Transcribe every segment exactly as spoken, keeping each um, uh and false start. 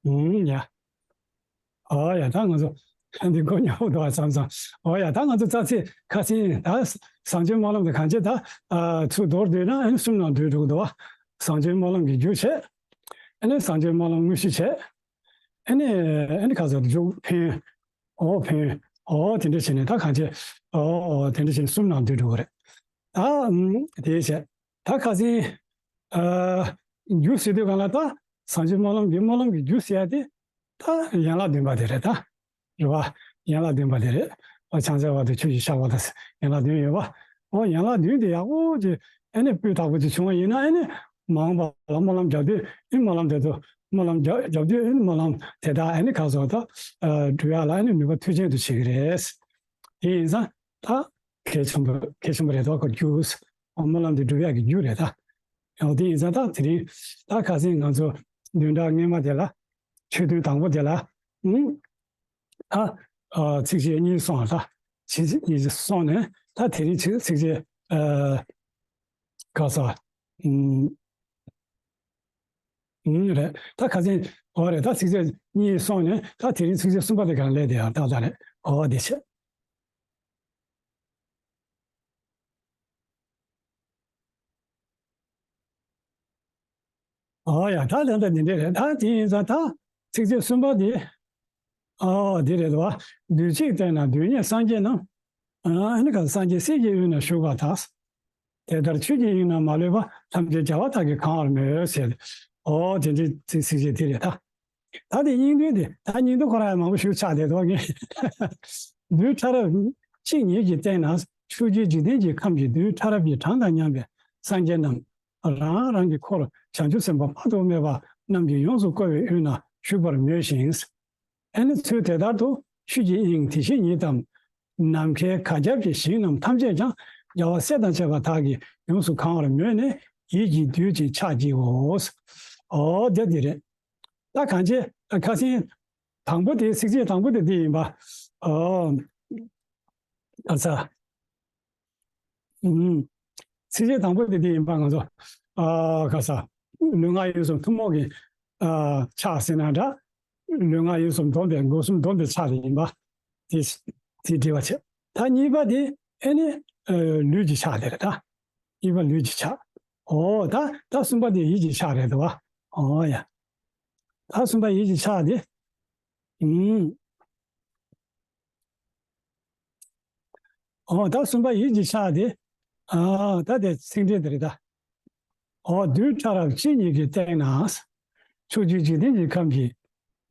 ཨུམ། ཡ། ཨོ་ཡ། ད་ང་ཚོ་འདི་མགོ་ཉོག་པོ་འདུག་ཨ། ཙམ་ཙམ། ཨོ་ཡ། ད་ང་ཚོ་རྩ་ཚིག་ཁ་སང་ད་བཟང་སྤྱོད་སྨོན་ལམ་དེ་གང་ཅི་ད་ཨ་ཚུར་མདོར་བསྡུས་ན་ཨ་ནི་གསུམ་ནང་འདུས་འགྲོ་གི་འདུག་བ། བཟང་སྤྱོད་སྨོན་ལམ་གྱི་རྒྱུ་བྱས། ཨ་ནི་བཟང་སྤྱོད་སྨོན་ལམ་དངོས་གཞི་བྱས། ཨ་ནི་ཨ་ནི་ཁ་སང་མཇུག་ཕན། ཨོ་ཕན། ཨོ་དེ་འདྲ་བྱས་ནས་ད་གང་ཅི། ཨོ་ཨོ་དེ་འདྲ་བྱས་ནས་གསུམ་ནང་འདུས་འགྲོ་གི་རེད། ད་ཨུམ་དེ་བྱས། ད་ཁ་སང་ཨ་རྒྱུ་ཟེར་དུས་གང་ལ་ད་བཟང་སྤྱོད་སྨོན་ལམ་གྱི་སྨོན་ལམ་གྱི་རྒྱུ་ཟེར་ཡ་དེ་ད་ཡན་ལག་བདུན་པ་དེ་རེད་ད། རེད་བ། ཡན་ལག་བདུན་པ་དེ་རེད། ཨོ་བྱང་རྩེ་བར་དུ་ཆོས་ཀྱི་ཤར་བ་དང་ཡན་ལག་བདུན་ཡོད་བ། ཨོ་ཡན་ལག་བདུན་དེ་ཡག་པོ་ཅིག་ཨ་ནི་སྤུས་དག་པོ་ཅིག་བྱུང་བ་ཡིན་ན་ཨ་ནི་མ་འོངས་པ་ལ་སྨོན་ལམ་རྒྱག་དུས་ཨ་ནི་སྨོན་ལམ་དེ་ཚོ་སྨོན་ལམ་རྒྱག་རྒྱག་དུས་ཨ་ནི་སྨོན་ལམ་དེ་དག་ཨ་ནི་ག་སོགས་ད་སྒྲུབ་ཡག་ལ་ཨ་ནི་ནུས་པ་མཐུ་ཆེན་དུ་བྱེད་ཀྱི་རེད། དེ་ཡིན་ཙང་ད་གལ་ཆེན་པོ་གལ་ཆེན་པོ་རེད་དོ། ཁོ་རྒྱུ་སྨོན་ལམ་དེ་སྒྲུབ་ཡག་གི་རྒྱུ་རེད་ད། ཡང་དེ་ཡིན་ཙང་ད་དེ་རིང་ད་ཁ་སང་ང་ཚོ་བདུན་ཕྲག་སྔོན་མ་དེ་ལ་ཆོས་ཐུན་དང་པོ་དེ་ལ་ཨང་ད་ཚིགས་བཅད་གཉིས་སོང་ད། ཚིགས་བཅད་གཉིས་སོང་ནས་ད་དེ་རིང་ཚིགས་ཚིགས་བཅད་ག་ས་ཨང་རེད། ད་ཁ་སང་འོ་རེད། ད་ཚིགས་བཅད་གཉིས་སོང་ནས་ད་དེ་རིང་ཚིགས་བཅད་གསུམ་པ་དེ་ག་ལས་དེ་ཡང་ཏག་ཏག་རེད། འོ་དེ་བྱས། ཨོ་ཡ། ད་ད་ད་འདི་འདྲ་རེད། ད་དེ་ཡིན་ཙང་ད་ཚིགས་བཅད་གསུམ་པ་འདི། ཨོ་འདི་རེད་བ། དུས་གཅིག་བལྟས་ན་དུས་གཉིས་སངས་རྒྱས་རྣམས། ཨ་ནི་ག་སངས་རྒྱས་སྲས་ཀྱི་དབུས་ན་བཞུགས་པ་དག། དེ་ལྟར་ཆོས་ཀྱི་དབྱིངས་རྣམས་མ་ལུས་པ། ཐམས་ཅད་རྒྱལ་བ་དག་གིས་གང་བར་མོས་ཟེར། ཨོ་དེ་འདྲའི་ཚིག་ཚིགས་བཅད་འདི་རེད་ད། ད་དེ་སྙིང་དོན་དེ་ད་སྙིང་དོན་ཁོ་རང་ཡང་མང་པོ་ཞིག་ཆགས་བསྡད་འདུག་ངས། དུས་ཕྲ་རབ་གཅིག་ཉིད་ཀྱིས་བལྟས་ན་ཕྱོགས་བཅུའི་འཇིག་རྟེན་གྱི་ཁམས་ཀྱི་རྡུལ་ཕྲ་རབ་ཀྱི་གྲངས་དང་མཉམ་པའི་སངས་རྒྱས་རྣམས་རང་རང་གི་འཁོར་བྱང་ཆུབ་སེམས་དཔའ་དཔག་ཏུ་མེད་པ་རྣམས་ཀྱིས་ཡོངས་སུ་བསྐོར་བའི་དབུས་ན་བཞུགས་པར་མོས་ཤིང་། ཨ་ནི་ཚུལ་དེ་ལྟར་དུ་ཆོས་ཀྱི་དབྱིངས་དེ་བཞིན་ཉིད་དམ། ནམ་མཁའི་གར་ཁྱབ་ཀྱི་ཞིང་རྣམས་ཐམས་ཅད་ཀྱང་རྒྱལ་བ་སྲས་དང་བཅས་པ་དག་གིས་ཡོངས་སུ་གང་བར་མོས་ནས་ཡིད་ཀྱི་རྡུལ་གྱིས་ཕྱག་བགྱིའོ། ཨོ་དེ་འདི་རེད། ད་གང་ཅི་ཁ་སང་དང་པོ་དེ་ཚིགས་བཅད་དང་པོ་དེ་འདི་ཡིན་པ། ཨོ་ག་ས། ཨུམ། ཚིགས་བཅད་དང་པོ་དེ་འདི་ཡིན་པ་ང་ཚོ། ཨ་ག་ས། ལུས་ངག་ཡིད་གསུམ་ཐུན་མོང་གི་ཨ་ཕྱག་ཟེར་ན་འདྲ། ལུས་ངག་ཡིད་གསུམ་བསྡོམས་པའི་སྒོ་གསུམ་བསྡོམས་པའི་ཕྱག་དེ་ཡིན་པ། དེ་དེ་འགྲེལ་བ་བྱེད། ད་གཉིས་པ་དེ་ཨེ་ནི་ཨ་ལུས་ཀྱི་ཕྱག་དེ་རེད་ད། གཉིས་པ་ལུས་ཀྱི་ཕྱག། ཨོ་ད་ད་གསུམ་པ་དེ་ཡིད་ཀྱི་ཕྱག་རེད་འདུག་བ། ཨོ་ཡ། ད་གསུམ་པ་ཡིད་ཀྱི་ཕྱག་དེ། ཨུམ། ཨོ་ད་གསུམ་པ་ཡིད་ཀྱི་ཕྱག་དེ། ཨ་ད་དེ་ཚིག་འགྲེལ་དེ་རེད་ད། ཨོ་རྡུལ་ཕྲ་རབ་གཅིག་ཉིད་ཀྱིས་བལྟས་ན། ཕྱོགས་བཅུའི་འཇིག་རྟེན་གྱི་ཁམས་ཀྱི་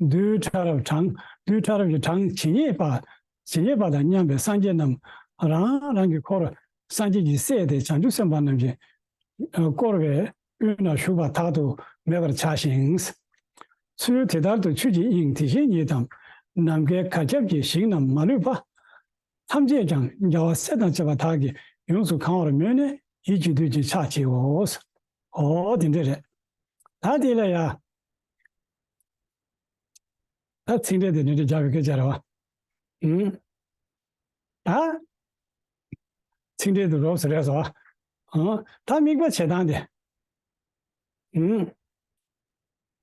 རྡུལ་ཕྲ་རབ་གྲངས་རྡུལ་ཕྲ་རབ་ཀྱི་གྲངས་ཇི་སྙེད་པ་ཇི་སྙེད་པ་དང་མཉམ་པའི་སངས་རྒྱས་རྣམས་རང་རང་གི་འཁོར་སངས་རྒྱས་ཀྱི་སྲས་དེ་བྱང་ཆུབ་སེམས་དཔའ་རྣམས་ཀྱིས་བསྐོར་བའི་དབུས་ན་བཞུགས་པ་དག་ཏུ་མེད་པར་བྱ་ཞིང་། ཚུལ་དེ་ལྟར་དུ་ཆོས་ཀྱི་དབྱིངས་དེ་བཞིན་ཉིད་དམ། ནམ་མཁའི་གར་ཁྱབ་ཀྱི་ཞིང་རྣམས་མ་ལུས་པ། ཐམས་ཅད་ཀྱང་རྒྱལ་བ་སྲས་དང་བཅས་པ་དག་གིས་ཡོངས་སུ་གང་བར་མོས་ནས་ཡིད་ཀྱི་རྡུལ་གྱིས་ཕྱག་བགྱིའོ། ཨོ་དེ་འདྲ་རེད། ད་དེ་ལ་ཡ། ད་ཚིག་འགྲེལ་དེ་འདྲ་འདྲ་རྒྱག་པའི་སྐད་ཆ་རེད་བ། ཨུམ། ད་ཚིག་འགྲེལ་དུ་རོབ་ཙམ་རེད་སོ། ཨང་། ད་དམིགས་པ་བྱེད་སྟངས་དེ། ཨུམ།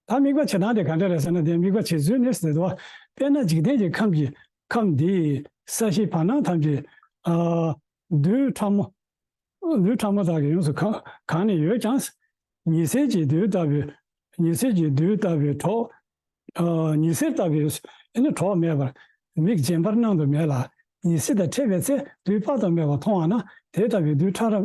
ད་དམིགས་པ་བྱེད་སྟངས་དེ་ག་འདྲ་རེད་ཟེར་ན། དེ་དམིགས་པ་བྱེད་ཚུལ་ནི་ཟེར་དུས། དཔེར་ན་འཇིག་རྟེན་གྱི་ཁམས་ཀྱི་ཁམས་འདིའི་ས་གཞི་བར་སྣང་ཐམས་ཅད་ཨ་རྡུལ་ཕྲ་མོ། རྡུལ་ཕྲ་མོ་དག་གིས་ཡོངས་སུ་གང་གང་ནས་ཡོད་ཀྱང་། ཉི་ཟེར་གྱི་རྡུལ་ལྟ་བུའི། ཉི་ཟེར་གྱི་རྡུལ་ལྟ་བུའི་གྲོགས། ཨ་ཉི་ཟེར་ལྟ་བུའི་ཨ་ནི་གྲོགས་མེད་པར་མིག་རྗེན་པར་སྣང་དུ་མེད་ལ། ཉི་ཟེར་དང་འཕྲད་པའི་ཚེ་རྡུལ་དཔག་ཏུ་མེད་པ་མཐོང་བ་ན། དེ་ལྟ་བུའི་རྡུལ་ཕྲ་རབ་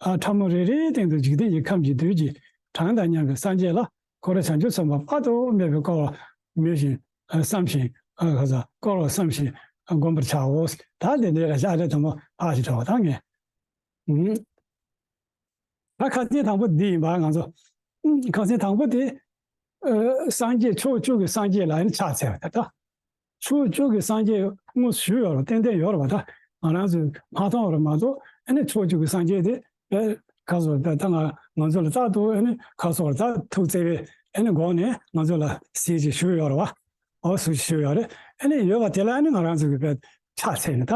ཨ་ཕྲ་མོ་རེ་རེའི་སྟེང་དུ་འཇིག་རྟེན་གྱི་ཁམས་ཀྱི་རྡུལ་གྱི་གྲངས་དང་མཉམ་པའི་སངས་རྒྱས་ལ། འཁོར་བྱང་ཆུབ་སེམས་དཔའ་དཔག་ཏུ་མེད་པས་བསྐོར་བར་མོས་ཤིང་། ཨ་བསམ་ཞིང་། ཨ་ག་ས་བསྐོར་བར་བསམ་ཞིང་། ཨ་བསྒོམ་པར་བྱའོ། ད་དེ་འདྲའི་རེ་བ་ཨ་རེ་དྲག་པོ་ད་ངས། ཨུམ། ད་ཁ་སང་དང་པོ་འདི་ཡིན་པ་ང་ཚོ། ཨུམ། ཁ་སང་དང་པོ་དེ། ཨ་སངས་རྒྱས་ཕྱོགས་བཅུ་གི་སངས་རྒྱས་ལ་ཨ་ནི་ཕྱག་འཚལ་བ་ད་ལྟ། ཕྱོགས་བཅུ་གི་སངས་རྒྱས་དངོས་སུ་ཞུས་ཡོད་རེད། ཏན་ཏན་ཡོད་རེད་པ། ད་ང་རང་ཚོས་མ་མཐོང་བ་རེད་མ་གཏོགས། ཨ་ནི་ཕྱོགས་བཅུ་གི་སངས་རྒྱས་དེ་དཔེ་ག་ཚོད་དཔེ་ད་ང་ང་ཚོ་ལ་རྟག་ཏུ་ཨ་ནི་ག་ཚོད་རེད། ད་ཐུགས་བརྩེ་བའི་ཨ་ནི་སྒོ་ནས་ང་ཚོ་ལ་གཟིགས་ཅིག་ཞུས་ཡོད་རེད་པ། འོ་ཟུག་ཞུས་ཡོད་རེད། ཨ་ནི་ཡོད་པ་དེ་ལ་ཨ་ནི་ང་རང་ཚོ་གིས་དཔེ་ཕྱག་འཚལ་ནས་ད་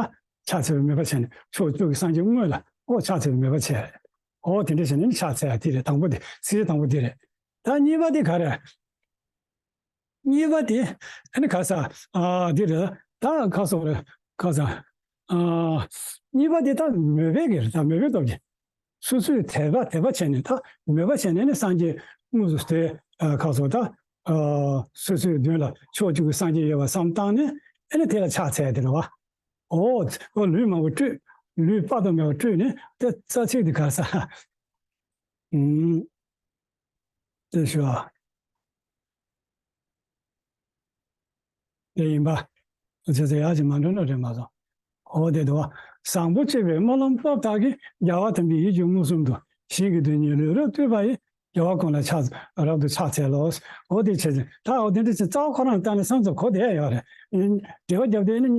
ཕྱག་འཚལ་བའི་མོས་པ་བྱས་ནས། ཕྱོགས་བཅུ་གི་སངས་རྒྱས་དངོས་ལ་འོ་ཕྱག་འཚལ་བའི་མོས་པ་བྱས། འོ་དེ་འདྲ་བྱས་ནས་ཨ་ནི་ཕྱག་འཚལ་ཡ་དེ་རེད། དང་པོ་དེ། ཚིགས་བཅད་དང་པོ་དེ་རེད། ད་གཉིས་པ་དེ་ག་རེ། གཉིས་པ་དེ་ཨ་ནི་ག་ས་ཨ་དེ་རེད། ད་ག་སོགས་རེད། ག་ས་ཨ་གཉིས་པ་དེ་ད་མོས་པའི་གི་རེད། ད་མོས་པའི་སྟོབས་ཀྱིས། སོ་སོས་དད་པ་དད་པ་བྱས་ནས། ད་མོས་པ་བྱས་ནས་ནི་སངས་རྒྱས་དངོས་སུ་དེ་ཨ་ག་སོགས་ད་ཨ་སོ་སོའི་མདུན་ལ་ཕྱོགས་བཅུ་གི་སངས་རྒྱས་ཡོད་པ་བསམ་བཏང་ནས། ཨ་ནི་དེ་ལ་ཕྱག་འཚལ་དེ་རེད་བ། ཨོ་ཨོ་ལུས་མང་པོ་སྤྲོད། ལུས་དཔག་ཏུ་མེད་པ་སྤྲོད་ནས། དེ་རྩ་ཚིག་དེ་ག་ས་ཨུམ། དེ་ཞུ་བ། དེ་ཡིན་པ། ཚེ་ཚེ་ཡག་ཅིག་མ་འགྲོ་ན་རེད་མ་སོང་། འོ་དེ་འདུག་བ། བཟང་པོ་སྤྱོད་པའི་སྨོན་ལམ་སྟོབས་དག་གིས། རྒྱལ་བ་དམ་པའི་ཡིད་ཀྱིས་མངོན་སུམ་དུ། ཞིང་གི་རྡུལ་སྙེད་ལུས་རབ་བཏུད་པ་ཡི། རྒྱལ་བ་ཀུན་ལ་ཕྱག་རབ་ཏུ་ཕྱག་འཚལ་ལོ། འོ་དེ་བྱས་ཙང་ད་འོ་དེ་འདྲ་ཅིག་རྩ་བ་ཁོ་རང་བལྟས་ན་བསམ་ཚུལ་གོ་བསྡད་ཡོད་རེད། འབྲེལ་བ་རྒྱབ་དུས་ནི།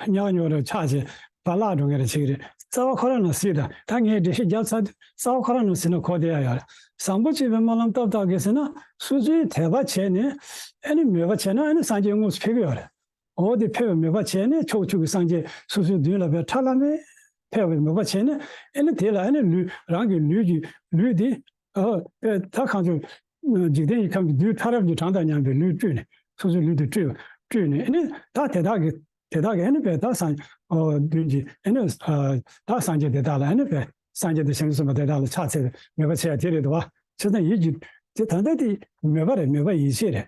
ཉག་ཉོག་རེ་ཆགས་བྱས་བར་བརླག་འགྲོ་མཁན་རེ་བྱེད་ཀྱི་རེད། རྩ་བ་ཁོ་རང་ནང་གཟིགས་དང་། ད་ངས་འགྲེལ་བཤད་རྒྱབ་ཚར་དུས་རྩ་བ་ཁོ་རང་ནང་གཟིགས་ན་གོ་བསྡད་ཡ་ཡོད་རེད། བཟང་པོ་སྤྱོད་པའི་སྨོན་ལམ་སྟོབས་དག་གིས་ཟེར་ན། སོ་སོའི་དད་པ་བྱས་ནས་ཨ་ནི་མོས་པ་བྱས་ན། ཨ་ནི་སངས་རྒྱས་དངོས་སུ་ཕེབས་ཀྱི་ཡོད་རེད། འོ་དེ་ཕེབས་པའི་མོས་པ་བྱས་ནས་ཕྱོགས་བཅུ་གི་སངས་རྒྱས་སོ་སོའི་མདུན་ལ་བས་ཁྲ་ལམ་མེ་ཕེབས་པའི་མོས་པ་བྱས་ནས། ཨ་ནི་དེ་ལ་ཨ་ནི་ལུས་རང་གི་ལུས་ཀྱི་ལུས་དེ། ཨ་ད་གང་བྱུང་། འཇིག་རྟེན་གྱི་ཁམས་ཀྱི་རྡུལ་ཕྲ་རབ་ཀྱི་གྲངས་དང་མཉམ་པའི་ལུས་སྤྲུལ་ནས། སོ་སོའི་ལུས་དེ་སྤྲུལ་སྤྲུལ་ནས། ཨ་ནི་ད་དེ་དག་གི་དེ་དག་གི་ཨ་ནི་བས་ད་སངས་ཨོ་མདུན་གྱི་ཨ་ནི་ཨ་ད་སངས་རྒྱས་དེ་དག་ལ། ཨ་ནི་བས་སངས་རྒྱས་དང་བྱང་ཆུབ་སེམས་དཔའ་དེ་དག་ལ་ཕྱག་འཚལ་བའི་མོས་པ་བྱས་དེ་རེད་དོ། བྱས་ཙང་ཡིད་ཀྱི་དེ་ད་ལྟ་དེ་མོས་པ་རེད། མོས་པ་ཡིད་ཆེས་རེད།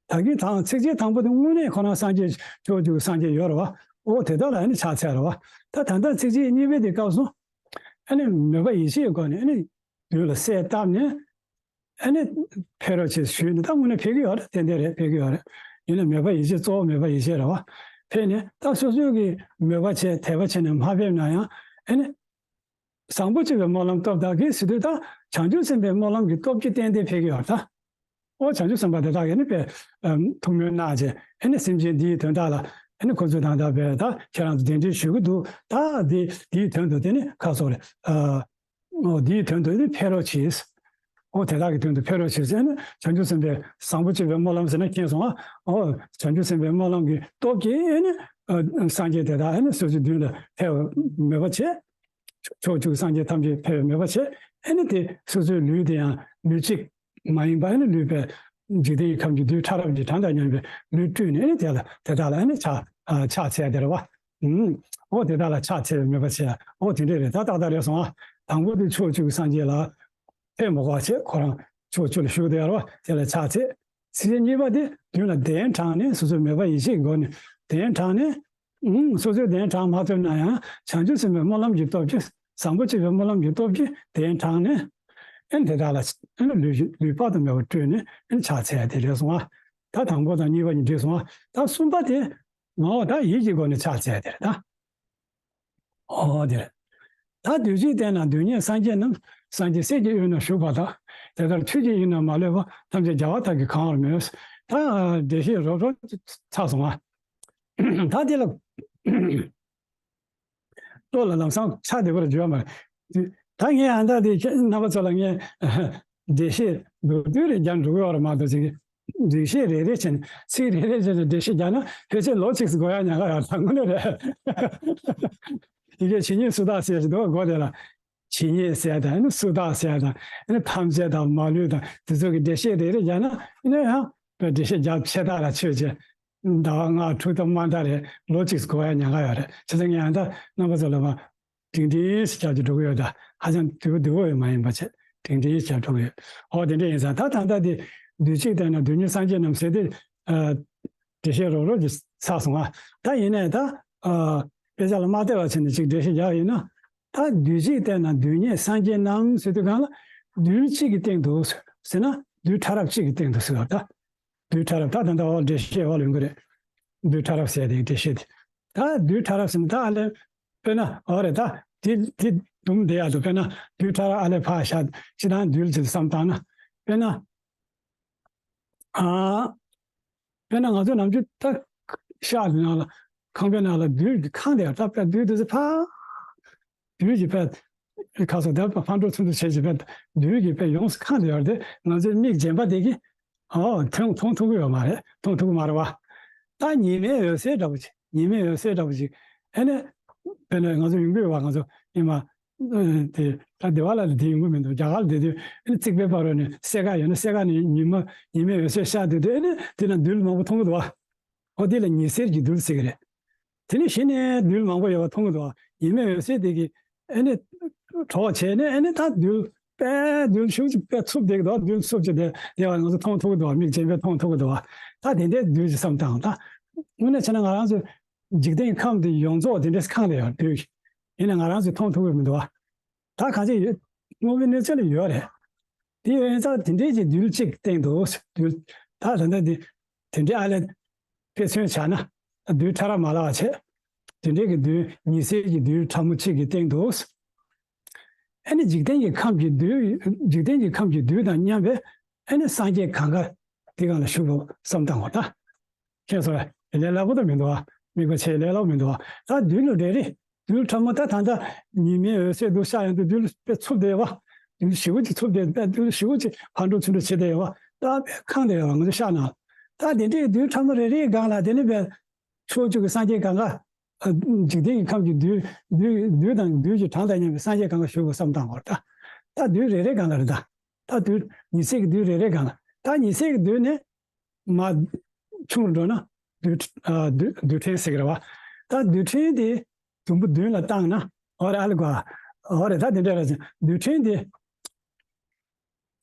ད་གིན་དང་ཚིགས་བཅད་དང་པོ་དེ་དངོས་གནས་ཁོ་རང་སངས་རྒྱས་ཕྱོགས་བཅུ་གི་སངས་རྒྱས་ཡོད་རེད་བ། ཨོ་དེ་དག་ལ་ཨ་ནི་ཕྱག་འཚལ་རེད་བ། ད་ད་ལྟ་ཚིགས་བཅད་གཉིས་པའི་དེ་སྐབས་སུ་ཨ་ནི་མོས་པ་ཡིད་ཆེས་སྒོ་ནས་ཨ་ནི་མདུན་ལ་གསལ་བཏབ་ནས། ཨ་ནི་ཕེབས་རོགས་བྱེད་ཞུས་ནས། ད་དངོས་གནས་ཕེབས་ཀྱི་ཡོད་རེད། ཏན་ཏན་རེད། ཕེབས་ཀྱི་ཡོད་རེད། ཡིན་ན་མོས་པ་ཡིད་ཆེས། གཙོ་བོ་མོས་པ་ཡིད་ཆེས་རེད་བ། ཕེབས་ནས་ད་སོ་སོའི་གི་མོས་པ་བྱས་དད་པ་བྱས་ནས་མ་ཕེབས་ན་ཡང་། ཨ་ནི་བཟང་པོ་སྤྱོད་པའི་སྨོན་ལམ་སྟོབས་དག་གིས་ཟེར་དུས། ད་བྱང་ཆུབ་སེམས་དཔའི་སྨོན་ལམ་གྱི་སྟོབས་ཀྱིས་ཏན་ཏན་ཕེབས་ཀྱི་ཡོད་རེད་ད། ཨོ་བྱང་ཆུབ་སེམས་དཔའ་དེ་དག་གིས་ནི་བས་ཐུགས་སྨོན་གནང་བྱས། ཨ་ནི་སེམས་ཅན་འདིའི་དོན་དག་ལ་ཨ་ནི་ཁོ་ཚོས་ད་ལྟ་བས་ད་ཁྱེད་རང་ཚོ་གདན་འདྲེན་ཞུ་གི་འདུག་ད་འདི་འདིའི་དོན་དུ་དེ་ནི་ཁ་སོགས་རེད། ཨ་ཨོ་འདིའི་དོན་དུ་ནི་ཕེབས་རོགས་བྱེད། ཨོ་དེ་དག་གི་དོན་དུ་ཕེབས་རོགས་བྱེད་ཟེར་ནས། བྱང་ཆུབ་སེམས་དཔའི་བཟང་པོ་སྤྱོད་པའི་སྨོན་ལམ་ཟེར་ན་མཁྱེན་སོང་ཨ། ཨོ་བྱང་ཆུབ་སེམས་དཔའི་སྨོན་ལམ་གྱི་སྟོབས་ཀྱིས་ཨ་ནི་ཨ་སངས་རྒྱས་དེ་དག་ཨ་ནི་སོ་སོའི་མདུན་ལ་ཕེབས་པའི་མོས་པ་བྱས། ཕྱོགས་བཅུའི་སངས་རྒྱས་ཐམས་ཅད་ཕེབས་པའི་མོས་པ་བྱས། ཨ་ནི་དེ་སོ་སོའི་ལུས་དེ་ཡང་ལུས་གཅིག་མ་ཡིན་པ། ཨ་ནི་ལུས་པའི་འཇིག་རྟེན་གྱི་ཁམས་ཀྱི་རྡུལ་ཕྲ་རབ་ཀྱི་གྲངས་དང་མཉམ་པའི་ལུས་སྤྲུལ་ནས། ཨ་ནི་དེ་ལ་དེ་དག་ལ་ཨ་ནི་ཕྱག་ཨ་ཕྱག་འཚལ་དེ་རེད་བ། ཨུམ། ཨོ་དེ་དག་ལ་ཕྱག་འཚལ་བའི་མོས་པ་བྱས། ཨོ་དེ་འདྲས་རེད། ད་ཏག་ཏག་རེད་སོང་ཨ། དང་པོ་དེ་ཕྱོགས་བཅུ་གི་སངས་རྒྱས་ལ་ཕེབས་མ་དགོས་པ་བྱས། ཁོ་རང་ཕྱོགས་བཅུ་ལ་བཞུགས་བསྡད་ཡོད་རེད་བ། དེ་ལ་ཕྱག་འཚལ། ཚིགས་བཅད་གཉིས་པ་དེ་མདུན་ལ་གདན་དྲངས་ནས། སོ་སོའི་མོས་པ་ཡིད་ཆེས་སྒོ་ནས་གདན་དྲངས་ནས། ཨུམ། སོ་སོའི་གདན་དྲངས་མ་ཐུབ་ན་ཡང་། བྱང་ཆུབ་སེམས་དཔའི་སྨོན་ལམ་གྱི་སྟོབས་ཀྱིས། བཟང་པོ་སྤྱོད་པའི་སྨོན་ལམ་གྱི་སྟོབས་ཀྱིས་གདན་དྲངས་ནས། ཨེ་དེ་དག་ལ་ཨེ་ལུས་ལུས་དཔག་ཏུ་མེད་པ་སྤྲུལ་ནས་ཨེ་ཕྱག་འཚལ་དེ་རེད་སོང་ཨ། ད་དང་པོ་དང་གཉིས་པ་གཉིས་འགྲིག་སོང་ཨ། ད་གསུམ་པ་དེ་ངོ་བོ་ད་ཡིད་ཀྱི་སྒོ་ནས་ཕྱག་འཚལ་དེ་རེད་ད། ཨོ་དེ་རེད། ད་འདུས་བྱས་བརྟེན་ན་རྡུལ་སྙེད་སངས་རྒྱས་རྣམས། སངས་རྒྱས་སྲས་ཀྱི་དབུས་ན་བཞུགས་པ་དག། དེ་ལྟར་ཆོས་ཀྱི་དབྱིངས་རྣམས་མ་ལུས་པ། ཐམས་ཅད་རྒྱལ་བ་དག་གིས་གང་བར་མོས། ད་འགྲེལ་བཤད་རོབ་རོབ་ཚར་སོང་ཨ། ད་དེ་ལ་བློ་ལ་ལམ་སང་ཆགས་བསྡད་པར་འགྱུར་བ་མ་རེད། ད་ངས་ཨ་མདའ་དེ་ཁྱེད་རྣམ་པ་ཚོ་ལ་ངས་འགྲེལ་བཤད་མདོར་བསྡུས་རེ་རྒྱག་འགྲོ་གི་ཡོད་རེད་མ་གཏོགས། ཅིག་འགྲེལ་བཤད་རེ་རེ་བྱས་ནས། ཚིག་རེ་རེ་བྱས་ནས་འགྲེལ་བཤད་རྒྱག་ན་ཕལ་ཆེར་ལོ་གཅིག་ཙམ་འགོར་ཡག་ཉེན་ཁ་ཡོད་རེད། དངོས་གནས་རེད། ཡི་གེ་ཇི་སྙེད་སུ་དག་ཟེར་ཞིག་འདུག་གོ། དེ་ལ་ཇི་སྙེད་ཟེར་དང་། ཨ་ནི་སུ་དག་ཟེར་དང་། ཨ་ནི་ཐམས་ཅད་དང་མ་ལུས་དང་། དེ་ཚོ་གི་འགྲེལ་བཤད་རེ་རེ་རྒྱག་ན། ཨ་ནི་ཡང་འགྲེལ་བཤད་རྒྱག་ཆེ་ཐག་ལ་ཆོད་ཅེས། ཟླ་བ་ལྔ་དྲུག་དང་མ་མཐའ་རེ་ལོ་གཅིག་འགོར་ཡག་ཉེན་ཁ་ཡོད་རེད། བྱས་ཙང་ངས་ཨ་མདའ་རྣམ་པ་ཚོ་ལ་མར་ཀྲིང་ཀྲིང་ཞིག་རྒྱབ་ཀྱི་འགྲོ་གི་ཡོད། ད་ཧ་ཅང་དུས་བབ་བདེ་བོ་ཡོད་མ་ཡིན་པ་བྱས། ཀྲིང་ཀྲིང་ཞིག་རྒྱབ་འགྲོ་གི་ཡོད། ཨོ་དེ་འདྲ་ཡིན་ཙང་། ད་ད་ལྟ་དེ་འདུས་བྱས་བརྟེན་ན་རྡུལ་སྙེད་སངས་རྒྱས་རྣམས་ཟེར་དེ། ཨ་འགྲེལ་བཤད་རོབ་རོབ་ཅིག་ཚར་སོང་ཨ། ད་ཡིན་ནའི་ད་ཨ་དཔེ་ཆ་ལ་མ་བལྟས་པ་བྱས་ནས་ཅིག་འགྲེལ་བཤད་རྒྱག་ཡིན་ན། ད་འདུས་བྱས་བརྟེན་ན་རྡུལ་སྙེད་སངས་རྒྱས་རྣམས་ཟེར་དུས་སྒང་ལ། རྡུལ་གཅིག་གི་སྟེང་དུ་ཟེར་ན། རྡུལ་ཕྲ་རབ་གཅིག་གི་སྟེང་དུ་ཟེར་བ་ད། རྡུལ་ཕྲ་རབ། ད་ད་ལྟ་འོག་འགྲེལ་བཤད་འོག་ལ་ཡོང་གི་རེད། རྡུལ་ཕྲ་རབ་ཟེར་དེ་འགྲེལ་བཤད་དེ། ད་རྡུལ་ཕྲ་རབ་ཟེར་ན་ད་ཨ་ལས། དཔེར་ན་འོ་རེད། ད་དེ་དེ་དུམ་བསྡད་ཡག་འདུག་དཔེར་ན་རྡུལ་ཕྲ་རབ་ཨ་ལས་ཕར་བཞག་སྤྱིར་བཏང་རྡུལ་ཅིག་བསམ་བཏང་ན། དཔེར་ན། ཨ། དཔེར་ན་ང་ཚོ་ནམ་རྒྱུན་ད་ཤག་དེ་ནང་ལ། ཁང་པའི་ནང་ལ་རྡུལ་གྱིས་ཁེངས་བསྡད་ཡོད་རེད། ད་དཔེ་རྡུལ་དེ་ཚོ་ཕར། རྡུལ་གྱིས་དཔེ་ཁ་སོ་དེ་ཕར་འགྲོ་ཚུར་འགྲོ་བྱེད་བྱེད་པས། རྡུལ་གྱིས་དཔེ་ཡོངས་སུ་ཁེངས་བསྡད་ཡོད་རེད་དེ། ང་ཚོའི་མིག་རྗེན་པ་དེ་གིས་ཨོ་མཐོང་མཐོང་ཐུབ་ཀྱི་ཡོད་མ་རེད། མཐོང་ཐུབ་ཀྱི་མ་རེད་བ། ད་ཉི་མའི་འོད་ཟེར་འདྲ་པོ་ཅིག་ཉི་མའི་འོད་ཟེར་འདྲ་པོ་ཅིག་ཨ་ནི་དཔེར་ན་ང་ཚོ་ཡོང་གི་ཡོད་པ། ང་ཚོ་ཉི་མ། དེ་ད་སྡེ་བ་ལ་དེ་ཡོང་གི་མི་འདུག་རྒྱ་གར་ལ་དེ་དུས་ཨ་ནི་རྩིག་པའི་བར་རོ་ནས་སེ་ཀ་ཡོད་ན་སེ་ཀ་ནས་ཉི་མ་ཉི་མའི་འོད་ཟེར་ཤར་དུས་དུས་ཨ་ནི་དེ་ན་རྡུལ་མང་པོ་མཐོང་གི་འདུག་བ། ཨོ་དེ་ལ་ཉི་ཟེར་གྱི་རྡུལ་ཟེར་གི་རེད། དེ་ནས་གཞི་ནས་རྡུལ་མང་པོ་ཡོད་པ་མཐོང་གི་འདུག་ཉི་མའི་འོད་ཟེར་དེ་གིས་ཨ་ནི་གྲོགས་བྱས་ནས་ཨ་ནི་ད་རྡུལ་དཔེ་རྡུལ་ཤུགས་ཀྱིས་དཔེ་འཚུབ་བསྡད་ཀྱི་འདུག་རྡུལ་འཚུབ་ཀྱི་དེ་དེ་བ་ང་ཚོ་མཐོང་ཐུབ་ཀྱི་འདུག་མིག་རྗེན་པས་མཐོང་ཐུབ་ཀྱི་འདུག་ད་དེ་འདྲའི་རྡུལ་གྱི་བསམ་སྟངས་ད་དངོས་གནས་བྱས་ན་ང་རང་ཚོ་འཇིག་རྟེན་ཁམས་འདི་ཡོངས་རྫོགས་དེ་འདྲའི་ཁང་ལ་ཡོད་རྡུལ་གྱི་ཡིན་ན་ང་རང་ཚོས་མཐོང་ཐུབ་ཀྱི་མི་འདུག་ད་གང་ཅི་ཡོད་དངོས་པོའི་གནས་ཚུལ་ལ་ཡོད་རེད། དེ་ཡོད་ཙང་དེ་འདྲའི་གྱི་རྡུལ་གཅིག་སྟེང་དུ་རྡུལ་ད་ད་ལྟ་འདི་དེ་འདྲའི་ཨ་ལས་དཔེ་མཚོན་བྱས་ན་རྡུལ་ཕྲ་རབ་མ་ལག་བྱས་དེ་འདྲའི་གི་རྡུལ་ཉི་ཟེར་གྱི་རྡུལ་ཕྲ་མོ་གཅིག་གི་སྟེང་དུ་ཨ་ནི་འཇིག་རྟེན་གྱི་ཁམས་ཀྱི་རྡུལ་འཇིག་རྟེན་གྱི་ཁམས་ཀྱི་རྡུལ་དང་མཉམ་པའི་ཨ་ནི་སངས་རྒྱས་གང་ག་དེ་གང་ལ་བཞུགས་པ་བསམ་བཏང་བ་ད། ཁྱེད་ཚོ་ལས་སླ་པོ་ད་མི་འདུག་ཨ། དམིགས་པ་ཆེ་ལས་སླ་པོ་མི་འདུག་ཨ། ད་རྡུལ་རེ་རེ་རྡུལ་ཕྲ་མོ་ད་ད་ལྟ་ཉི་མའི་འོད་ཟེར་འདུག་ཤར་ཡོང་དུས་རྡུལ་དཔེ་འཚུབ་བསྡད་པ། རྡུལ་ཞེ་པོ་ཅིག་འཚུབ་བསྡད་པ་རྡུལ་ཞེ་པོ་ཅིག་ཕར་འགྲོ་ཚུར་འགྲོ་བྱེད་བསྡད་ཡོད་པ་ད་དཔེ་ཁང་བསྡད་ཡོད་པ་ང་ཚོ་ཤར་ན། ད་དེ་འདྲའི་རྡུལ་ཕྲ་མོ་རེ་རེའི་སྒང་ལ་དེ་ནི་དཔེ་ཕྱོགས་བཅུ་གི་སངས་རྒྱས་གང་ག་འཇིག་རྟེན་གྱི་ཁམས་ཀྱི་རྡུལ་རྡུལ་རྡུལ་དང་རྡུལ་གྱི་གྲངས་དང་མཉམ་པའི་སངས་རྒྱས་གང་ག་བཞུགས་པ་བསམ་བཏང་བར་ད། ད་རྡུལ་རེ་རེའི་སྒང་ལ་རེད་ད། ད་རྡུལ་ཉི་ཟེར་གྱི་རྡུལ་རེ་རེའི་སྒང་ལ་ད་ཉི་ཟེར་གྱི་རྡུལ་ནི། མ་ཆུང་རུ་འགྲོ་ན་རྡུལ་ཨ་རྡུལ་རྡུལ་ཕྲན་ཟེར་གི་རེད་བ། ད་རྡུལ་ཕྲན་དེ་དུམ་བུ་བདུན་ལ་བཏང་ན་ཨོ་རེ་ཨ་ལ་གོ་ཨོ་རེ་ད་དེ་འདྲ་རེད་ཅིང་རྡུལ་ཕྲན་དེ་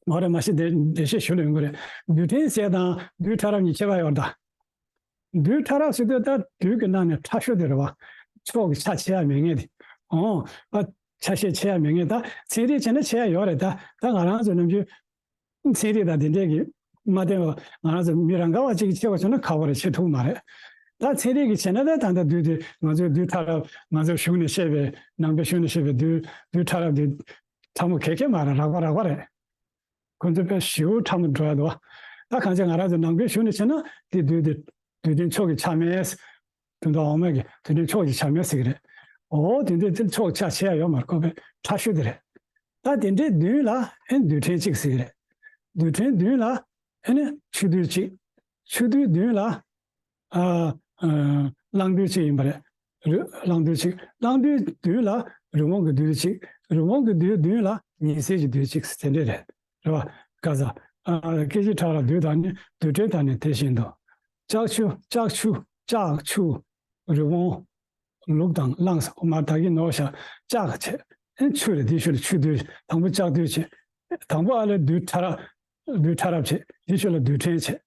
ཨོ་རེ་མ་གཞི་འགྲེལ་བཤད་ཞུ་ལ་ཡོང་གི་རེད། རྡུལ་ཕྲན་ཟེར་དང་རྡུལ་ཕྲ་རབ་གཉིས་ཁྱད་པར་ཡོད་རེད་ད། རྡུལ་ཕྲ་རབ་ཟེར་དུས་ད་རྡུལ་གྱི་ནང་ནས་ཕྲ་ཤོས་དེ་རེད་བ། ཕྱོགས་ཀྱི་ཆ་ཕྱེ་ཡ་མེད་མཁན་དེ། ཨོ་ཨ་ཆ་ཤས་ཕྱེ་ཡ་མེད་མཁན་ད་ཚན་རིག་བྱས་ན་ཕྱེ་ཡ་ཡོད་རེད་ད། ད་ང་རང་ཚོ་ནམ་རྒྱུན། ཚན་རིག་དང་དེ་འདྲས་ཀྱི་མ་བསྟན་པ་ང་རང་ཚོ་མི་རང་ག་བ་གཅིག་གིས་ཕྱེ་བ་བྱུང་ན་ཁག་པོ་རེད་ཕྱེ་ཐུབ་མ་རེད། ད་ཚན་རིག་གིས་བྱས་ན་ད་ད་ལྟ་རྡུལ་དེ་ང་ཚོའི་རྡུལ་ཕྲ་རབ་ང་ཚོའི་གཞུང་ནས་བཤད་པའི་ནང་པའི་གཞུང་ནས་བཤད་པའི་རྡུལ་རྡུལ་ཕྲ་རབ་དེ་ཕྲ་མོ་གེ་གེ་མ་རེད་རགས་པ་རགས་པ་རེད། ཁོ་ཚོ་དཔེ་ཞེ་པོ་ཕྲ་མོ་འགྲོ་ཡ་འདུག་བ། ད་གང་ཅི་ང་རང་ཚོ་ནང་པའི་གཞུང་ནས་བྱས་ན་དེ་རྡུལ་དེ་རྡུལ་ལྡན་ཕྱོགས་ཀྱི་ཆ་མེད། དོན་དག་འོག་མའི་གི་དོན་ཕྲན་ཕྱོགས་ཀྱི་ཆ་མེད་ཟེར་གི་རེད། འོ་དེ་འདྲའི་དེ་ཕྱོགས་ཆ་ཆེ་ཡ་ཡོད་མ་རེད་ཁོ་པའི་ཕྲ་ཤོས་དེ་རེད། ད་དེ་འདྲའི་མདུན་ལ་ཨེ་རྡུལ་ཕྲན་གཅིག་ཟེར་གི་རེད། རྡུལ་ཕྲན་མདུན་ལ་ཨེ་ནི་ཆུ་རྡུལ་གཅིག་ཆུ་རྡུལ་མདུན་ལ་ཨ་ཨ་རླངས་རྡུལ་གཅིག་ཡིན་པ་རེད། རི་རླངས་རྡུལ་གཅིག་རླངས་རྡུལ་མདུན་ལ་རི་བོང་གི་རྡུལ་གཅིག་རི་བོང་གི་རྡུལ་མདུན་ལ་ཉི་ཟེར་གྱི་རྡུལ་གཅིག་ཟེར་དེ་འདྲ་རེད། རེད་བ། ག་ས། ཨ་སྐད་ཅིག་ཕྲ་རབ་རྡུལ་དང་ནི་རྡུལ་ཕྲན་དང་ནི་དེ་བཞིན་དུ། ལྕགས་ཆུ་ལྕགས་ཆུ་ལྕགས་ཆུ། རི་བོང་། ལུག་དང་གླང་ས་མར་ད་གིན་ནོར་ཤ་ལྕགས་བྱས། ཨེ་ཆུ་རེད་དེའི་ཤུལ་ལ་ཆུ་རྡུལ་དང་པོ་ལྕགས་རྡུལ་བྱས། དང་པོ་ཨ་ལས་རྡུལ་ཕྲ་རབ་རྡུལ་ཕྲ་རབ་བྱས་དེའི་ཤུལ་ལ་རྡུལ་ཕྲན་བྱས།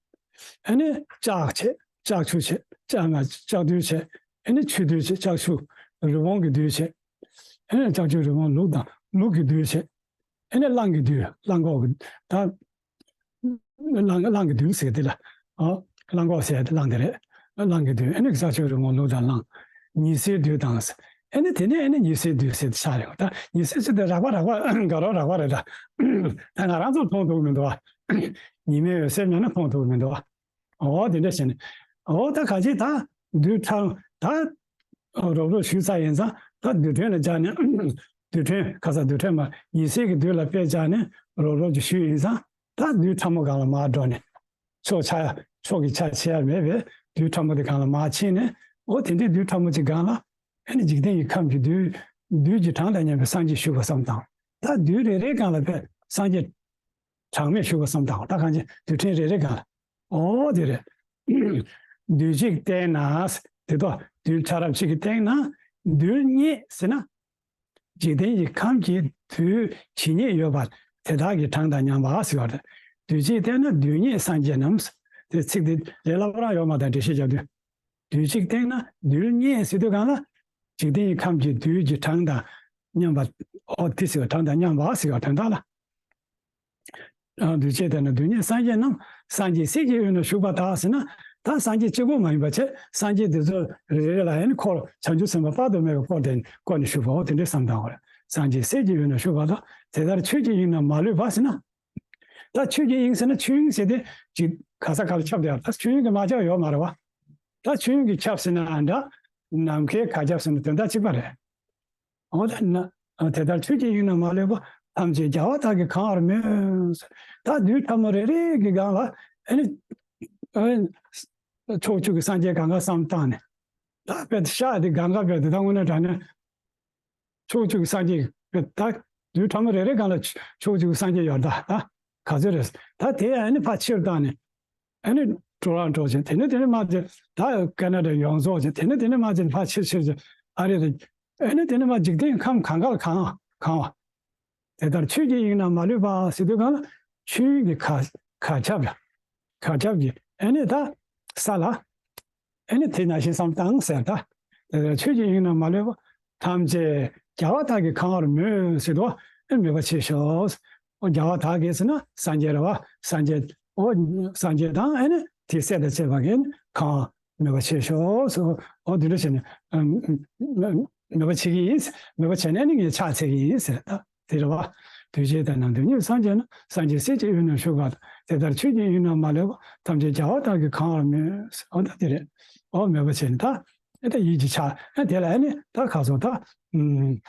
ཨེ་ནི་ལྕགས་བྱས་ལྕགས་ཆུ་བྱས་ལྕགས་ང་ལྕགས་རྡུལ་བྱས། ཨེ་ནི་ཆུ་རྡུལ་བྱས་ལྕགས་ཆུ། རི་བོང་གི་རྡུལ་བྱས། ཨེ་ནི་ལྕགས་ཆུ་རི་བོང་ལུག་དང་ལུག་གི་རྡུལ་བྱས། ཨེ་ནི་གླང་གི་རྡུལ་གླང་གོག་གི་ད། གླང་གླང་གི་རྡུལ་ཟེར་དེ་ལ། ཨ། གླང་གོག་ཟེར་དེ་གླང་དེ་རེད། གླང་གི་རྡུལ་ཨེ་ནི་ས་ཆུ་རི་བོང་ལུག་དང་གླང་། ཉི་ཟེར་རྡུལ་དང་། ཨེ་ནི་དེ་ནས་ཨེ་ནི་ཉི་ཟེར་རྡུལ་ཟེར་དེ་ཆགས་རེད་བ། ད་ཉི་ཟེར་ཟེར་དེ་རགས་པ་རགས་པ་དགའ་རོགས་རགས་པ་རེད་ད། ད་ང་རང་ཚོར་མཐོང་ཐུབ་མི་འདུག་བ། ཉི་མའི་འོད་ཟེར་ཉམས་ན་མཐོང་ཐུབ་མི་འདུག་བ། འོ་དེ་འདྲ་བྱས་ནས། འོ་ད་ག་ཅིག་ད་རྡུལ་ཕྲ་ད་རོབ་རོབ་ཞུས་ཚར་ཡིན་ཙང་ད་རྡུལ་ཕྲན་ལ་སྦྱར་ནས་རྡུལ་ཕྲན་ག་ས་རྡུལ་ཕྲན་མ་ཉི་ཟེར་གྱི་རྡུལ་ལ་དཔེ་སྦྱར་ནས་རོབ་རོབ་ཀྱི་ཞུས་ཡིན་ཙང་ད་རྡུལ་ཕྲ་མོ་སྒང་ལ་མར་འགྲོ་ནས་ཕྱོགས་ཆ་ཕྱོགས་ཀྱི་ཆ་ཕྱེ་ཡ་མེད་པའི་རྡུལ་ཕྲ་མོ་དེ་སྒང་ལ་མར་ཕྱིན་ནས་འོ་དེ་འདྲའི་རྡུལ་ཕྲ་མོ་ཅིག་སྒང་ལ་ཨེ་ནི་འཇིག་རྟེན་གྱི་ཁམས་ཀྱི་རྡུལ་རྡུལ་གྱི་གྲངས་དང་མཉམ་པའི་སངས་རྒྱས་བཞུགས་པ་བསམ་དང་ད་རྡུལ་རེ་རེའི་སྒང་ལ་དཔེ་སངས་རྒྱས་གྲངས་མེད་བཞུགས་པ་བསམ་དང་ད་གང་ཅི་རྡུལ་ཕྲན་རེ་རེའི་སྒང་ལ། འོ་དེ་རེད། རྡུལ་གཅིག་བསྟན་ན། དེ་དག་རྡུལ་ཕྲ་རབ་གཅིག་གིས་བསྟན་ན། རྡུལ་སྙེད་ཟེར་ན། འཇིག་རྟེན་གྱི་ཁམས་ཀྱི་རྡུལ་ཇི་སྙེད་ཡོད་པ་དེ་དག་གི་གྲངས་དང་མཉམ་པ་ཟེར་བ་རེད། རྡུལ་གཅིག་བསྟན་ན་རྡུལ་སྙེད་སངས་རྒྱས་རྣམས། དེ་ཚིག་དེ་ལས་སླ་པོ་རང་ཡོད་མ་དང་འགྲེལ་བཤད་རྒྱབ་དུས། རྡུལ་གཅིག་བསྟན་ན་རྡུལ་སྙེད་ཟེར་དུས་གང་ལ། འཇིག་རྟེན་གྱི་ཁམས་ཀྱི་རྡུལ་གྱི་གྲངས་དང་མཉམ་པ། འོ་དེ་ཟེར་བ་གྲངས་དང་མཉམ་པ་ཟེར་བ་དོན་དག་ལ། རྡུལ་གཅིག་བསྟན་ན་རྡུལ་སྙེད་སངས་རྒྱས་རྣམས། སངས་རྒྱས་སྲས་ཀྱི་དབུས་ན་བཞུགས་པ་དག་ཟེར་ན། ད་སངས་རྒྱས་གཅིག་པོ་མ་ཡིན་པ་བྱས་སངས་རྒྱས་དེ་ཚོ་རེ་རེ་ལ་ཡང་འཁོར་བྱང་ཆུབ་སེམས་དཔའ་དཔག་ཏུ་མེད་པའི་འཁོར་དེ་བསྐོར་ནས་བཞུགས་པའོ་དེ་འདྲའི་བསམ་བཏང་བ་རེད། སངས་རྒྱས་སྲས་ཀྱི་དབུས་ན་བཞུགས་པ་དག་དེ་ལྟར་ཆོས་ཀྱི་དབྱིངས་རྣམས་མ་ལུས་པ་ཟེར་ན། ད་ཆོས་ཀྱི་དབྱིངས་ཟེར་ན་ཆོས་དབྱིངས་ཟེར་དེ་ཅིག་ག་ས་ག་ལ་ཁྱབ་བསྡད་ཡོད་ད་ཆོས་དབྱིངས་ཀྱི་མ་ཁྱབ་ཡོད་མ་རེད་བ། ད་ཆོས་དབྱིངས་ཀྱི་ཁྱབ་ཟེར་ན་འདྲ། ནམ་མཁའི་ག་ཁྱབ་ཟེར་ན་དོན་དག་གཅིག་པ་རེད། འོ་ད་ན། དེ་ལྟར་ཆོས་ཀྱི་དབྱིངས་རྣམས་མ་ལུས་པ། ཐམས་ཅད་རྒྱལ་བ་དག་གིས་གང་བར་མོས། ད་རྡུལ་ཕྲ་མོ་རེ་རེ་གི་སྒང་ལ་ཨ་ནི། ཨ་ཕྱོགས་བཅུ་གི་སངས་རྒྱས་གང་ག་བསམ་བཏང་ནས། ད་དཔེ་ཤ་དེ་གང་ག་དཔེ་དེ་ད་དངོས་གནས་དྲང་གནས། ཕྱོགས་བཅུ་གི་སངས་རྒྱས་ ད་དུས་ཕྲ་མོ་རེ་རེ་སྒང་ལ་ཕྱོགས་གཅིག་སངས་རྒྱས་ཡོད་ད། ད་ག་ཚོད་རེད། ད་དེ་ཨ་ནི་ཕར་ཕྱིར་བཏང་ནས་ཨ་ནི་འགྲོ་རང་འགྲོ་བྱས། དེ་ནས་དེ་ནས་མར་དེ་ད་ཀ་ན་ཌ་ཡོངས་རྫོགས་བྱས། དེ་ནས་དེ་ནས་མར་དེ་ཕར་ཕྱིར་ཕྱིར་བྱས། ཨ་རེ་རེ། ཨ་ནི་དེ་ནས་མར་འཇིག་རྟེན་ཁམས་གང་ག་ལ་གང་གང་བ། དེ་ལྟར་ཆོས་ཀྱི་དབྱིངས་རྣམས་མ་ལུས་པ་ཟེར་དུས་སྒང་ལ་ཆོས་དབྱིངས་ཀྱི་གར་གར་ཁྱབ་ལ། གར་ཁྱབ་ཀྱི་ཨ་ནི་ད་ས་ལ། ཨ་ནི་དེ་ནང་བཞིན་བསམ་བཏང་ཟེར་ད། དེ་ལྟར་ཆོས་ཀྱི་དབྱིངས་རྣམས་མ་ལུས་པ། ཐམས་ཅད་རྒྱལ་བ་དག་གིས་གང་བར་མོས་ཟེར་དུས། ཨ་མོས་པ་ཆེ་ཤོས། ཨོ་རྒྱལ་བ་དག་གིས་ཟེར་ན་སངས་རྒྱས་རེད་བ། སངས་རྒྱས། ཨོ་སངས་རྒྱས་དང་ཨ་ནི་དེ་སྲས་དང་བཅས་པ་གིས་གང་བར་མོས་པ་ཆེ་ཤོས་ཟེར། ཨོ་འདི་འདྲ་བྱས་ནས་མོས་པ་བྱེད་ཀྱི་ཡིན། མོས་པ་བྱས་ནས་ནི་ངས་ཕྱག་འཚལ་གྱི་ཡིན་ཟེར་ད། དེ་རེད་བ། འདུས་བྱས་དག་རྣམས་དོན་གཉེར་སངས་རྒྱས་ན། སངས་རྒྱས་སྲས་ཀྱི་དབུས་ན་བཞུགས་པ་དང་། དེ་ལྟར་ཆོས་ཀྱི་དབྱིངས་རྣམས་མ་ལུས་པ། ཐམས་ཅད་རྒྱལ་བ་དག་གིས་གང་བར་མོས། ཨོ་ད་དེ་རེད། ཨོ་མོས་པ་བྱས་ནས་ད། ཨེ་ད་ཡིད་ཀྱི་ཕྱག་ཨེ་དེ་ལ་ཨེ་ནི་ད་ག་སོང་ད། ཨུམ།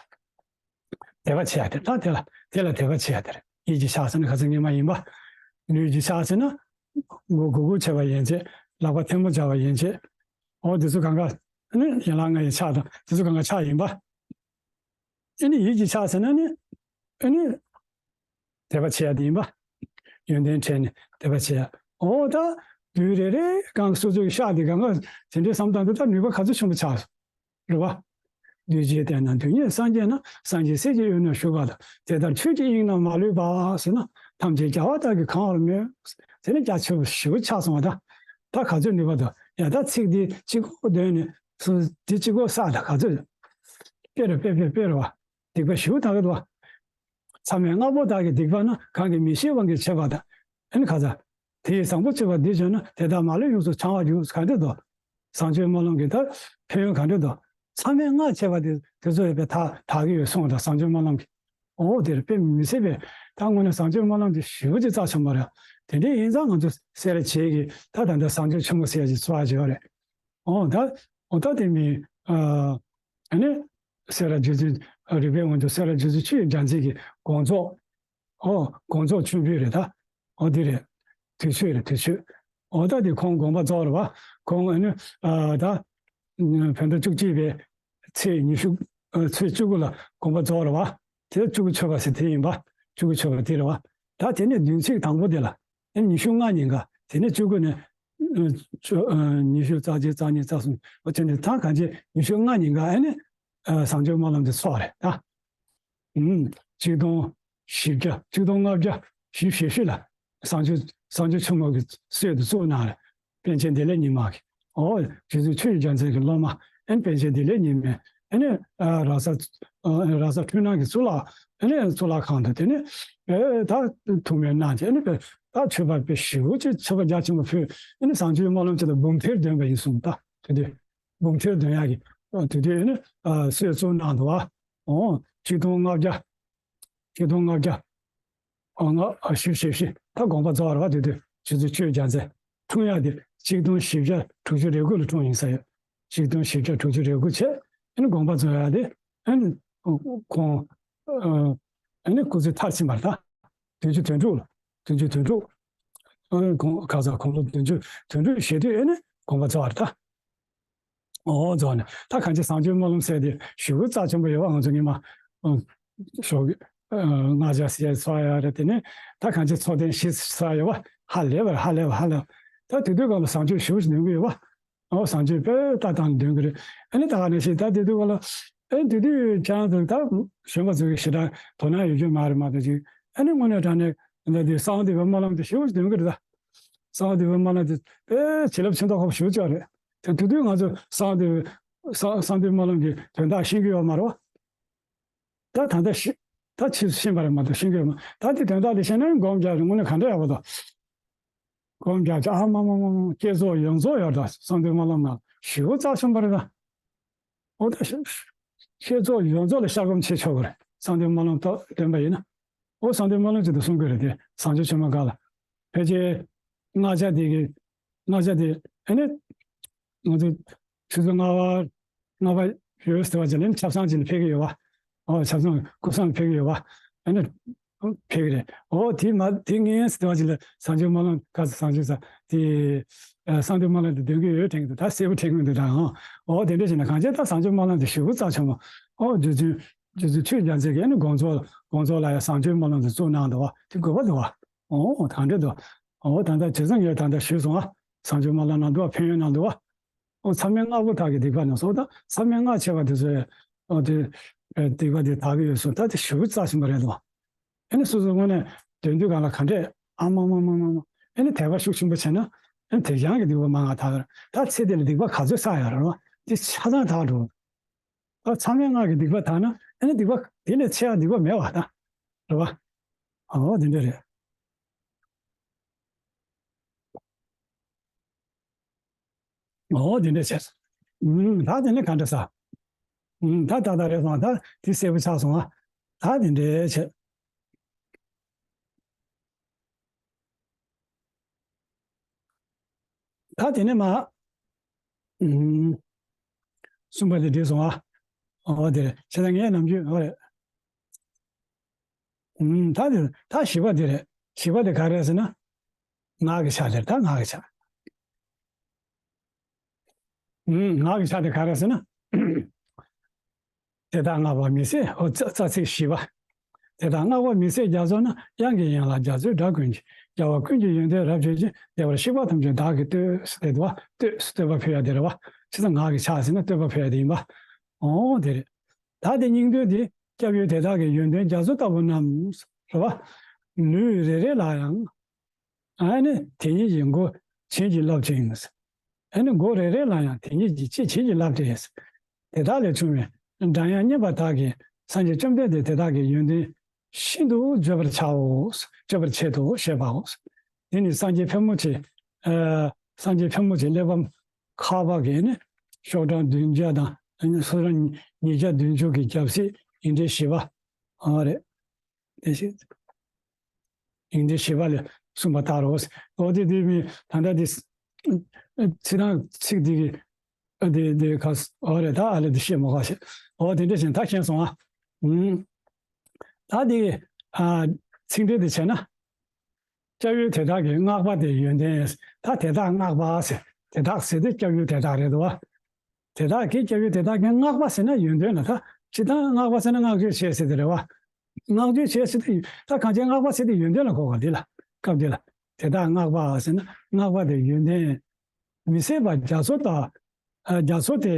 དད་པ་བྱེད་ཡ་དེ་ད་དེ་ལ་དེ་ལ་དད་པ་བྱེད་ཡ་དེ་རེད། ཡིད་ཀྱི་ཕྱག་ཟེར་ན་ག་ཚོད་ངེས་མ་ཡིན་པ། ལུས་ཀྱི་ཕྱག་ཟེར་ན། མགོ་སྒུར་སྒུར་བྱས་པ་ཡན་ཆད། ལག་པ་ཐལ་མོ་སྦྱར་བ་ཡན་ཆད། ཨོ་དེ་ཚོ་གང་ག་ཨེ་ནི་ཡན་ལག་ལྔ་ཡི་ཕྱག་དང་དེ་ཚོ་གང་ག་ཕྱག་ཡིན་པ། ཨེ་ནི་ཡིད་ཀྱི་ཕྱག་ཟེར་ན་ནི། ཨེ་ནི། དད་པ་བྱེད་ཡ་དེ་ཡིན་པ། ཡོན་ཏན་དྲན་ནས་དད་པ་བྱེད་ཡ། འོ་ད། དུས་རེ་རེ་གང་སོ་སོའི་ཤག་དེ་གང་ག་དེ་འདྲའི་བསམ་སྟངས་དེ་ད་ནུས་པ་ག་ཚོད་ཆེན་པོ་ཆགས་སོང་། རེད་བ། འདུས་བྱས་དག་རྣམས་དོན་གཉེར་སངས་རྒྱས་ན། སངས་རྒྱས་སྲས་ཀྱི་དབུས་ན་བཞུགས་པ་དང་། དེ་ལྟར་ཆོས་ཀྱི་དབྱིངས་རྣམས་མ་ལུས་པ་ཟེར་ན། ཐམས་ཅད་རྒྱལ་བ་དག་གིས་གང་བར་མོས། དེ་ནི་རྒྱ་ཆེ་བོ་ཞེ་པོ་ཆགས་སོང་བ་ད། ད་ག་ཚོད་ནུས་པ་འདུག་ཡ་ད་ཚིག་འདི་གཅིག་པོ་འདོན་ནས་སུ་འདི་གཅིག་པོ་བསགས་ད་ག་ཚོད། དཔེ་རེད་དཔེ་དཔེ་དཔེ་རེད་བ། སྡིག་པ་ཞེ་པོ་དག་གི་འདུག་བ། མཚམས་མེད་ལྔ་པོ་དག་གི་སྡིག་པ་ནི། གང་གིས་མི་ཤེས་དབང་གིས་བྱས་པ་དང་། ཨ་ནི་ཁ་ཚ། དེ་ཡི་བཟང་པོ་སྤྱོད་པ་འདི་བྱས་ན། དེ་དག་མ་ལུས་ཡོངས་སུ་བྱང་བར་འགྱུར། ག་འདྲ་འདུག་བཟང་སྤྱོད་སྨོན་ལམ་གྱི་ད་ཕན་ཡོན་ག་འདྲ་འདུག་མཚམས་མེད་ལྔ་བྱས་པ་དེ་དེ་ཚོ་ཡོད་པའི་ད་དག་གི་ཡོད་གསུངས་དང་། བཟང་སྤྱོད་སྨོན་ལམ་གྱི། འོ་དེར་དཔེ་མི་སྲིད་པའི་ད་དངོས་གནས་བཟང་སྤྱོད་སྨོན་ལམ་དེ་ཞེ་པོ་ཅིག་རྩ་ཆེན་པོ་རེད། དེ་འདྲ་ཡིན་ཙང་ང་ཚོ་སེ་ར་བྱེས་ཀྱི་ད་ད་ལྟ་བཟང་སྤྱོད་ཆེན་མོ་ཟེར་ཡ་ཅིག་ཚོགས་ཡ་ཅིག་ཡོད་རེད། འོ་ད། འོ་ད་དེ་མིན། ཨ་ནི། སེ་ར་རྗེ་བཙུན། རིག་པའི་དབང་ཕྱུག་སེ་ར་རྗེ་བཙུན་ཆོས་ཀྱི་རྒྱལ་མཚན་གྱི་དགོངས་རྫོགས། ཨོ་དགོངས་རྫོགས་མཆོད་འབུལ་རེད་ད། ཨོ་འདི་རེད། དུས་མཆོད་རེད་དུས་མཆོད། ཨོ་ད་དེ་ཁོང་དགོངས་པ་རྫོགས་རེད་བ། ཁོང་ཨ་ནི། ཨ་ད། བོད་ཟླ་བཅུ་གཅིག་པའི་ཚེས་ཉི་ཤུ། ཨ་ཚེས་བཅུ་དགུ་ལ་དགོངས་པ་རྫོགས་རེད་བ། དེ་བཅུ་དགུ་མཆོད་པ་ཟེར་དེ་ཡིན་པ། བཅུ་དགུ་མཆོད་པ་དེ་རེད་བ། ད་དེ་ནས་བདུན་ཚིགས་དང་པོ་དེ་ལ། ཨ་ཉི་ཤུ་ལྔ་ཉིན་ག་དེ་ནས་བཅུ་དགུ་ནས། ཨ་བཅུ་ཨ་ཉི་ཤུ་རྩ་གཅིག་རྩ་གཉིས་རྩ་གསུམ། ཨོ་དེ་ནས་ད་གང་ཅི་ཉི་ཤུ་ལྔ་ཉིན་ག་ཨ་ནི། ཨ་བཟང་སྤྱོད་སྨོན་ལམ་དེ་ཚོགས་རེད་ད། ཨུམ། ཆིག་སྟོང་བཞི་བརྒྱ་ཆིག་སྟོང་ལྔ་བརྒྱ་བཞི་བཅུ་ཞེ་བཞི་ལ་བཟང་སྤྱོད་བཟང་སྤྱོད་ཆེན་མོ་གི་སྲོལ་དུ་བཙུགས་གནང་རེད། པཎ་ཆེན་བདེ་ལེགས་ཉི་མ་གིས། ཨོ་རྗེ་བཙུན་ཆོས་ཀྱི་རྒྱལ་མཚན་གྱི་སློབ་མ་ཨན་པཎ་ཆེན་བདེ་ལེགས་ཉི་མས་ཨ་ནི་ཨ་ར་ས་ཨ་ར་ས་འཕྲུལ་སྣང་གི་གཙུག་ལག་ཨ་ནི་གཙུག་ལག་ཁང་དུ་དེ་ནི་ཨེ་ད་ཐུགས་སྨོན་གནང་བྱས་ཨ་ནི་ད་མཆོད་པ་དཔེ་ཞེ་པོ་ཅིག་མཆོད་པ་རྒྱ་ཆེན་པོ་ཕུལ། ཨ་ནི་བཟང་སྤྱོད་སྨོན་ལམ་ཅིག་ལ་འབུམ་ཐེར་འདོན་པ་ཡིན་གསུངས། ད་དེ་དུས་འབུམ་ཐེར་འདོན་ཡག་གི་དེ་དུས་ཨ་ནི་སྲོལ་བཙུགས་གནང་འདུག་བ། ཨོ་ཆིག་སྟོང་ལྔ་བརྒྱ། ཆིག་སྟོང་ལྔ་བརྒྱ། ཨ་ལྔ་ཨ་བཞི་བཅུ་ཞེ་བཞི་ད་དགོངས་པ་རྫོགས་རེད་བ། དེ་དུས་རྗེ་བཙུན་ཆོས་རྒྱལ་མཚན་འཁྲུངས་ཡག་དེ་ཆིག་སྟོང་བཞི་བརྒྱ་དྲུག་ཅུ་རེ་དགུ་ལ་འཁྲུངས་ཡིན་ས་ཡོད། ཆིག་སྟོང་བཞི་བརྒྱ་དྲུག་ཅུ་རེ་དགུ་བྱས་ཨ་ནི་དགོངས་པ་རྫོགས་ཡག་དེ་ཨ་ནི་ཁོང་ཨ་ནི་སྐུ་ཚེ་མཐར་ཕྱིན་པ་རེད་ད། བདུན་ཅུ་དོན་དྲུག་ལ་བདུན་ཅུ་དོན་དྲུག་ཨ་ནི་ཁོང་ག་ས་ཁོང་ལོ་བདུན་ཅུ་དོན་དྲུག་བཞེས་དུས་ཨ་ནི་དགོངས་པ་རྫོགས་རེད་ད། ཨོ་རྫོགས་ནས་ད་གང་ཅི་བཟང་སྤྱོད་སྨོན་ལམ་ཟེར་དེ་ཞེ་པོ་རྩ་ཆེན་པོ་ཡོད་བ། ང་ཚོ་ཉི་མ་ཨ་ཞོགས་ཀྱི་ཨ་སྔགས་ཆས་ཟེར་ཚོགས་ཡག་རེད། དེ་ནས་ད་གང་ཅི་ཚོགས་ཐེངས་བཞི་ཚོགས་ཡག་ཡོད་བ། ཧ་ལས་པ་རེད་ཧ་ལས་པ་ཧ་ལས་པ། ད་དེ་དུས་སྐབས་ལ་བཟང་སྤྱོད་ཞེ་པོ་ཞིག་འདོན་གྱི་ཡོད་བ། ཨོ་བཟང་སྤྱོད་དཔེ་ལྟ་སྟངས་འདོན་གྱི་རེད། ཨ་ནི་ད་ག་ནང་བཞིན་ད་དེ་དུས་སྐབས་ལ་ཨེ་དེ་དུས་ཁྱེད་རང་ཚོ་ད་གཞོན་པ་ཚོ་གི་ཞེ་དྲག་དོ་སྣང་ཡོད་རྒྱུ་མ་རེད་མ་གཏོགས་ཅིག་ཨ་ནི་དངོས་གནས་དྲང་གནས་ད་དེ་གསང་བ་འདུས་པའི་སྨོན་ལམ་དེ་ཞེ་པོ་ཞིག་འདོན་གྱི་རེད་ད། གསང་བ་འདུས་པའི་སྨོན་ལམ་དེ་དཔེ་བྱིན་རླབས་ཆེ་མདོག་ཁ་པོ་ཞེ་པོ་ཅིག་རེད། དེ་དེ་དུས་ང་ཚོ་གསང་བ་འདུས་པའི་གསང་གསང་འདུས་སྨོན་ལམ་གྱི་དོན་དག་ཤེས་ཀྱི་ཡོད་མ་རེད་བ། ད་ད་ལྟ་ཤེས་ད་ཕྱིས་སུ་ཤེས་པ་རེད་མ་གཏོགས་ཤེས་ཀྱི་ཡོད་མ། ད་དེ་དོན་དག་དེ་ཤེས་ན་སྒོམ་རྒྱག་རེད། དངོས་གནས་ག་འདྲ་ཡག་པོ་འདུག་སྒོམ་རྒྱག་ཅིག་ཨ་མ་མ་མ་མ་བསྐྱེད་རྫོགས་ཡོངས་རྫོགས་ཡོད་ད། གསང་འདུས་སྨོན་ལམ་ནང་ཞེ་པོ་རྩ་ཆེན་པོ་རེད་ད། འོ་ད་ཤ་ཤ་བསྐྱེད་རྫོགས་ཡོངས་རྫོགས་ལ་ཤར་སྒོམ་བྱེད་ཆོག་གི་རེད། གསང་འདུས་སྨོན་ལམ་ཐོག་འདོན་པ་ཡིན་ན། འོ་གསང་འདུས་སྨོན་ལམ་ཅིག་ཏུ་གསུང་གི་རེད་དེ། བཟང་སྤྱོད་ཆེན་མོ་སྒང་ལ། ཕལ་ཆེར་སྔགས་ཆས་དེ་གི་སྔགས་ཆས་དེ་ཨ་ནི་ང་ཚོ་ཆུ་ཚོད་ལྔ་པ་ལྔ་པ་ཡོད་ཟེར་བ་ཅིག་ལ་ནི་ཆབ་གསང་ཅིག་ལ་ཕེབས་ཀྱི་ཡོད་བ། འོ་ཆབ་གསང་སྐུ་གསང་ལ་ཕེབས་ཀྱི་ཡོད་བ། ཨ་ནི། ཕེབས་ཀྱི་རེད། འོ་དེ་མ་དེ་ངས་ཟེར་བ་ཅིག་ལ་བཟང་སྤྱོད་སྨོན་ལམ་ག་ས་བཟང་སྤྱོད་ས་དེ། ཨ་གསང་འདུས་སྨོན་ལམ་དེ་འདོན་གྱི་ཡོད་དྲན་གྱི་འདུག་ད་གསལ་པོ་དྲན་གྱི་འདུག་ད། ཨང་། འོ་དེ་འདྲ་བྱས་ན་གང་བྱས་ད་བཟང་སྤྱོད་སྨོན་ལམ་དེ་ཞེ་པོ་རྩ་ཆེན་པོ། འོ་རྗེ་བཙུན་ རྗེ་བཙུན་ཆོས་རྒྱལ་མཚན་གྱིས་ནི་དགོངས་རྫོགས་དགོངས་རྫོགས་ལ་ཡང་བཟང་སྤྱོད་སྨོན་ལམ་དུ་བཙུགས་གནང་འདུག་བ། དེ་དགོས་པ་འདུག་བ། ཨོ་ད་འདྲ་འདུག་ཨོ་ད་ལྟ་བྱས་ཙང་ངས་ད་ལྟ་ཞུས་སོང་ཨ། བཟང་སྤྱོད་སྨོན་ལམ་གནང་འདུག་བ། ཕན་ཡོན་གནང་འདུག་བ། ཨོ་མཚམས་མེད་ལྔ་པོ་དག་གི་སྡིག་པ་ནི་སོགས་དང་མཚམས་མེད་ལྔ་ཆེ་བ་དེ་ཚོའི་ཨོ་དེ་ཨེ་སྡིག་པ་དེ་དག་གི་ཡོད་སོང་། ད་དེ་ཞུ་རྩ་ཆེན་པོ་རེད་འདུག་བ། ཨེ་ནི་སོ་སོའི་ངོས་ནས་དོན་དུ་གང་ལ་ག་འདྲས་ཨ་མ་མ་མ་མ་མ། ཨེ་ནི་དད་པ་ཤུགས་ཆེན་པོ་བྱས་ན་ཨེ་ནི་དེ་ཡང་གི་སྡིག་པ་མང་ང་དག་གི་རེད། ད་ཚེ་འདི་ལ་སྡིག་པ་ག་ཚོད་བསགས་ཡོད་རེད་བ། དེ་ཆ་ཚང་དག་འགྲོ། ད་མཚམས་མེད་ལྔ་གི་སྡིག་པ་དག་ན་ཨེ་ནི་སྡིག་པ་དེ་ལས་ཆེ་བ་སྡིག་པ་མེད་བ་ད། རེད་བ། ཨོ་དེ་འདྲ་རེད། ཨོ་དེ་འདྲ་བྱས། ཨུམ་ད་དེ་ནས་ག་འདྲ་ས། ཨུམ་ད་ད་ད་རེད་སོང་ད་དེ་གསལ་པོ་ཆགས་སོང་ཨ། ད་དེ་འདྲ་བྱས། ད་དེ་ནས་མ། ཨུམ། གསུམ་པ་དེ་འགྲིག་སོང་ཨ། ཨོ་དེ་རེད། བྱས་ཙང་ངས་ནམ་རྒྱུན་ཨོ་རེད། ཨུམ། ད་དེ་ད་བཞི་པ་དེ་རེད། བཞི་པ་དེ་ག་རེད་ཟེར་ན། ངག་གི་ཆ་དེ་རེད། ད་ངག་གི་ཆ། ཨུམ། ངག་གི་ཆ་དེ་ག་རེད་ཟེར་ན། དེ་དག་བསྔགས་པ་མི་ཟད། ཨོ་རྩ་རྩ་ཚིག་བཞི་པ། དེ་དག་བསྔགས་པ་མི་ཟད་རྒྱ་མཚོ་ན། དབྱངས་ཀྱི་ཡན་ལག་རྒྱ་མཚོའི་སྒྲ་ཀུན་གྱིས། རྒྱལ་བ་ཀུན་གྱི་ཡོན་ཏན་རབ་བརྗོད་ཅིང་། བདེ་བར་གཤེགས་པ་ཐམས་ཅད་བདག་གིས་བསྟོད། ཟེར་དེ་འདུག་བ། བསྟོད་ཟེར་བསྟོད་པ་ཕུལ་ཡ་དེ་རེད་བ། བྱས་ཙང་ངག་གི་ཆ་ཟེར་ན་བསྟོད་པ་ཕུལ་ཡ་དེ་ཡིན་པ། ཨོ་དེ་རེད། ད་དེ་སྙིང་འདོད་དེ་སྐྱབས་ཡུལ་དེ་དག་གི་ཡོན་ཏན་རྒྱ་མཚོ་ལྟ་བུ་རྣམས། རེད་བ། ལུས་རེ་རེ་ལ་ཡང་། ཨ་ནི་དེ་ཉིད་ཀྱི་མགོ་བྱིན་གྱིས་བརླབ་ཅིང་། ཨ་ནི་མགོ་རེ་རེ་ལ་ཡང་དེ་ཉིད་ཀྱི་ལྕེ་བྱིན་གྱིས་བརླབས་ཏེ། དེ་དག་ལས་བྱུང་བའི་སྒྲ་དབྱངས་སྙན་པ་དག་གིས་སངས་རྒྱས་བཅོམ་ལྡན་འདས་དེ་དག་གི་ཡོན་ཏན་ཤིན་ཏུ་བརྗོད་པར་བྱའོ། བརྗོད་པར་བྱེད་དོ་ཞེས་པའོ། འདི་ནི་སངས་རྒྱས་ཕལ་མོ་ཆེ། ཨ། སངས་རྒྱས་ཕལ་མོ་ཆེ་གླེགས་བམ་ཁ་པ་གི་ནི་ཤོག་གྲངས་བདུན་བརྒྱ་དང་ཨ་ནི་ཤོག་གྲངས་ཉིས་བརྒྱ་བདུན་ཅུ་གི་རྒྱབ་གཟིགས་ཡིག་འབྲུ་བཞི་པ། ཨ་རེད། དེ་བཞིན་ཡིག་འབྲུ་བཞི་པ་ལས་གསུངས་པ་ལྟར་རོ། འོ་དེ་དེ་མི་ད་ལྟ་དེ་ཚིག་དང་ཚིག་དེ་གི་ཨ་དེ་དེ་ག་ཨོ་རེད། ད་ཨ་ལེ་དེ་བཤད་མ་ག་ཤེས། འོ་དེ་འདྲ་བཞིན་ད་མཁྱེན་སོང་ཨ། ཨུམ། ད་དེ་ཨ་ཚིག་འགྲེལ་དེ་བྱས་ན། སྐྱབས་ཡུལ་དེ་དག་གི་བསྔགས་པ་དེ་ཡོན་ཏན། ད་དེ་དག་བསྔགས་པ་ཟེར། དེ་དག་ཟེར་དེ་སྐྱབས་ཡུལ་དེ་དག་རེད་དོ། དེ་དག་གི་སྐྱབས་ཡུལ་དེ་དག་གི་བསྔགས་པ་ཟེར་ན་ཡོན་ཏན་ལ་ད། སྤྱིར་བཏང་བསྔགས་པ་ཟེར་ན་བསྔགས་བརྗོད་བྱས་ཟེར་དེ་རེད་བ། བསྔགས་བརྗོད་བྱས་ཟེར་དེ་ད་གང་ཅི་བསྔགས་པ་ཟེར་དེ་ཡོན་ཏན་ལ་གོ་བ་འདི་ལ་སྐབས་འདི་ལ། དེ་དག་བསྔགས་པ་ཟེར་ན་བསྔགས་པ་དེ་ཡོན་ཏན། མི་ཟད་པ་རྒྱ་མཚོ་ལྟ། ཨ་རྒྱ་མཚོ་སྟེ།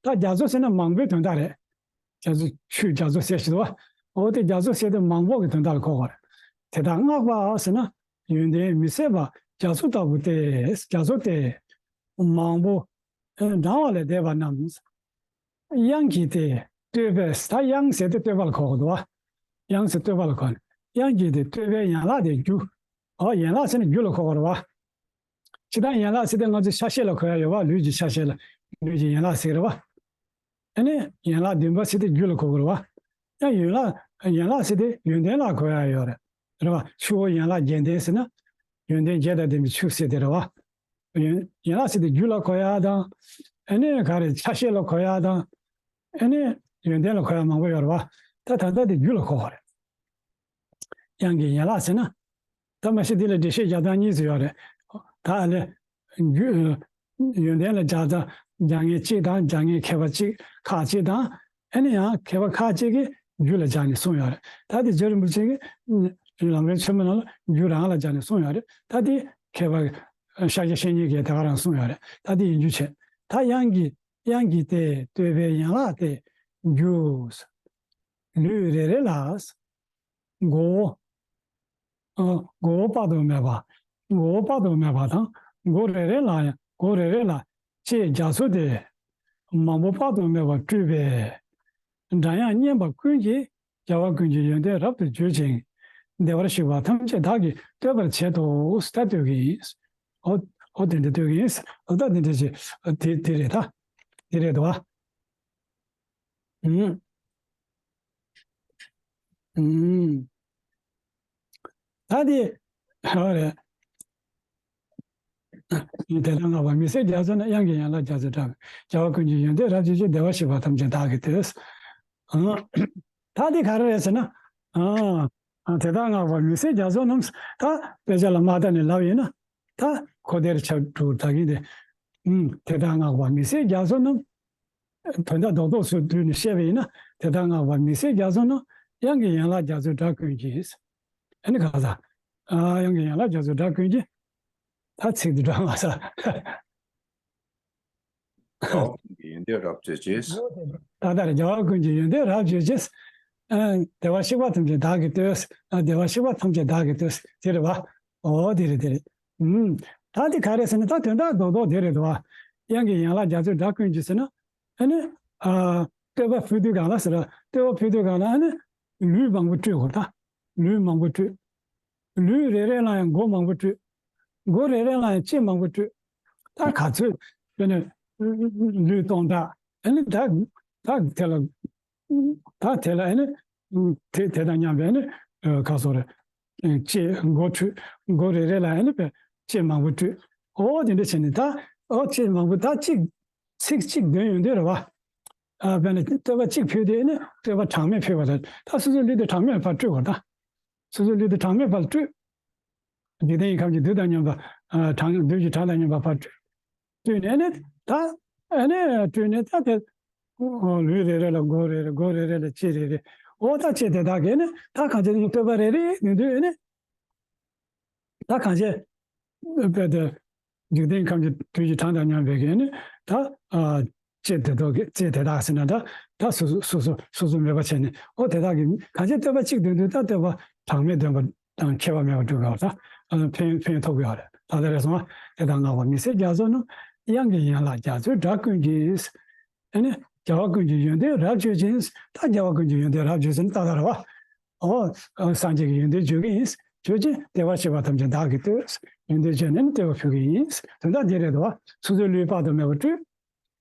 ད་རྒྱ་མཚོ་ཟེར་ན་མང་པོའི་དོན་དག་རེད། རྒྱ་མཚོ་ཆུ་རྒྱ་མཚོ་ཟེར་ཞིག་འདུག་བ། འོ་དེ་རྒྱ་མཚོ་ཟེར་དེ་མང་པོ་གི་དོན་དག་ལ་གོ་བ་རེད། དེ་དག་བསྔགས་པ་ཟེར་ན་ཡོན་ཏན་མི་ཟད་པ་རྒྱ་མཚོ་ལྟ་བུ་སྟེ། རྒྱ་མཚོ་སྟེ། མང་པོ་འབྲང་བ་ལས་འདས་པ་རྣམས། དབྱངས་ཀྱིས་ཏེ་བསྟོད་པས། ད་དབྱངས་ཟེར་དེ་བསྟོད་པ་ལ་གོ་དགོས་འདུག་བ། དབྱངས་ཟེར་བསྟོད་པ་ལ་གོ་ནས། དབྱངས་ཀྱིས་ཏེ་བསྟོད་པའི་ཡན་ལག་དེ་རྒྱུ། འོ་ཡན་ལག་ཟེར་ན་རྒྱུ་ལ་གོ་དགོས་རེད་བ། ཇི་ལྟར་ཡན་ལག་ཟེར་དེ་ང་ཚོའི་ཆ་ཤས་ལ་གོ་ཡ་ཡོད་བ། ལུས་ཀྱི་ཆ་ཤས་ལ་ལུས་ཀྱི་ཡན་ལག་ཟེར་རེད་བ། ཨ་ནི་ཡན་ལག་བདུན་པ་ཟེར་དེ་རྒྱུ་ལ་གོ་དགོས་རེད་བ། ཡང་ཡན་ལག་ཡན་ལག་ཟེར་དེ་ཡོན་ཏན་ལ་གོ་ཡ་ཡོད་རེད། རེད་བ། ཆུ་བོ་ཡན་ལག་བརྒྱད་ལྡན་ཟེར་ན། ཡོན་ཏན་བརྒྱད་དང་ལྡན་པའི་ཆུ་ཟེར་དེ་རེད་བ། ཡོན་ཡན་ལག་ཟེར་དེ་རྒྱུ་ལ་གོ་ཡ་དང་། ཨ་ནི་ག་རེ་ཆ་ཤས་ལ་གོ་ཡ་དང་། ཨ་ནི་ཡོན་ཏན་ལ་གོ་ཡ་མང་པོ་ཡོད་རེད་བ། ད་ད་ལྟ་དེ་རྒྱུ་ལ་གོ་བ་རེད། དབྱངས་ཀྱི་ཡན་ལག་ཟེར་ན། ད་མ་གཞི་འདི་ལ་འགྲེལ་བཤད་རྒྱག་སྟངས་གཉིས་སུ་ཡོད་རེད། ད་ཨ་ལེ། རྒྱུ། ཡོན་ཏན་ལ་སྦྱར་སྟངས་སྦྱར་མཁན་གཅིག་དང་། སྦྱར་མཁན་མཁས་པ་གཅིག་ཁག་གཅིག་དང་། ཨ་ནི་ཡང་མཁས་པ་ཁག་གཅིག་གིས་རྒྱུ་ལ་སྦྱར་ནས་གསུངས་ཡོད་རེད། ད་དེ་རྗེ་རིན་པོ་ཆེ་གིས་ལམ་རིམ་ཆེན་མོ་ནང་ལ་རྒྱུ་རང་ལ་སྦྱར་ནས་གསུངས་ཡོད་རེད། ད་དེ་མཁས་པ་ཤཱཀྱ་བཤེས་གཉེན་གྱིས་དེ་ག་རང་གསུངས་ཡོད་རེད། ད་དེ་ཡིན་རྒྱུ་བྱས། ད་དབྱངས་ཀྱི་དབྱངས་ཀྱིས་ཏེ་བསྟོད་པའི་ཡན་ལག་དེ་རྒྱུ། ལུས་རེ་རེ་ལ། མགོ་བོ། ཨ། མགོ་བོ་དཔག་ཏུ་མེད་པ། མགོ་བོ་དཔག་ཏུ་མེད་པ་དང་། མགོ་རེ་རེ་ལ་ཡང་མགོ་རེ་རེ་ལ་ལྕེ་རྒྱ་མཚོ་སྟེ། མང་པོ་དཔག་ཏུ་མེད་པ་སྤྲུལ་པས། སྒྲ་དབྱངས་སྙན་པ་ཀུན་གྱིས་རྒྱལ་བ་ཀུན་གྱི་ཡོན་ཏན་རབ་ཏུ་བརྗོད་ཅིང་། བདེ་བར་གཤེགས་པ་ཐམས་ཅད་བདག་གིས་བསྟོད་པར་བྱེད་དོ། ད་བསྟོད་ཀྱི་ཡིན། ཨོ། ཨོ་དེ་འདྲ་བསྟོད་ཀྱི་ཡིན། ཨོ་ད་དེ་འདྲ་ཅིག་དེ་དེ་རེད་ད། དེ་རེད་དོ། ཨུམ། ཨུམ། ད་དེ། ཧ་རེ། དེ་ལྟར་བསྔགས་པ་མི་ཟད་རྒྱ་མཚོ་ན། དབྱངས་ཀྱི་ཡན་ལག་རྒྱ་མཚོའི་སྒྲ། རྒྱལ་བ་ཀུན་གྱི་ཡོན་ཏན་རབ་བརྗོད་ཅིང་། བདེ་བར་གཤེགས་པ་ཐམས་ཅད་བདག་གིས་བསྟོད། ཨ། ད་དེ་ག་རེ་རེད་ཟེར་ན། ཨ། ཨ། དེ་ལྟར་བསྔགས་པ་མི་ཟད་རྒྱ་མཚོ་རྣམས། ད་དཔེ་ཆ་ལ་མ་ལྟ་ནས་ལབ་ཡིན་ན། ད་གོ་བདེར་ཆགས་འགྲོ་ད་གིན་དེ། ཨུམ། དེ་ལྟར་བསྔགས་པ་མི་ཟད་རྒྱ་མཚོ་རྣམས། དོན་དག་རྡོག་རྡོག་ཚུར་བསྡུས་ནས་བཤད་པ་ཡིན་ན། དེ་ལྟར་བསྔགས་པ་མི་ཟད་རྒྱ་མཚོ་རྣམས། དབྱངས་ཀྱི་ཡན་ལག་རྒྱ་མཚོའི་སྒྲ་ཀུན་གྱིས། ཨ་ནི་ག་ས། ཨ། དབྱངས་ཀྱི་ཡན་ལག་རྒྱ་མཚོའི་སྒྲ་ཀུན་གྱིས། ད་ཚིག་འདི་འགྲོ་མ་ས། ཨོ། ཡོན་ཏན་རབ་བརྗོད་ཅེས། ད་ལྟར་རྒྱལ་བ་ཀུན་གྱི་ཡོན་ཏན་རབ་བརྗོད་ཅེས། ཨ། བདེ་བར་གཤེགས་པ་ཐམས་ཅད་བདག་གིས་བསྟོད། ཨ། བདེ་བར་གཤེགས་པ་ཐམས་ཅད་བདག་གིས་བསྟོད། དེ་རེད་བ། ཨོ། དེ་རེད། དེ་རེད། ཨུམ། ད་དེ་ག་རེ་ཟེར་ན། ད་དོན་དག་རྡོག་རྡོག་དེ་རེད་དོ། དབྱངས་ཀྱི་ཡན་ལག་རྒྱ་མཚོའི་སྒྲ་ཀུན་གྱིས་ཟེར་ན། ཨ་ནི། ཨ། བསྟོད་པ་ཕུལ་དུས་སྒང་ལ་ཟེར། བསྟོད་པ་ཕུལ་དུས་སྒང་ལ་ཨ་ནི་ལུས་མང་པོ་སྤྲོད་དགོས། ད་ལུས་མང་པོ་སྤྲོད། ལུས་རེ་རེ་ལ་ཡང་མགོ་མང་པོ་སྤྲོད། མགོ་རེ་རེ་ལ་ཡང་ལྕེ་མང་པོ་སྤྲོད། ད་ག་ཚོད་དཔེར་ན་ལུས་སྟོང་ཕྲག་ཨ་ནི་ད་ད་དེ་ལ། ད་དེ་ལ་ཨ་ནི། དེ་དེ་དང་མཉམ་པའི་ཨ་ནི། ཨ། ག་སོགས་རེད། ལྕེ་མགོ་སྤྲོད། མགོ་རེ་རེ་ལ་ཨ་ནི་ལྕེ་མང་པོ་སྤྲོད། ཨོ་དེ་འདྲ་བྱས་ནས་ད། ཨོ་ལྕེ་མང་པོ་ད་གཅིག་ཚིག་གཅིག་འདོན་ཡོང་དུས་རེད་བ། ཨ། དཔེར་ན་བསྟོད་པ་གཅིག་ཕུལ་དུས་ཨ་ནི་བསྟོད་པ་གྲངས་མེད་ཕུལ་བ་དང་། ད་སོ་སོའི་ལུས་དེ་གྲངས་མེད་བར་སྤྲོད་དགོས། ད་སོ་སོའི་ལུས་དེ་གྲངས་མེད་བར་སྤྲོད། འཇིག་རྟེན་གྱི་ཁམས་ཀྱི་དུས་དང་མཉམ་པ། ཨ། གྲངས། དུས་ཀྱི་གྲངས་དང་མཉམ་པ་བར་སྤྲོད། སྤྲོད་ནས་ནི་ད། ཨ་ནི་སྤྲོད་ནས་ད་དེ། ཨོ། ལུས་རེ་རེ་ལ་མགོ་རེ་རེ། མགོ་རེ་རེ་ལ་ལྕེ་རེ་རེ། ཨོ་ད་ལྕེ་དེ་དག་གིས་ནི་ད་གང་བྱེད། བསྟོད་པ་རེ་རེ་འདོན་དུས་ནི་ད་གང་བྱེད། དཔེ་དེ་འཇིག་རྟེན་ཁམས་ཀྱི་དུས་ཀྱི་གྲངས་དང་མཉམ་པའི་གི་ནི་ད། ཨ། ལྕེ་དེ་དག་གི། ལྕེ་དེ་དག་ཟེར་ན་ད། ད་སོ་སོ་སོ་སོ་སོ་སོ་མེད་པ་བྱས་ནས། ཨོ་དེ་དག་གིས་གང་བྱེད། བསྟོད་པ་གཅིག་འདོན་དུས་ད་བསྟོད་པ་གྲངས་མེད་འདོན་པ་དང་ཁྱད་པར་མེད་པ་འགྲུབ་པ། ད་ཕན་ཕན་ཐོགས་ཀྱི་ཡོད་རེད། ད་ལྟ་རེ་སོང་བ། དེ་ལྟར་བསྔགས་པ་མི་ཟད་རྒྱ་མཚོ་རྣམས། དབྱངས་ཀྱི་ཡན་ལག་རྒྱ་མཚོའི་སྒྲ་ཀུན་གྱིས། ཨ་ནི་རྒྱལ་བ་ཀུན་གྱི་ཡོན་ཏན་རབ་བརྗོད་ཅིང་། ད་རྒྱལ་བ་ཀུན་གྱི་ཡོན་ཏན་རབ་བརྗོད་ཟེར་ན་ད་ལྟ་རེད་བ། ཨོ། སངས་རྒྱས་ཀྱི་ཡོན་ཏན་བརྗོད་ཀྱི་ཡིན། བརྗོད་ཅིང་བདེ་བར་གཤེགས་པ་ཐམས་ཅད་བདག་གིས་བསྟོད། ཡོན་ཏན་བརྗོད་ནས་ནི་བསྟོད་པ་ཕུལ་གྱི་ཡིན། དོན་དག་འདི་རེད་དོ། སོ་སོའི་ལུས་དཔག་ཏུ་མེད་པ་སྤྲོད།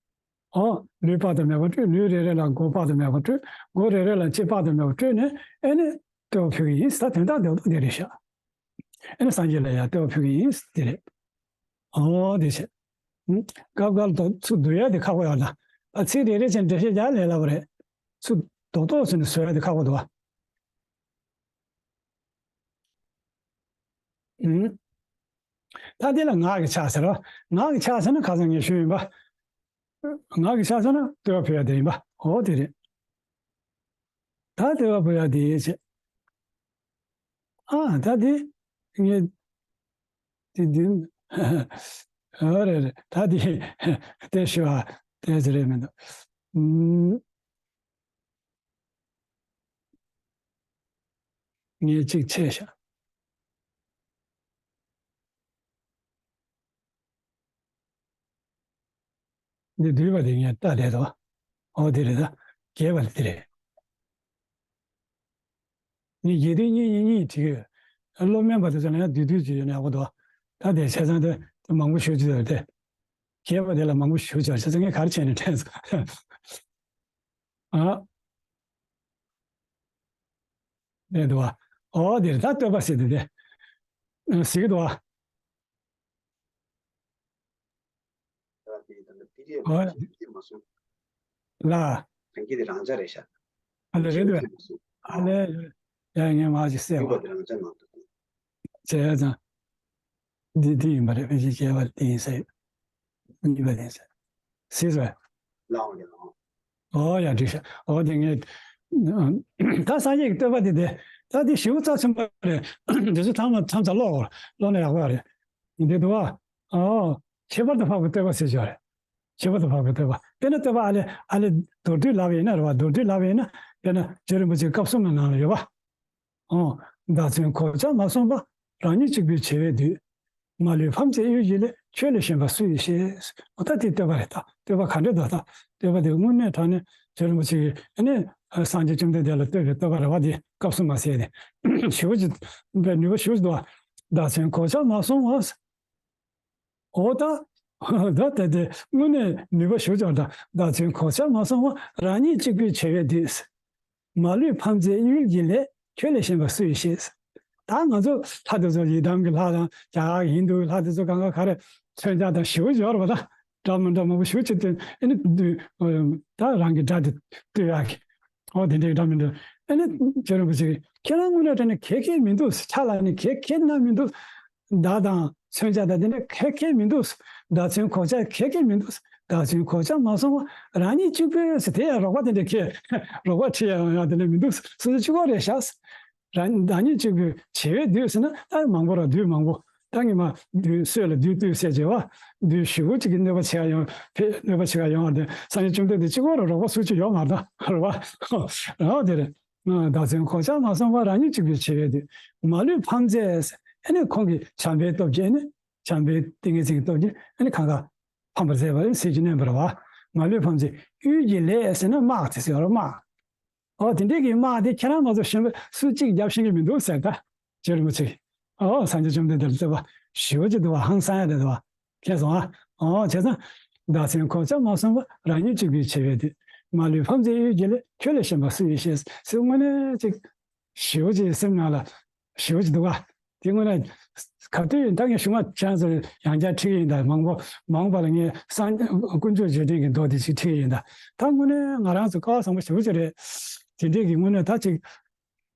ཨོ། ལུས་དཔག་ཏུ་མེད་པ་སྤྲོད། ལུས་རེ་རེ་ལ་མགོ་དཔག་ཏུ་མེད་པ་སྤྲོད། མགོ་རེ་རེ་ལ་ལྕེ་དཔག་ཏུ་མེད་པ་སྤྲོད་ནས་ཨ་ནི་བསྟོད་པ་ཕུལ་གྱི་ཡིན། ད་དོན་དག་རྡོག་རྡོག་འདི་རེད་ཤག་ཨ་ནི་སངས་རྒྱས་ལ་ཡང་བསྟོད་པ་ཕུལ་གྱི་ཡིན། འདི་རེད། ཨོ་དེ་བྱས། ཨུམ། སྐབས་འགའ་ལ་ཚུར་བསྡུ་ཡ་དེ་ཁག་པོ་ཡོད་ན། ཨ། ཚིག་རེ་རེ་བྱས་འགྲེལ་བཤད་རྒྱག་ལས་སླ་པོ་རེད། ཚུར་རྡོག་རྡོག་བཟོས་ནས་བཟོ་ཡ་དེ་ཁག་པོ་འདུག་བ། ཨུམ། ད་དེ་ལ་ངག་གི་ཕྱག་ཟེར་བ། ངག་གི་ཕྱག་ཟེར་ན་ཁ་སང་ངས་ཞུས་ཡིན་པ། ངག་གི་ཕྱག་ཟེར་ན་བསྟོད་པ་ཕུལ་ཡ་དེ་ཡིན་པ། ཨོ་དེ་རེད། ད་བསྟོད་པ་ཕུལ་ཡ་དེ་བྱས། ཨ། ད་དེ་ངས་དེ་འདི། ཨ། རེད་རེད། ད་དེ་དེ་ཞུ་བ་དེ་ཟེར་རེད་མི་འདུག་ཨུམ། ངས་གཅིག་ཆད་ཤག་འདི་བསྡུས་པ་དེ་ངས་ལྟ་བསྡད་དོ། ཨོ་དེ་རེད། ད་རྒྱས་པ་དེ་རེད། ངས་རྒྱས་བསྡུས་གཉིས་གཉིས་གཉིས་བྲིས་ཡོད། སློབ་དམན་པ་དེ་ཚོ་ལ་ཡང་བསྡུས་བསྡུས་བྱས་ཡོད་ན་ཡག་པོ་འདུག་ད་དེ་བྱས་ཙང་དེ་དེ་མང་པོ་ཞུ་རྒྱུ་ཡོད་དེ། རྒྱས་པ་དེ་ལ་མང་པོ་ཞུ་བྱ་བྱས་ཙང་ངས་ག་རེ་བྱས་ནས་དྲན་སོང་། ཨ། རེད་འདུག་བ། ཨོ་དེ་རེད། ད་བསྟོད་པ་ཟེར་དེ་དེ། ཨ། ཟེར་གི་འདུག་བ། ཨོ། ལ། ཨ་ལེ་རེད་འདུག་བ། ཨ་ལེ། ཡ་ངས་མ་ཅིག་གསལ་བ། བྱས་ཙང་། འདི་འདི་ཡིན་པ་རེད། ཕལ་ཆེར་རྒྱས་པ་འདི་ཡིན་ས་ཡོད། གཉིས་པ་ཡིན་ས་ཡོད། ཟེར་བས། ལའོ་ཡ་ལའོ། ཨོ་ཡ་འགྲིག་ཤག་ཨོ་དེ་ངས། ད་སངས་རྒྱས་ཀྱི་བསྟོད་པ་འདི་དེ། ད་འདི་ཞེ་པོ་རྩ་ཆེན་པོ་རེད། འདི་ཚོ་ཚང་མ་མཚམས་མཚམས་ཀློག་ཀློག་ན་ཡག་པོ་རེད། འདི་འདུག་བ། ཨོ། ཁྱད་པར་དུ་འཕགས་པའི་བསྟོད་པ་ཟེར་ཞོར་རེད། ཁྱད་པར་དུ་འཕགས་པའི་བསྟོད་པ། དཔེར་ན་བསྟོད་པ་ཨ་ལེ་ཨ་ལེ་མདོར་བསྡུས་ལབ་པ་ཡིན་ན་རེད་བ། མདོར་བསྡུས་ལབ་པ་ཡིན་ན། དཔེར་ན་རྗེ་རིན་པོ་ཆེ་སྐབས་གསུམ་གྱི་ནང་ལ་ཡོད་བ། ཨོ། བདག་མཚོན་གོ་ཆ་མ་སོང་བ། རང་ཉིད་གཅིག་པུའི་བྱེ་བས་བསྡུས། མ་ལུས་ཕམ་མཛད་གཡུལ་འགྱེད་ལས། ཁྱོད་ལས་གཞན་པ་སུ་ཡིས་ཤེས། ཨོ་ད་དེ་བསྟོད་པ་རེད། ད་བསྟོད་པ་ག་འདྲ་འདུག་ད་བསྟོད་པ་དེ་དངོས་གནས་དྲང་གནས་རྗེ་རིན་པོ་ཆེ་གིས་ཨ་ནི་སངས་རྒྱས་བཅོམ་ལྡན་འདས་ལ་བསྟོད་པའི་བསྟོད་པ་རེད་བ། དེ་སྐབས་གསུམ་མ་ཟེར་ཏེ། ཞེ་པོ་ཅིག་དཔེ་ནུས་པ་ཞེ་པོ་ཅིག་འདུག་བ། བདག་མཚོན་གོ་ཆ་མ་སོང་བ། ཨོ་ད། ད་དེ་དེ་དངོས་གནས་ནུས་པ་ཞེ་པོ་ཅིག་ཡོད་རེད། ད་བདག་མཚོན་གོ་ཆ་མ་སོང་བ། རང་ཉིད་གཅིག་པུའི་བྱེ་བས་བསྡུས། མ་ལུས་ཕམ་མཛད་གཡུལ་འགྱེད་ལས། ཁྱོད་ལས་གཞན་པ་སུ་ཡིས་ཤེས། ད་ང་ཚོ་ལྷ་དེ་ཚོ་ཡི་དམ་གྱི་ལྷ་དང་རྒྱ་གར་གྱི་ཧིན་རྡུ་གི་ལྷ་དེ་ཚོ་གང་ག་ག་རེ་མཚོན་ཆ་དང་ཞེ་པོ་ཅིག་ཡོད་རེད་པ། ད་འདྲ་མི་འདྲ་མང་པོ་ཞེ་པོ་ཅིག་བཏོན། ཨ་ནི་ད་རང་གི་དགྲ་དེ་བསྟོད་ཡག་གི། ཨོ་དེ་འདྲའི་འདྲ་མི་འདྲ། ཨ་ནི་རྗེ་རིན་པོ་ཆེ་གིས་ཁྱེད་རང་དངོས་གནས་དྲང་གནས་གལ་གལ་མི་འདུག་ཕྱག་ལ་ནི་གལ་གལ་ན་མི་འདུག་མདའ་དང་མཚོན་ཆ་དང་དེ་འདྲ་གལ་གལ་མི་འདུག་མདའ་མཚོན་གོ་ཆ་གལ་གལ་མི་འདུག་བདག་འཛིན་གོ་ཆ་མ་སོང་བ་རང་ཉིད་གཅིག་པུས་ཟེར། དེ་ཡང་རོགས་པ་དེ་འདྲ་ཁྱེད་རོགས་པ་ཁྲིད་ཡ་ཡོང་ཡ་དེ་འདྲ་མི་འདུག་སོ་སོ་གཅིག་པོ་རེད་ཤག་རང་བདག་ཉིད་གཅིག་པུས་བྱེ་བས་བསྡུས་ཟེར་ན་ད་མང་པོ་ར་བསྡུས་མང་པོ། ད་ངས་མ་བསྡུས་སྲོད་ལ་བསྡུས་བསྡུས་ཟེར་བྱས་པ། བསྡུས་ཞེ་པོ་ཅིག་གི་གནོད་པ་བྱེད་ཡ་ཡོང་བས་གནོད་པ་བྱེད་ཡ་ཡོང་བ་དེ་སངས་རྒྱས་བཅོམ་ལྡན་འདས་གཅིག་པོ་ར་རོགས་པ་སུ་གཅིག་ཡོད་མ་རེད་ད་རོགས་པ། རང་དེ་རེད། བདག་འཛིན་གོ་ཆ་མ་སོང་བར་རང་ཉིད་གཅིག་པུས་བྱེ་བས་བསྡུས། མ་ལུས་ཕམ་མཛད། ཨ་ནི་ཁོང་གིས་བྱམས་པའི་སྟོབས་ཀྱིས་ཨ་ནི་བྱམས་པའི་ཏིང་ངེ་འཛིན་གྱི་སྟོབས་ཀྱིས་ཨ་ནི་གང་ག་ཕམ་པར་མཛད་པ་ཟིལ་གྱིས་གནོན་པར་བྱ། མ་ལུས་ཕམ་མཛད་དབུས་ཀྱི་ལས་ཟེར་ན་དམག་དེ་ཟེར་བ་དམག་ཨོ་དེ་འདྲས་ཀྱི་དམག་དེ་ཁྱེད་རང་མ་གཏོགས་གཞན་པ་སུ་གཅིག་རྒྱབ་ཤེས་ཀྱི་མི་འདུག་ཟེར་ད། རྗེ་རིན་པོ་ཆེ་གིས། ཨོ་སངས་རྒྱས་བཅོམ་ལྡན་འདས་ལ་བསྟོད་པ་ཞེ་པོ་ཅིག་འདུག་བ། ཧང་སང་ཡ་དེ་འདུག་བ། མཁྱེན་སོང་ཨ། ཨོ་བྱས་ཙང་། བདག་འཛིན་གོ་ཆ་མ་སོང་བར་རང་ཉིད་གཅིག་པུས་བྱེ་བས་བསྡུས། མ་ལུས་ཕམ་མཛད་དབུས་ཀྱི་ལས། ཁྱོད་ལས་གཞན་པ་སུ་ཡིས་ཤེས། ཟེར་དངོས་གནས་ཅིག་ཞེ་པོ་ཅིག་སེམས་ནང་ལ་ཞེ་པོ་ཅིག་འདུག་བ། དེ་དངོས་གནས་ག་དུས་ཡིན་ད་ངས་གཞུག་མ་ཁྱེད་རང་ཚོར་ཡང་བསྐྱར་ཁྲིད་ཀྱི་ཡིན་ད། མང་པོ་མང་པོ་ལ་ངས་སངས་དཀོན་མཆོག་རྗེས་དྲན་གྱི་མདོ་དེ་ཅིག་ཁྲིད་ཀྱི་ཡིན་ད། ད་དངོས་གནས་ང་རང་ཚོ་སྐལ་བ་བཟང་པོ་ཞེ་པོ་ཅིག་རེད། དེ་འདྲས་ཀྱི་དངོས་གནས་ད་ཅིག་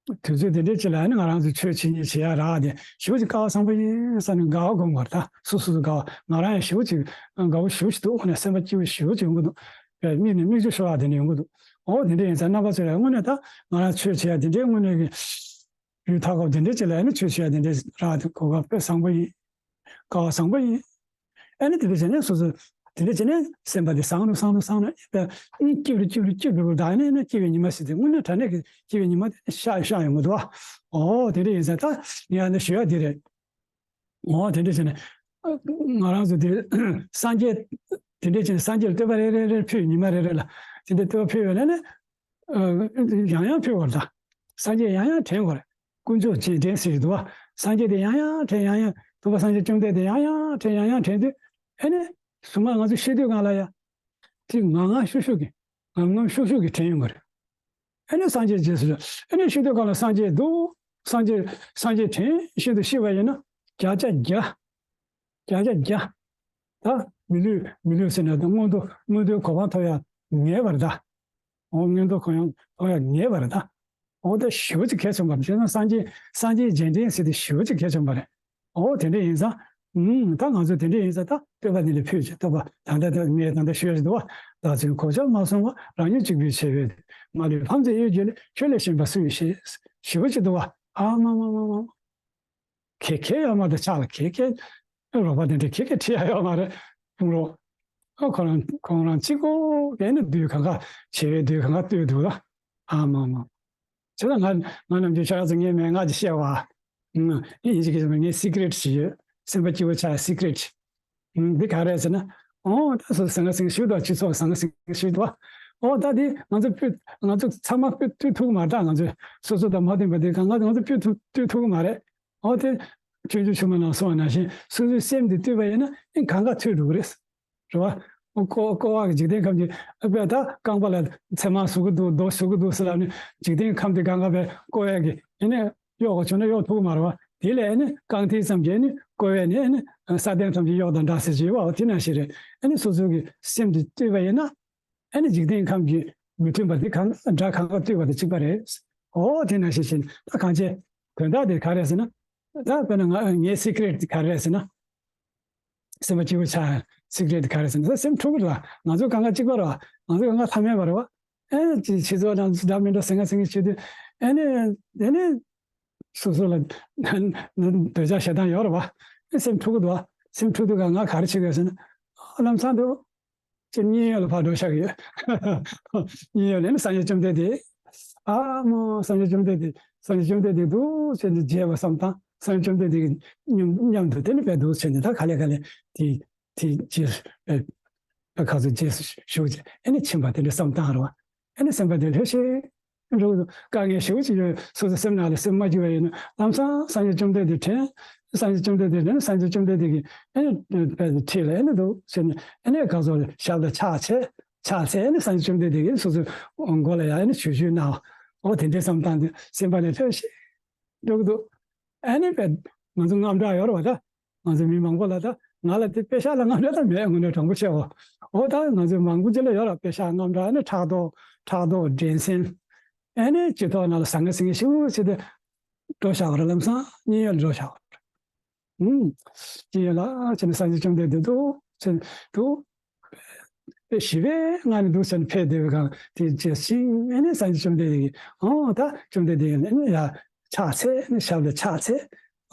དུས་ཚོད་དེ་འདྲའི་ཅིག་ལ་ཨ་ནི་ང་རང་ཚོས་ཆོས་བྱེད་ཉེས་བྱེད་ཡ་རག་དེ་ཞེ་པོ་ཅིག་སྐལ་བ་བཟང་པོ་ཡིན་ས་ནས་དགའ་བ་སྒོམ་དགོས་རེད་ད། སོ་སོ་སོ་དགའ་བ། ང་རང་ཡང་ཞེ་པོ་ཅིག་དགའ་བོ་ཞེ་པོ་ཞིག་འདུག་དངོས་གནས་སེམས་པ་སྐྱིད་པོ་ཞེ་པོ་ཅིག་ཡོང་གི་འདུག་དཔེ་མིག་ནས་མིག་ཆུ་ཤོར་བ་དེ་འདྲ་ཡོང་གི་འདུག་འོ་དེ་འདྲ་ཡིན་ཙང་རྣམ་པ་ཚོ་ལ་དངོས་གནས་ད་ང་རང་ཆོས་བྱེད་ཡ་དེ་འདྲའི་དངོས་གནས་ཀྱི་ཡུལ་ཐག་གོ་དེ་འདྲའི་ཅིག་ལ་ཨ་ནི་ཆོས་བྱེད་ཡ་དེ་འདྲའི་རག་དེ་གོ་སྐབས་དཔེ་བཟང་པོ་ཡིན། སྐལ་བ་བཟང་པོ་ཡིན། ཨ་ནི་དེ་འདྲ་བྱས་ནས་སོ་སོ་དེ་འདྲ་བྱས་ནས་སེམས་པ་དེ་བཟང་རུ་བཟང་རུ་བཟང་རུ་ཨེ་སྐྱིད་རུ་སྐྱིད་རུ་སྐྱིད་རུ་ད་ནི་ནི་སྐྱིད་པའི་ཉི་མ་ཟེར་དེ་དངོས་གནས་དྲང་གནས་ཀྱི་སྐྱིད་པའི་ཉི་མ་དེ་ཤར་ཤར་ཡོང་གི་འདུག་ཨ། ཨོ་དེ་འདྲ་ཡིན་ཙང་ད་ངས་ཨ་ནི་ཞུ་ཡ་དེ་རེད། ཨོ་དེ་འདྲ་བྱས་ནས་ང་རང་ཚོ་དེ་སངས་རྒྱས་དེ་འདྲ་བྱས་ནས་སངས་རྒྱས་ལ་བསྟོད་པ་རེ་རེ་རེ་ཕུལ། ཉི་མ་རེ་རེ་ལ་དེ་འདྲ་བསྟོད་པ་ཕུལ་བས་ན་ནི། ཡང་ཡང་ཕུལ་བར་གདའ། སངས་རྒྱས་ཡང་ཡང་དྲན་བར། དཀོན་མཆོག་རྗེས་དྲན་ཟེར་གྱི་འདུག་བ། སངས་རྒྱས་དེ་ཡང་ཡང་དྲན། ཡང་ཡང་སྟོན་པ་སངས་རྒྱས་བཅོམ་ལྡན་འདས་ཡང་ཡང་དྲན། ཡང་ཡང་དྲན་དུས་ཨེ་ནི་གཟུགས་མ་ང་ཚོ་ཤི་དུས་སྒང་ལ་ཡང་དེ་ངང་ངང་ཤུགས་ཤུགས་ཀྱིས་ངམ་ངམ་ཤུགས་ཤུགས་ཀྱིས་དྲན་ཡོང་གི་རེད། ཨེ་ནི་སངས་རྒྱས་རྗེས་སུ་ཨེ་ནི་ཤི་དུས་སྒང་ལ་སངས་རྒྱས་འདུག་སངས་རྒྱས་སངས་རྒྱས་དྲན་བཞིན་དུ་ཤི་བ་ཡིན་ན་བརྒྱ་ཆ་བརྒྱ། བརྒྱ་ཆ་བརྒྱ། ད་མི་ལུས་མི་ལུས་ཟེར་ན་ད་མངོན་མཐོ་མངོན་མཐོའི་གོ་འཕང་ཐོབ་ཡ་ངེས་པར་གདའ། འོ་མངོན་མཐོ་གོ་ཡང་ཐོབ་ཡ་ངེས་པར་གདའ། འོ་ད་ཞེ་པོ་ཅིག་གལ་ཆེན་པོ་རེད། བྱས་ན་སངས་རྒྱས་སངས་རྒྱས་རྗེས་དྲན་ཟེར་དེ་ཞེ་པོ་ཅིག་གལ་ཆེན་པོ་རེད། འོ་དེ་འདྲ་ཡིན་ཙང་། ཨུམ་ད་ང་ཚོ་དེ་འདྲ་ཡིན་ཙང་ད་བསྟོད་པ་འདི་ལ་ཕུལ་བྱས། བསྟོད་པ་ད་ལྟ་ད་ངས་ད་ལྟ་ཞུ་ཡ་ཞིག་འདུག་བ། བདག་འཛིན་གོ་ཆ་མ་སོང་བར་རང་ཉིད་གཅིག་པུས་བྱེ་བས་བསྡུས། མ་ལུས་ཕམ་མཛད་དབུས་ཀྱི་ལས། ཁྱོད་ལས་གཞན་པ་སུ་ཡིས་ཤེས། ཞེ་པོ་ཅིག་འདུག་བ། ཨ་མ་མ་མ་མ་མ། གེ་གེ་ཡོད་མ་རེད། ཕྱག་ལ་གེ་གེ་རོགས་པ་དེ་འདྲ་གེ་གེ་ཁྲིད་ཡ་ཡོད་མ་རེད། ཁོང་རོགས། ཨ་ཁོ་རང་ཁོང་རང་གཅིག་པོ་གིས་ནི་བསྡུས། གང་ག་བྱེ་བས་བསྡུས། གང་ག་བསྡུས་འདུག་ལ། ཨ་མ་མ། བྱས་ཙང་ང་ང་ནམ་རྒྱུན་ཁྱེད་རང་ཚོ་ངའི་མན་ངག་ཅིག་བཤད་པ། ཨ་ཡིན་ཅིག་གི་ངའི་སི་ཀི་རེ་ཊི་ཅིག་ཡོད། སེམས་པ་སྐྱིད་པོ་ཆགས་སི་ཀི་རེ་ཊི། ཨ་འདི་ག་རེད་ཟེར་ན། ཨོ་ད་སོ་སོ་ཟང་ངེ་ཟིང་ངེ་ཞུ་དང་སྤྱི་ཚོགས་ཟང་ངེ་ཟིང་ངེ་ཞུ་དང་། ཨོ་ད་འདི་ང་ཚོ་སྤུས་ང་ཚོ་ཚང་མ་སྤུས་སྤུས་ཐུབ་མ་རེད། ད་ང་ཚོ་སོ་སོ་དང་མ་མཐུན་པ་འདི་གང་ག་ང་ཚོ་སྤུས་ཐུབ་སྤུས་ཐུབ་མ་རེད། ཨོ་དེ་ཆོས་རྒྱལ་ཆུང་མ་ནང་གསུངས་པ་ནང་བཞིན་སོ་སོའི་སེམས་འདི་བཏུལ་བ་ཡིན་ན་ཨེ་གང་ག་ཐུལ་འགྲོ་གི་རེད། རེད་བ། ཨོ་ཀོ་ཀོ་བ་གི་འཇིག་རྟེན་ཁམས་ཀྱི་ཨ་དཔེ་ད་རྐང་པ་ལ་ཚེར་མ་ཟུག་གི་འདུག་རྡོ་ཟུག་གི་འདུག་ཟེར་ལབ་ནས་འཇིག་རྟེན་ཁམས་དེ་གང་ག་བས་ཀོ་བས་ཀྱི་ཡིན་ནས། གཡོག་ག་བྱུང་ན་གཡོག་ཐུབ་ཀྱི་མ་རེད་བ། དེ་ལས་ཨ་ནི་རྐང་མཐིལ་ཙམ་གྱིས་ཨ་ནི་ཀོ་བས་ནི་ཨ་ནི་ས་སྟེང་ཐམས་ཅད་གཡོག་དང་འདྲ་ཟེར་གྱི་ཡོད་བ། དེ་ནང་བཞིན་རེད། ཨ་ནི་སོ་སོ་གི་སེམས་དེ་བཏུལ་བ་ཡིན་ན་ཨ་ནི་འཇིག་རྟེན་ཁམས་ཀྱི་མི་མཐུན་པ་དེ་གང་དགྲ་གང་ག་བཏུལ་བ་དང་གཅིག་པ་རེད། འོ་དེ་ནང་བཞིན་བྱས་ནས་ད་གང་བྱས་དོན་དག་དེ་ག་རེད་ཟེར་ན། ད་དཔེར་ན་ང་ངའི་སི་ཀི་རེ་ཊི་དེ་ག་རེ་རེད་ཟེར་ན། སེམས་པ་སྐྱིད་པོ་ཆགས། སི་ཀི་རེ་ཊི་ག་རེ་ཟེར་ན་སེམས་འཁྲུག་གི་རེད་བ། ང་ཚོ་གང་ག་གཅིག་པ་རེད་བ། ང་ཚོ་གང་ག་ཐ་མལ་པ་རེད་བ། ཨེ་ཅི་ཕྱི་ཚོགས་ནང་འདྲ་མི་འདྲ་ཟང་ངེ་ཟིང་ངེ་བྱེད་དུས་ཨེ་ནི་ཨེ་ནི་སོ་སོ་ལ་འདོད་ཆགས་ཞེ་སྡང་ཡོད་རེད་བ། ཨེ་སེམས་འཁྲུག་གི་འདུག་བ། སེམས་འཁྲུག་དུས་ག་ང་ག་རེ་བྱེད་དགོས་ཟེར་ན། ཨ་ལམ་སང་དུ་ཅི་གཉིད་ཡོད་ལ་ཕར་འགྲོ་ཤག་ཡོད། གཉིད་ཡོད་ལ་ནི་སངས་རྒྱས་བཅོམ་ལྡན་འདས། ཨ་མོ་སངས་རྒྱས་བཅོམ་ལྡན་འདས་སངས་རྒྱས་བཅོམ་ལྡན་འདས་འདུག་ཟེར་ནས་མཇལ་བ་བསམ་སྟངས། སངས་རྒྱས་བཅོམ་ལྡན་འདས་ཀྱི་མཉམ་མཉམ་དུ་དེ་ནི་བས་འདུག་ཟེར་ནས་ད་ག་ལེ་ག་ལེ་དེ། དེ་རྗེས་སུ་ཨེ་ཨེ་ཁ་སང་རྗེས་སུ་ཞུགས་ཀྱི་ཨེ་ནི་ཕྱིན་པ་དེ་འདྲ་བསམ་སྟངས་རེད་བ། ཨེ་ནི་སེམས་པ་དེ་ལྷོད་ཤིག་འགྲོ་གི་འདུག་དཀའ་ངལ་ཞེ་པོ་ཅིག་ཡོད། སོ་སོ་སེམས་ནང་ལ་སེམས་མ་སྐྱིད་པ་ཡིན་ན་ལམ་སང་སངས་རྒྱས་བཅོམ་ལྡན་འདས་དྲན། སངས་རྒྱས་བཅོམ་ལྡན་འདས་དྲན། སངས་རྒྱས་བཅོམ་ལྡན་འདས་ཀྱིས་ཨེ་ནི་དཔེ་དེ་ཁྲིད་ལ་ཨེ་ནི་འདུག་ཟེར་ནས་ཨེ་ནི་ག་ཚོད་ཞབས་ལ་ཕྱག་འཚལ། ཕྱག་འཚལ་ཨེ་ནི་སངས་རྒྱས་བཅོམ་ལྡན་འདས་ཀྱིས་སོ་སོའི་མགོ་ལ་ཡང་ཨེ་ནི་ཞུ་ཞུ་གནང་བ། འོ་དེ་འདྲའི་བསམ་སྟངས་དེ་སེམས་པ་ནས་ལྷོད་ཤིག་འགྲོ་གི་འདུག་ཨེ་ནི་དཔེ་ང་ཚོ་དངངས་སྐྲག་ཡོད་རེད་བ་ད། ང་ཚོ་མི་མང་པོ་ལ་ད་ང་ལ་དེ་པེ་ཤག་ལ་དངངས་སྐྲག་ད་མེད། དངོས་གནས་དྲང་པོ་བཤད་འོ། འོ་ད་ང་ཚོ་མང་པོ་ཅིག་ལ་ཡོད་ར་པེ་ཤག་དངངས་སྐྲག་ཨ་ནི་ཕྲག་དོག་ཕྲག་དོག་འགྲན་སེམས། ཨ་ནི་སྤྱི་ཚོགས་ནང་ལ་ཟང་ངེ་ཟིང་ངེ་ཞེ་པོ་བྱས་ཏེ་འགྲོ་བཞག་པ་རེད། ལམ་སང་གཉིད་ཡོད་འགྲོ་བཞག་པ་རེད། ཨུམ། གཉིད་ཡོད་ལ་བྱས་ནས་སངས་རྒྱས་བཅོམ་ལྡན་འདས་འདུག་བྱས་འདུག་དཔེ་ཞི་བའི་ངང་ནས་འདུག་ཟེར་ནས་ཕེབས་བསྡད་པའི་སྒང་དེ་བྱས་ཤིང་། ཨེ་ནས་སངས་རྒྱས་བཅོམ་ལྡན་འདས་ཀྱིས། ཨོ་ད་བཅོམ་ལྡན་འདས་ཀྱིས་ཨེ་ནས་ཡར་ཕྱག་འཚལ། ཨེ་ནས་ཞབས་ལ་ཕྱག་འཚལ།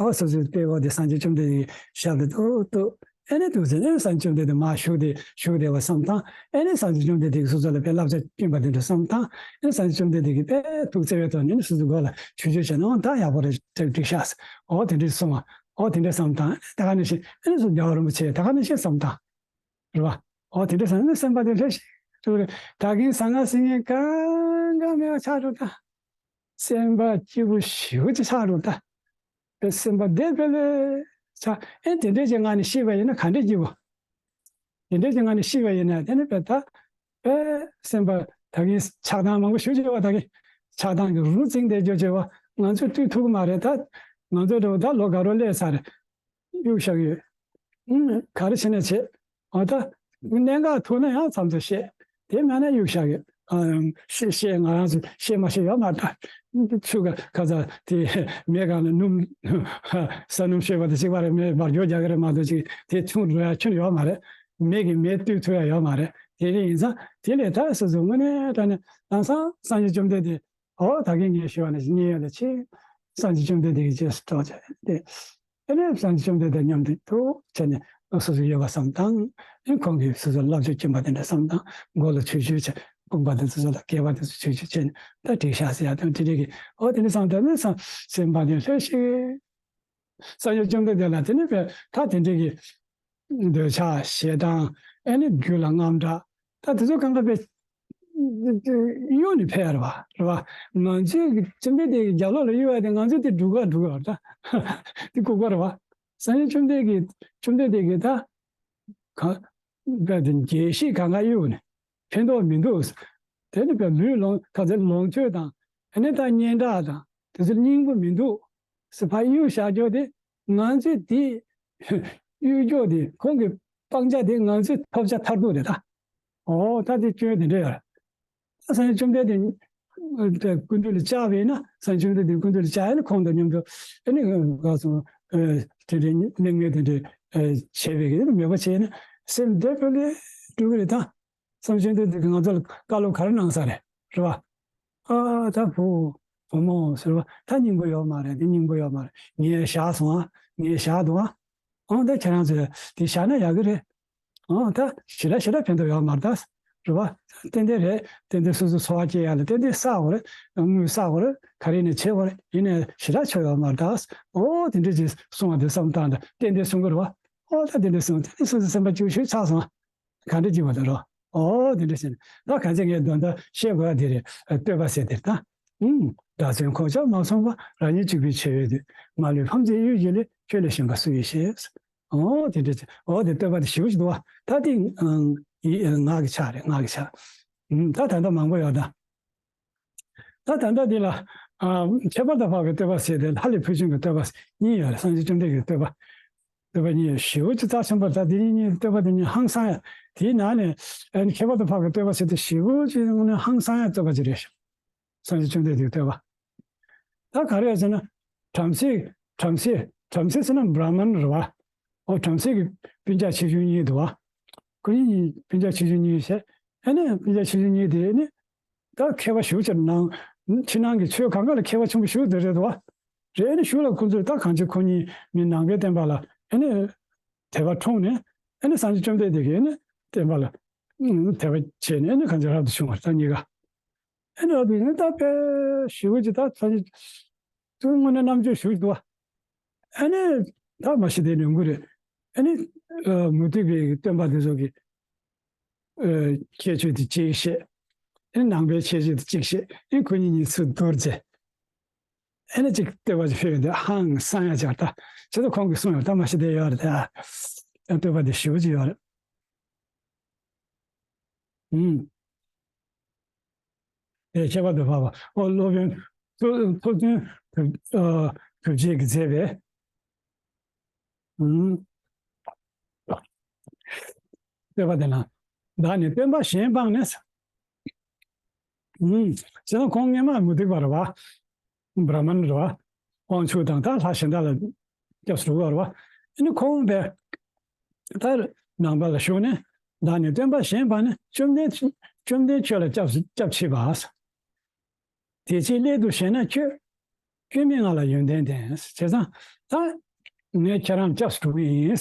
ཨོ་སོ་སོའི་དཔེ་འོ་དེ་སངས་རྒྱས་བཅོམ་ལྡན་འདས་ཀྱི་ཞབས་ལ་གཏུགས་གཏུགས། ཨེ་ནས་འདུག་ཟེར་ནས་སངས་རྒྱས་བཅོམ་ལྡན་འདས་མར་བཞུགས་ཏེ་བཞུགས་བསྡད་པ་བསམ་དང་། ཨེ་ནས་སངས་རྒྱས་བཅོམ་ལྡན་འདས་ཀྱིས་སོ་སོ་ལ་དཔེ་བསླབ་བྱ་བསྐྱོན་པ་དེ་འདྲ་བསམ་དང་། ཨེ་ནས་སངས་རྒྱས་བཅོམ་ལྡན་འདས་ཀྱིས་དཔེ་ཐུགས་བརྩེ་བའི་ཐོག་ནས་ཨེ་ནས་སོ་སོའི་མགོ་ལ་ཆུ་ཆུ་བྱས་ནས། ཨོ་ད་ཡག་པོ་རེད། འགྲིག་ཤག། ཨོ་དེ་འདྲ་གསུངས་པ། ཨོ་དེ་འདྲ་བསམ་དང་། ད་ག་ནང་བཞིན་ཨེ་ནས་སོ་རྒྱལ་བ་རིན་པོ་ཆེ་ད་ག་ནང་བཞིན་བསམ་དང་། རེད་བ། ཨོ་དེ་འདྲ་བསམ་ནས་སེམས་པ་དེ་ལྷོད་ཤིག་འདུག་རེད། ད་གིན་ཟང་ངེ་ཟིང་ངེ་གང་གང་མེད་པ་ཆགས་འགྲོ་ད། སེམས་པ་སྐྱིད་པོ་ཞེ་པོ་ཅིག་ཆགས་འགྲོ་ད། དེ་སེམས་པ་བདེ་ཕྲ་ལོས་ཆགས། ཨེ་དེ་འདྲས་ཀྱི་ངང་ནས་ཤེས་པ་ཡིན་ན་ག་འདྲས་སྐྱིད་པོ། དེ་འདྲས་ཀྱི་ངང་ནས་ཤེས་པ་ཡིན་ན་དེ་ནི་དཔེ་ད། དཔེ་སེམས་པ་ད་གིན་ཆགས་སྡང་མང་པོ་ཞེ་པོ་ཅིག་ཡོད་པ། ད་གིན་ཆགས་སྡང་གི་རུ་འཛིང་བསྡད་རྒྱུ་བྱས་པ་ང་ཚོས་བཏུལ་ཐུབ་ཀྱི་མ་རེད་ད། ང་ཚོ་འདྲ་བོ་ད་ལོ་དགའ་རོགས་སླེབས་ཚར་རེད། གཡུག་བཞག་ཡོད། ཨུམ། ག་རེ་བྱས་ན་བྱེད། འོ་ད། གནད་འགག་ཐུག་ན་ཡང་མཚམས་མཚམས་བཤད། དེ་མེད་ན་གཡུག་བཞག་ཡོད། ཨ། བཤད་བཤད་ང་རང་ཚོ་བཤད་མ་བཤད་ཡོད་མ་རེད་ད། ཆུ་ག་ག་ཚ་དེ་མེ་གང་ལ་སྣུམ། ས་སྣུམ་བཤད་པ་དེ་གཅིག་པ་རེད། མེ་འབར་སྐྱོ་རྒྱག་གི་རེད་མ་གཏོགས་ཅིག་དེ་ཆུང་རུ་ཡ་ཁྱོན་ཡོད་མ་རེད། མེ་གི་མེ་བཏུལ་ཐུབ་ཡ་ཡོད་མ་རེད། དེ་རིང་ཡིན་ཙང་དེ་ལས་ད་སོ་སོ་དངོས་གནས་དྲང་གནས་དེང་སང་སངས་རྒྱས་བཅོམ་ལྡན་འདས། ཨོ་ད་གིན་ངས་ཞུས་པ་ནང་བཞིན་མཉན་ཡོད་ལ་ཆེ། སངས་རྒྱས་བཅོམ་ལྡན་འདས་ཀྱི་རྗེས་སུ་འགྲོ་བྱས་ཏེ། ཨེ་ནས་སངས་རྒྱས་བཅོམ་ལྡན་འདས་མཉམ་དུ་ཐུག་བྱས་ནས་སོ་སོ་ཡོད་པ་བསམ་དང་། ཨེ་ཁོང་གིས་སོ་སོ་བསླབ་བྱ་བསྐྱོན་པ་དེ་འདྲ་བསམ་དང་། མགོ་ལ་ཆུ་ཆུ་བྱས། དཔུང་པ་དེ་ཚོ་ལ་སྐེད་པ་དེ་ཚོ་ཆུ་ཆུ་བྱས་ནས་ད་འགྲིག་ཤག་ཟེར་ཡ་དང་དེ་འདྲ་གི། ཨོ་དེ་འདྲ་བསམ་དང་། ཨེ་ནས་སེམས་པ་དེ་ལྷོད་ཤིག། སངས་རྒྱས་བཅོམ་ལྡན་འདས་ལ་དེ་ནས་དཔེ་ད་དེ་འདྲ་གི། འདོད་ཆགས་ཞེ་སྡང་། ཨེ་ནི་རྒྱུ་ལ་དངངས་སྐྲག། ད་དེ་ཚོ་གང་ག་དཔེ་གཡུག་ནས་ཕེབས་རེད་བ། རེད་བ། ང་ཚོས་ཀྱི་བཅོམ་ལྡན་འདས་ཀྱི་རྒྱབ་ལོགས་ལ་གཡུག་ཡ་དེ་ང་ཚོས་དེ་སྒྲུག་ག་སྒྲུག་ག་རེད་ད། དེ་ལྐུགས་པ་རེད་བ། སངས་རྒྱས་བཅོམ་ལྡན་གྱིས་བཅོམ་ལྡན་འདས་ཀྱིས་ད། ག་ག་དེ་འགྱེད་བཤད་གང་ག་གཡུག་ནས་ཕན་ཐོགས་མི་འདུག། དེ་ནི་དཔེ་ལུས་ལོངས་ག་ཚོད་ལོངས་སྤྱོད་དང་། ཨེ་ནི་ད་སྙན་གྲགས་དང་དེ་ཚོ་སྙིང་པོ་མི་འདུག་ཟེར་ཕར་གཡུག་བཞག་རྒྱུ་དེ། ང་ཚོས་དེ་གཡུག་རྒྱུ་དེ། ཁོང་གི་སྤང་བྱ་དེ་ང་ཚོས་ཐོབ་བྱ་མཐར་ཐུག་རེད་ད། ཨོ་ད་དེ་སྐྱོན་དེ་འདྲ་ཡོད་རེད། ད་སངས་རྒྱས་བཅོམ་ལྡན་འདས་དེ་སྐུ་མདུན་ལ་བཅར་བ་ཡིན་ན། སངས་རྒྱས་བཅོམ་ལྡན་འདས་སྐུ་མདུན་ལ་བཅར་ཡིན་ན་ཁོང་དང་མཉམ་དུ་ཨེ་ནི་ག་སོང་། དེ་འདྲའི་གླེང་མོལ་དེ་འདྲའི་བྱས་པའི་གི་མོས་པ་བྱས་ན་སེམས་བདེ་ཕྲ་ལོས་འགྲོ་གི་རེད་ད། སངས་རྒྱས་བཅོམ་ལྡན་འདས་ཀྱིས་ང་ཚོ་ལ་བཀའ་སློབ་ག་རེ་གནང་ས་རེད། རེད་བ། ཨ་ད་བུ། བུ་མོ་ཟེར་བ་ད་སྙིང་པོ་ཡོད་མ་རེད། དེ་སྙིང་པོ་ཡོད་མ་རེད། ངས་བཞག་སོང་ཨ། ངས་བཞག་འདུག་ཨ། ཨང་ད་ཁྱེད་རང་ཚོས་དེ་བཞག་ན་ཡག་གི་རེད། ཨང་ད་ཞེ་དྲག་ཞེ་དྲག་ཕན་ཐོགས་ཡོད་མ་རེད་ད། རེད་བ། ཏན་ཏན་རེད། ཏན་ཏན་སོ་སོ་འཚོ་བ་སྐྱེལ་ཡ་ལ་ཏན་ཏན་བསགས་དགོས་རེད། དངུལ་བསགས་དགོས་རེད། ག་རེ་ནས་བྱེད་དགོས་རེད། ཡིན་ནའི་ཞེ་དྲག་ཆོ་ཡོད་མ་རེད་ད། ཨོ་དེ་འདྲ་ཅིག་གསུང་བ་དེ་བསམ་བཏང་ད་ཏན་ཏན་གསུང་གི་རེད་བ། ཨོ་ད་དེ་འདྲ་གསུང་དེ་ནས་སོ་སོ་སེམས་པ་སྐྱིད་ཤོས་ཆགས་སོང་ཨ། ག་འདྲ་སྐྱིད་པ་དེ་རོ། ཨོ་དེ་འདྲ་བྱས་ནས་ད་གང་ཚེ་ངས་དོན་དག་བཤད་དགོས་ཡ་དེ་རེད། བསྟོད་པ་ཟེར་དེ་རེད་ད། ཨུམ། དགྲ་བཅོམ་ཁོང་ཅག་མ་ཚོམ་པ། རང་ཉིད་གཅིག་པུའི་ཆེ་བའི་དུས། མ་ལུས་ཕམ་བྱེད་གཡུལ་གྱི་ལས། ཁྱོད་ལས་གཞན་པ་སུ་ཡིས་ཤེས། ཨོ་དེ་འདྲ་བྱས། ཨོ་དེ་བསྟོད་པ་དེ་ཞེ་པོ་ཅིག་འདུག་བ། ད་དེ་ཨང་ཡི་ངག་གི་ཆ་རེད། ངག་གི་ཆ། ཨུམ། ད་ད་ལྟ་མང་པོ་ཡོད་ད། ད་ད་ལྟ་འདི་ལ་ཨ་ཁྱད་པར་དུ་འཕགས་པའི་བསྟོད་པ་ཟེར་ཏེ་ལྷ་ལས་ཕུལ་བྱུང་གི་བསྟོད་པ་གཉིས་ཡོད་རེད། སངས་རྒྱས་བཅོམ་ལྡན་འདས་ཀྱི་བསྟོད་པ། བསྟོད་པ་གཉིས་ཡོད། ཞེ་པོ་ཅིག་རྩ་ཆེན་པོ་རེད། ད་འདི་གཉིས་བསྟོད་པ་འདི་གཉིས་ཧང་སང་ཡ། དེའི་ནང་ནས་ཨ་ནི་ཁྱད་པར་དུ་འཕགས་པའི་བསྟོད་པ་ཟེར་ཏེ་ཞེ་པོ་ཅིག་ནང་ནས་ཧང་སང་ཡ་བསྟོད་པ་ཅིག་རེད་ཤག། སངས་རྒྱས་བཅོམ་ལྡན་འདས་ཀྱི་བསྟོད་པ། ད་ག་རེ་ཡོད་ཟེར་ན། བྲམ་ཟེ། བྲམ་ཟེ། བྲམ་ཟེ་ཟེར་ན་བྲ་མན་རེད་བ། ཨོ་བྲམ་ཟེ་གི་སྤུན་ཀྱག་ཆེ་ཆུང་གཉིས་འདུག་བ། ཁོ་གཉིས་སྤུན་ཀྱག་ཆེ་ཆུང་གཉིས་བྱས། ཨ་ནི་སྤུན་ཀྱག་ཆེ་ཆུང་གཉིས་དེ་ནི། ད་མཁས་པ་ཞེ་པོ་ཅིག་ནང་། ཕྱི་ནང་གི་ཆོས་གང་ག་ལ་མཁས་པ་ཆེན་པོ་ཞེ་པོ་དེ་རེད་འདུག་བ། རེད། ཨ་ནི་གཞུག་ལ་ཁོ་ཚོས་ད་གང་ཅི་ཁོ་གཉིས་མི་ནང་པའི་བསྟན་པ་ལ་ཨ་ནི་དད་པ་འཁྲུངས་ནས། ཨ་ནི་སངས་རྒྱས་བཅོམ་ལྡན་འདས་ཀྱིས་ཨ་ནི་བསྟན་པ་ལ་དད་པ་བྱས་ནས། ཨ་ནི་གང་ཅི་རབ་ཏུ་བྱུང་བ་རེད་ད་གཉིས་ཀ། ཨ་ནི་རབ་ཏུ་ནི་ད་དཔེ་ཞེ་པོ་ཅིག་ད་སངས་རྒྱས་དངོས་གནས་རྣམ་དཔྱོད་ཞེ་པོ་ཅིག་འདུག་བ། ཨ་ནི་ད་མ་གཞི་དེ་ནས་འགོ་རེད། ཨ་ནི་མུ་སྟེགས་པའི་སྟོན་པ་དེ་ཚོ་གི་ཁྱད་ཆོས་དེ་གཅིག་བཤད། ཨེ་ནང་པའི་ཁྱད་ཆོས་དེ་གཅིག་བཤད། ཨེ་ཁོ་གཉིས་གཉིས་སུ་བསྡུར་བྱས། ཨེ་ནི་གཅིག་བསྟོད་པ་ཅིག་ཕེབས་ཡོང་དུས་ཧང་སང་ཡ་ཅིག་ད། བྱས་ཙང་ཁོང་གིས་གསུངས་ཡོད། ད་མ་གཞི་དེ་ཡོད་རེད་ད། བསྟོད་པ་དེ་ཞེ་པོ་ཅིག་ཡོད་རེད། ཨུམ། དེ་ཁྱད་པར་དུ་འཕགས་པ། ཨོ་སློབ་དཔོན་ཐུབ་ཐུབ་བསྟན་བུ་ཨ་བུ་བརྒྱད་ཀྱིས་མཛད་པའི། ཨུམ། བསྟོད་པ་དེ་ན། བདག་ནི་སྟོན་པ་གཞན་སྤངས་ནས། ཨུམ། བྱས་ཙང་ཁོང་སྔན་མ་མུ་སྟེགས་པ་རེད་བ། བྲ་མན་རེད་བ། དབང་ཕྱུག་དང་ད་ལྷ་གཞན་དག་ལ་སྐྱབས་སུ་འགྲོ་བ་རེད་བ། ཨ་ནི་ཁོང་དེ་ད་ནང་པ་ལ་ཞུགས་ནས། བདག་ནི་སྟོན་པ་གཞན་པ་ནི། བཅོམ་ལྡན་བཅོམ་ལྡན་ཁྱོད་ལ་སྐྱབས་སུ་སྐྱབས་མཆི་བ། དེ་ཕྱིར་སླད་དུ་གཞན་ན་ཁྱོད། སྐྱོན་མེད་ང་ལ་ཡོན་ཏན་ལྡན། བྱས་ཙང་ད་ངས་ཁྱེད་རང་སྐྱབས་སུ་འགྲོ་གི་ཡིན།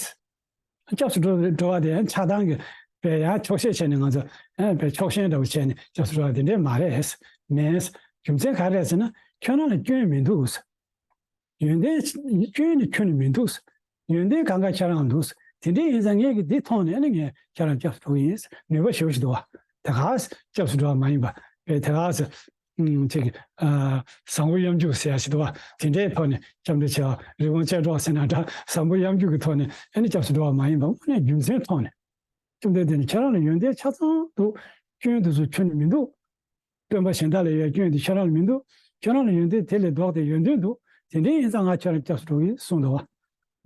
སྐྱབས་སུ་འགྲོ་འགྲོ་བ་དེ་ཡང་ཆགས་སྡང་གི་བས་ཡང་ཆོག་ཤེས་བྱས་ནས་ང་ཚོ་ཨ་བས་ཆོག་ཤེས་འདྲ་བོ་བྱས་ནས་སྐྱབས་སུ་འགྲོ་བ་དེ་འདྲས་མ་རེད། མིན། རྒྱུ་མཚན་ག་རེ་རེད་ཟེར་ན་ཁྱོད་རང་ལ་སྐྱོན་མི་འདུག། ཡོན་ཏན་སྐྱོན་ནི་ཁྱོད་ནི་མི་འདུག། ཡོན་ཏན་གང་ག་ཁྱེད་རང་འདུག། དེ་འདྲས་ཡིན་ཙང་ངས་ཀྱི་འདི་མཐོང་ནས་ཨ་ནི་ངས་ཁྱེད་རང་སྐྱབས་སུ་འགྲོ་གི་ཡིན། ནུས་པ་ཞེ་པོ་ཞིག་འདུག་བ། དེ་ག་སྐྱབས་སུ་འགྲོ་བ་མ་ཡིན་པ་བས་དེ་ག་ཨམ་ཅིག་ཨ་བཟང་པོ་གཡམ་རྒྱུག་ཟེར་ཡ་ཞིག་འདུག་བ། དེ་འདྲའི་ཐོག་ནས་སྐྱབས་འགྲོ་བྱས་པ་རི་བོང་ཅལ་སྒྲོག་ཟེར་ན་འདྲ་བཟང་པོ་གཡམ་རྒྱུག་གི་ཐོག་ནས་ཨ་ནི་སྐྱབས་སུ་འགྲོ་བ་མ་ཡིན་པ་དངོས་གནས་རྒྱུ་མཚན་ཐོག་ནས་བཅོམ་ལྡན་འདས་ནི་ཁྱེད་རང་ལ་ཡོན་ཏན་ཆ་ཚང་འདུག། སྐྱོན་དེ་ཚོ་ཁྱོད་ནི་མི་འདུག། སྟོན་པ་གཞན་དག་ལ་ཡོད་སྐྱོན་དེ་ཁྱོད་རང་ལ་མི་འདུག། ཁྱོད་རང་ལ་ཡོན་ཏན་དེ་ལས་ལྡོག་སྟེ་ཡོན་ཏན་འདུག། དེ་འདྲའི་ཡིན་ཙང་ང་ཁྱོད་རང་སྐྱབས་སུ་འགྲོ་གི་གསུངས་འདུག་བ།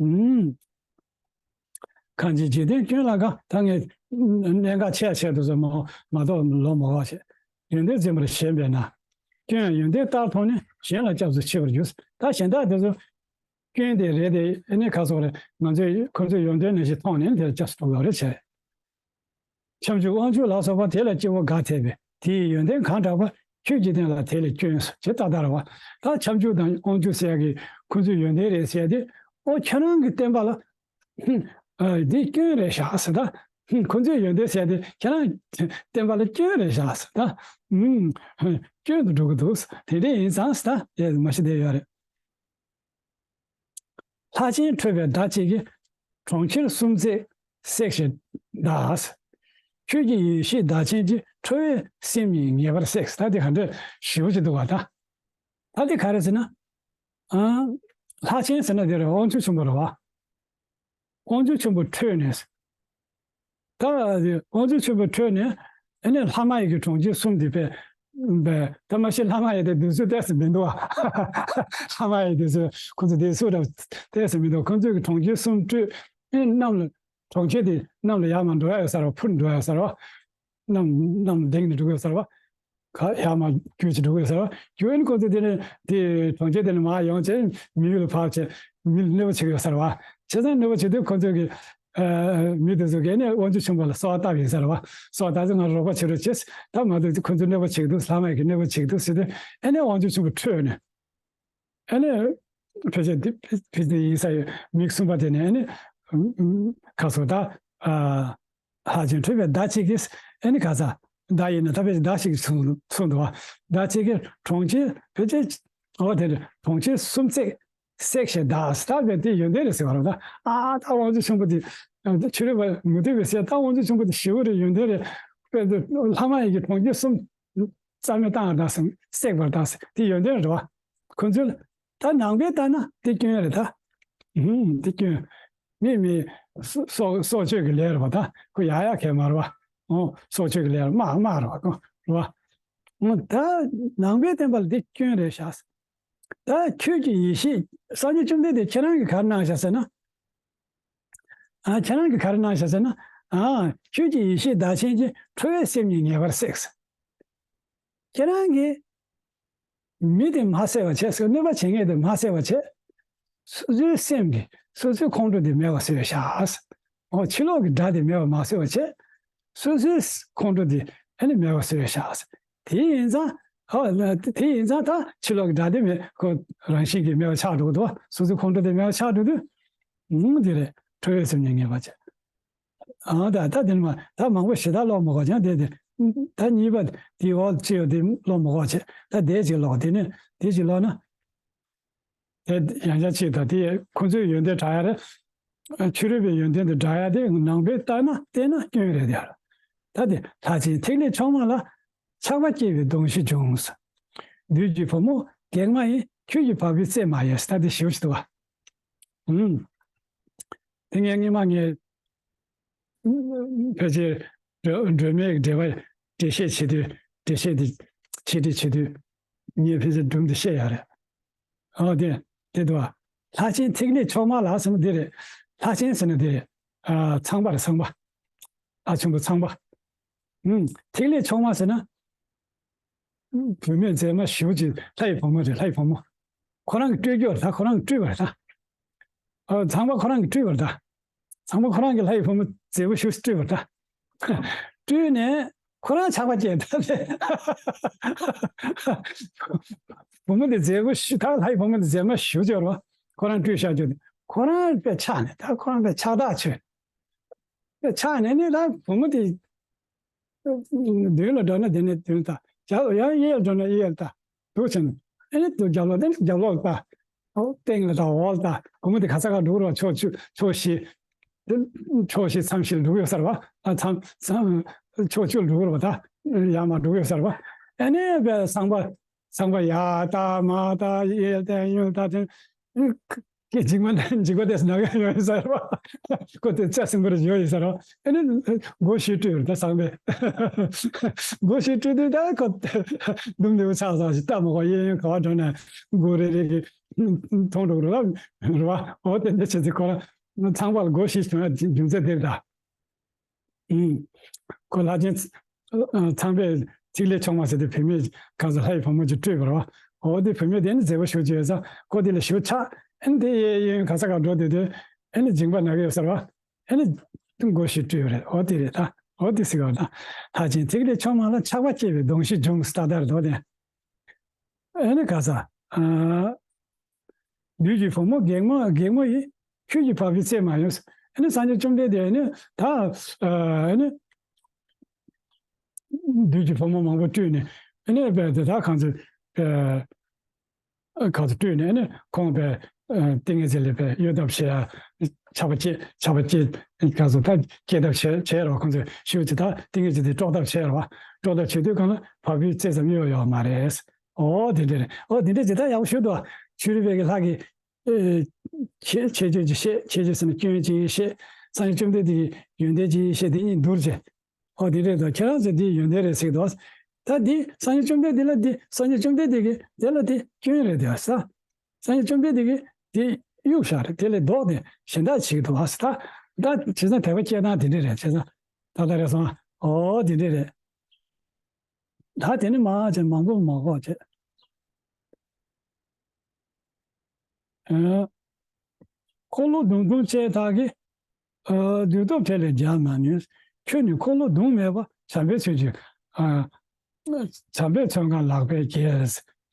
ཨུམ། གང་ཕྱིར་འཇིག་རྟེན་སྐྱོན་ལ་དགའ། ད་ངས་གནད་འགག་ཆེ་ཆེ་དུ་ཚོ་མ་མ་གཏོགས་ལོ་མ་བ་ཞེས། ཡོན་ཏན་འཛིན་པར་ཞེན་པས་ན། སྐྱོན་ཡང་ཡོན་ཏན་ལྟར་མཐོང་ནས་གཞན་ལ་སྐྱབས་སུ་མཆི་བར་འགྱུར། ད་གཞན་དག་དེ་ཚོ་སྐྱོན་དེ་རེད་དེ་ཨེ་ནས་ཁ་སོགས་རེད། ང་ཚོས་ཁོ་ཚོའི་ཡོན་ཏན་ནང་བཞིན་མཐོང་ནས་དེར་སྐྱབས་སུ་འགྲོ་དགོས་རེད་བྱས། ཁྱབ་འཇུག་དབང་ཕྱུག་ལ་སོགས་པ་དེ་ལ་སྐྱེ་བོ་དགའ་འཐད་པས། དེ་ཡི་ཡོན་ཏན་གང་དྲག་པ། ཁྱོད་ཀྱི་སྟེང་ལ་དེ་ལས་སྐྱོན་སོ་ཇི་ལྟར་ལྟར་བ། ད་ཁྱབ་འཇུག་དང་དབང་ཕྱུག་ཟེར་ཡ་གི་ཁོ་ཚོའི་ཡོན་ཏན་རེད་ཟེར་ཏེ། ཨོ་ཁྱེད་རང་གི་བསྟན་པ་ལ་ཨ་འདི་སྐྱོན་རེད་ཤག་ཟེར་ད། ཁོ་ཚོའི་ཡོན་ཏན་ཟེར་ཏེ་ཁྱེད་རང་བསྟན་པ་ལ་སྐྱོན་རེད་ཤག་ཟེར་ད། སྐྱོན་དུ་འགྲོ་གི་འདུག། དེ་འདྲ་ཡིན་ཙང་ཟེར་ད་ཡས་མ་ཤི་བསྡད་ཡོད་རེད། ལྷ་ཆེན་ཁྲོས་པའི་མདའ་གཅིག་གིས། གྲོང་ཁྱེར་གསུམ་བརྩེགས་བསྲེགས་ཤིང་བདག། ཁྱོད་ཀྱི་ཡེ་ཤེས་མདའ་ཆེན་གྱིས། ཁྲོ་བའི་སེམས་ཉིད་ངེས་པར་བསྲེགས། ད་དེ་ག་འདྲ་ཞེ་པོ་ཅིག་འདུག་བ་ད། ད་དེ་ག་རེ་ཟེར་ན། ཨ། ལྷ་ཆེན་ཟེར་ན་དེ་རེད། དབང་ཕྱུག་ཆེན་པོ་རེད་བ། དབང་ཕྱུག་ཆེན་པོ་ཁྲོས་ནས། ད་དབང་ཕྱུག་ཆེན་པོ་ཁྲོས་ནས་ཨ་ནི་ལྷ་མ་ཡི་གི་གྲོང་ཁྱེར་གསུམ་དེ་པས། པས་ད་མ་གཞི་ལྷ་མ་ཡི་དེ་དུས་ཚོད་ཏོག་ཙམ་མི་འདུག་བ། ལྷ་མ་ཡི་དུས་ཚོད་ཁོ་ཚོ་དེ་སུ་འདྲ་ཏོག་ཙམ་མི་འདུག། ཁོ་ཚོས་གི་གྲོང་ཁྱེར་གསུམ་སྤྲོད། ཨ་ནི་གནམ་ལ་གྲོང་ཁྱེར་དེ་གནམ་ལ་ཡར་མར་འགྲོ་ཡ་ཡོད་ས་རེད་བ། འཕུར་འགྲོ་ཡ་ཡོད་ས་རེད་བ། གནམ་གནམ་ལྡིང་ནས་འགྲོ་གི་ཡོད་ས་རེད་བ། ག་ཡར་མར་རྒྱུག་ཅིག་འགྲོ་གི་ཡོད་ས་རེད་བ། རྒྱུག་ཨ་ནི་ཁོ་ཚོ་དེ་ནས་དེ་གྲོང་ཁྱེར་དེ་ནས་མར་ཡོང་བྱས་མི་ཡུལ་ལ་བབས་བྱས་མི་ལ་གནོད་པ་བྱེད་ཀྱི་ཡོད་ས་རེད་བ། བྱས་ཙང་གནོད་པ་བྱེད་དུས་ཁོ་ཚོས་གི་ཨ་མི་དེ་ཚོ་གིས་ནི་དབང་ཕྱུག་ཆེན་པོ་ལ་གསོལ་བ་བཏབ་ཡིན་ས་རེད་བ། གསོལ་བ་བཏབ་ཚེ་ང་རོགས་པ་བྱེད་རོགས་བྱེད། ད་མ་གཏོགས་ཁོ་ཚོས་གནོད་པ་བྱེད་ཀྱི་འདུག། ལྷ་མ་ཡི་གིས་གནོད་པ་བྱེད་ཀྱི་འདུག་ཟེར་ཏེ་ཨ་ནི་དབང་ཕྱུག་ཆེན་པོ་ཁྲོས་ནས། ཨ་ནི་ཕལ་ཆེར་འདི་ཕལ་ཆེར་ཡིན་ས་ཡོད། མིག་གསུམ་པ་དེ་ནས་ཨ་ནི་ཁ་སོ་ད་ཨ་ལྷ་ཆེན་ཁྲོས་པའི་མདའ་གཅིག་གིས་ཨ་ནི་ག་ས་མདའ་ཡིན་ན་ད་ཕལ་ཆེར་མདའ་གཅིག་གིས་མཚོན་མཚོན་འདུག་བ། མདའ་གཅིག་གིས་གྲོང་ཁྱེར་ཕལ་ཆེར་འོ་དེ་གྲོང་ཁྱེར་གསུམ་བརྩེགས་བསྲེགས་ཤིང་བདག། ད་བས་དེ་ཡོན་ཏན་རེད་ཟེར་བ་རེད་ད། ཨ་ད་དབང་ཕྱུག་ཆེན་པོ་དེ་ཕྱི་རོལ་པ་མུ་སྟེགས་པའི་སྲས་ད་དབང་ཕྱུག་ཆེན་པོ་དེ་ཞེ་པོ་རེད། ཡོན་ཏན་རེད། དཔེ་དེ་ལྷ་མ་ཡི་གི་གྲོང་ཁྱེར་གསུམ་རྩ་མེད་བཏང་བ་དང་བསྲེགས་པར་བཏང་ཟེར་དེ་ཡོན་ཏན་རེད་བ། ཁོ་ཚོས་ད་ནང་པས་ལྟ་ན་དེ་སྐྱོན་རེད་ད། ཧུམ་དེ་སྐྱོན། མི་མི་སྲོག་སྲོག་གཅོད་ཀྱི་ལས་རེད་བ་ད། ཁོ་ཡག་ཡག་གས་མ་རེད་བ། ཨོ་སྲོག་གཅོད་ཀྱི་ལས་རེད། དམག་དམག་རེད་བ་ཁོ་རེད་བ། ཨོ་ད་ནང་པའི་བསྟན་པ་ལ་དེ་སྐྱོན་རེད་ཤག། ད་ཁྱོད་ཀྱི་ཡེ་ཤེས་སངས་རྒྱས་བཅོམ་ལྡན་འདས་ཁྱེད་རང་གིས་ག་རེ་གནང་ཤག་ཟེར་ན། ཨ་ཁྱེད་རང་གིས་ག་རེ་གནང་ཤག་ཟེར་ན། ཨ་ཁྱོད་ཀྱི་ཡེ་ཤེས་མདའ་ཆེན་གྱིས་ཁྲོ་བའི་སེམས་ཉིད་ངེས་པར་བསྲེགས། ཁྱེད་རང་གིས་མི་དེ་མ་བསད་པ་བྱས། གནོད་པ་བྱེད་མཁན་དེ་མ་བསད་པ་བྱས། སོ་སོའི་སེམས་ཀྱི་སོ་སོའི་ཁོང་ཁྲོ་དེ་མེད་པ་བཟོས་ཤག། ཨོ་ཕྱི་ལོགས་ཀྱི་དགྲ་དེ་མེད་པ་མ་བཟོས་པ་བྱས། སོ་སོའི་ཁོང་ཁྲོ་དེ་ཨ་ནི་མེད་པ་བཟོས་ཤག། དེ་ཡིན་ཙང་ཨོ་དེ་ཡིན་ཙང་ད་ཕྱི་ལོགས་ཀྱི་དགྲ་དེ་མེད་ཁོ་རང་བཞིན་གྱིས་མེད་པ་ཆགས་འགྲོ་གི་འདུག། སོ་སོའི་ཁོང་ཁྲོ་དེ་མེད་པ་ཆགས་འགྲོ་དུས། ཨང་དེ་རེད། ཁྲོ་བའི་སེམས་ཉིད་ངེས་པར་བྱེད། ཨང་ད་ད་དེ་ནི་མ་ད་མང་པོ་ཞེ་དྲག་ཀློག་མི་དགོས་ཀྱང་དེ་དེ་ད་གཉིས་པ་དེའི་འོག་ཅི་ཡོད་དེ་ཀློག་མི་དགོས་བྱེད། ད་དེ་གཅིག་ཀློག་དེ་ནས་དེ་གཅིག་ཀློག་ན། དེ་ཡང་བསྐྱར་གཅིག་དང་དེ་ཁོ་ཚོའི་ཡོན་ཏན་བསྒྲག་ཡ་རེད། ཕྱི་རོལ་པའི་ཡོན་ཏན་དེ་བསྒྲག་ཡ་དེ་ནང་པའི་ལྟ་ན་བལྟས་ན་སྐྱོན་རེད་དེ། ད་དེ་ལྷ་ཆེན་ཐིག་ལེ་མཆོག་མ་ལ། ཆགས་པ་སྐྱེ་བའི་གདུང་ཤུགས་འབྱུང་། བདུད་ཀྱི་བུ་མོ་གེགས་མ་ཡིན། ཁྱོད་ཀྱི་བ་སྤུའི་རྩེ་མ་ཡལ། ད་དེ་ཞེ་པོ་ཞིག་འདུག་བ། ཨུམ། དེ་ངས་སྔོན་མ་ངས་ཕལ་ཆེར་སྒྲོན་སྒྲོན་མེའི་འགྲེལ་པ་འགྲེལ་བཤད་བྱེད་དུས། འགྲེལ་བཤད་དེ་ཆེད་སྒྲིག་བྱེད་དུས་ངས་ཕལ་ཆེར་སྒྲུང་དེ་བཤད་ཡོད་རེད། ཨོ་དེ་དེ་འདུག་བ། ལྷ་ཆེན་ཐིག་ལེ་མཆོག་མ་ལ་ཟེར་ན་དེ་རེད། ལྷ་ཆེན་ཟེར་ན་དེ་རེད། ཨ་ཚངས་པ་རེད། ཚངས་པ། ལྷ་ཆེན་པོ་ཚངས་པ། ཨུམ། ཐིག་ལེ་མཆོག་མ་ཟེར་ན། བུད་མེད་མཛེས་མ་ཞེ་པོ་ཅིག་ལྷ་ཡི་བུ་མོ་རེད། ལྷ་ཡི་བུ་མོ། ཁོ་རང་གིས་སྤྲུལ་རྒྱུ་ལ་ཁོ་རང་གིས་སྤྲུལ་བ་རེད་ད། ཨ་ཚངས་པ་ཁོ་རང་གིས་སྤྲུལ་བ་རེད་ད། ཚངས་པ་ཁོ་རང་གིས་ལྷ་ཡི་བུ་མོ་མཛེས་པོ་ཞེ་པོ་སྤྲུལ་བ་རེད་ད། སྤྲུལ་ནས་ཁོ་རང་ཆགས་པ་སྐྱེས་ད་ལས། བུ་མོ་དེ་མཛེས་པོ་ཞུ་ད་ལྷའི་བུ་མོ་དེ་མཛེས་མ་ཞུ་ཅོར་བ་ཁོ་རང་སྤྲུལ་བཞག་ཅོར་ཁོ་རང་པས་ཆགས་ནས་ད་ཁོ་རང་པས་ཆགས་ཐག་ཆོད། པས་ཆགས་ནས་ནི་ད་བུ་མོ་དེ། མདུན་ལ་འགྲོ་ན་དེ་ནས་མདུན་ལྟ། རྒྱབ་ཡང་གཡས་ལ་འགྲོ་ན་གཡས་ལ་ལྟ། འདུག་ཕྱིན། ཨེ་ནི་འདུག་རྒྱབ་ལོག་དེ་རྒྱབ་ལོག་ལ་ལྟ། འོ་སྟེང་ལ་ལྟ་འོག་ལ་ལྟ། སྒོར་མོ་དེ་ག་ས་ག་འགྲོ་རོགས་ཕྱོགས་བཅུ་ཕྱོགས་བཞི། དེ་ཕྱོགས་བཞི་མཚམས་བཞི་ལ་འགྲོ་གི་ཡོད་ས་རེད་བ། ཨ་མཚམས་མཚམས་ཕྱོགས་བཅུ་ལ་འགྲོ་གི་རེད་བ་ད། ཡར་མར་འགྲོ་གི་ཡོད་ས་རེད་བ། ཨེ་ནི་བས་ཚངས་པ་ཚངས་པ་ཡར་ལྟ་མར་ལྟ་གཡས་ལ་ལྟ་གཡོན་ལ་ལྟ་དེ། སྐད་འཇིགས་མ་འཇིགས་པ་དེ་ནང་ཡོད་ཡོད་ཟེར་བ། ཁོ་དེ་རྩ་ཟིན་པར་ཡོད་ཡོད་ཟེར་བ། ཨེ་ནི་སྒོ་ཞིག་སྤྲུལ་ད་སང་པས། སྒོ་ཞིག་སྤྲུལ་དུས་ད་ཁོ་དུམ་དེ་བུ་ཚགས་ཚགས་ཤིག་ལྟ་མ་གོ་གཡས་གཡོན་ག་བ་འགྲོ་ན་སྒོ་རེ་རེ་གི་མཐོང་འགྲོ་གི་རེད་བ། འོ་དེ་འདྲ་བྱེད་ཚེ་ཁོ་རང་ཚངས་པ་ལ་སྒོ་ཞིག་བྱུང་ཡ་རྒྱུ་མཚན་དེ་རེད་ད། ཨུམ། ཁོ་ལྷ་ཆེན་ཚ- ཚངས་པས་ཐིག་ལེ་མཆོག་མ་ཟེར་ཏེ་བུད་མེད་ག་ཚོད་ལྷའི་བུ་མོ་ཅིག་སྤྲུལ་བར་བ། འོ་དེ་བུད་མེད་དེ་ནི་མཛེས་པོ་ཞེ་པོ་ཅིག་ཡོད་ཙང་ཁོ་དེ་ལ་ཞེ་པོ་ཆགས། ཨ་ནི་དེ་གཡས་གཡོན་ག་ས་ག་འགྲོ་སྡོད་དུས་ཨ་ནི་འཇིགས་པ་ན་གི་ཡོད་ས་རེད་བ། ཨ་ནི་སྒོ་ཞིག་སྤྲུལ་བ་རེད། འོ་དེ་རེད་ད། འོ་དེ་ཟེར་བ་ད། ལྷ་ཆེན་ཐིག་ལེ་མཆོག་མ་ལ་ཆགས་པ་སྐྱེས་པའི་གདུང་ཤུགས་འབྱུང་ཟེར་ད་ལྟར་དོ་དེ། ཨེ་ནི་ག་ས། ཨ། བདུད་ཀྱི་བུ་མོ་སྒེག་མོ་སྒེག་མོ་ཡིས། ཁྱོད་ཀྱི་བ་སྤུའི་རྩེ་མ་ཡོངས། ཨེ་ནི་སངས་རྒྱས་བཅོམ་ལྡན་འདས་ནི་ད། ཨེ་ནི། བདུད་ཀྱི་བུ་མོ་མང་པོ་སྤྲུལ་ནས་ཨེ་ནི་བས་དེ་དག་གང་ཚེ། ཨེ། གང་ཚེ་སྤྲུལ་ནས་ཨེ་ནི་ཁོང་བས། ཨེ། ཏིང་ངེ་འཛིན་ལས་བས་གཡོ་ཐབས་བྱས། ཆགས་པ་སྐྱེ་ཆགས་པ་སྐྱེ་གང་ཚེ་ད་སྐྱེ་ཐབས་བྱས་བྱས་རོགས་ཁོང་ཚོས་ཞུ་ཅི་ད་ཏིང་ངེ་འཛིན་དེ་དཀྲོག་ཐབས་བྱས་རོགས་དཀྲོག་ཐབས་བྱེད་དུས་གང་ལ་བ་སྤུའི་རྩེ་ཙམ་གཡོ་ཡོད་མ་རེད། ཨོ་དེ་འདྲ་རེད། ཨོ་དེ་འདྲ་ཇི་ལྟར་ཡག་པོ་ཞུ་འདུག་ཆོས་རིག་པའི་གི་ལྷ་གི། ཨེ། ཁྱད་ཁྱད་ཆོས་ཀྱི་བཤད་ཁྱད་ཆོས་ཟེར་ན་སྐྱོན་ཅིག་བཤད། སངས་རྒྱས་བཅོམ་ལྡན་འདས་ཀྱི་ཡོན་ཏན་ཅིག་བཤད་དེ་གཉིས་བསྡུར་བྱས། ཨོ་དེ་འདྲ་རེད་དོ། ཁྱེད་རང་ཚོས་འདི་ཡོན་ཏན་རེད་ཟེར་གི་འདུག་ད་འདི་སངས་རྒྱས་བཅོམ་ལྡན་འདས་ལ་འདི་སངས་རྒྱས་བཅོམ་ལྡན་འདས་ཀྱི་དེ་ལ་དེ་སྐྱོན་རེད་དེ་ས། སངས་རྒྱས་བཅོམ་ལྡན་འདས་ཀྱིས་དེ་གཡུག་བཞག་རེད། དེ་ལས་ལྡོག་སྟེ་གཞན་དག་བྱེད་ཀྱི་འདུག་ཨ་ས། ད་ད་བྱས་ཙང་དད་པ་སྐྱེ་སྟངས་དེ་འདྲ་རེད། བྱས་ཙང་ད་ལྟ་རེད་སོང་། ཨོ་དེ་འདྲ་རེད། ད་དེ་ནི་མ་བྱས་མང་པོ་མ་གོ་བྱས། ཨ། འཁོར་ལོ་བརྡུང་བརྡུང་བཅས་དག་གིས། ཨ། བདུད་སྟོབས་དེ་ལས་རྒྱལ་མ་ནུས། ཁྱོད་ནི་འཁོར་ལོ་བརྡུང་མེད་པ། བྱམས་པའི་ཚུལ་གྱིས། ཨ། བྱམས་པའི་ཚོད་འགའ་ལག་པས་འགྱེལ།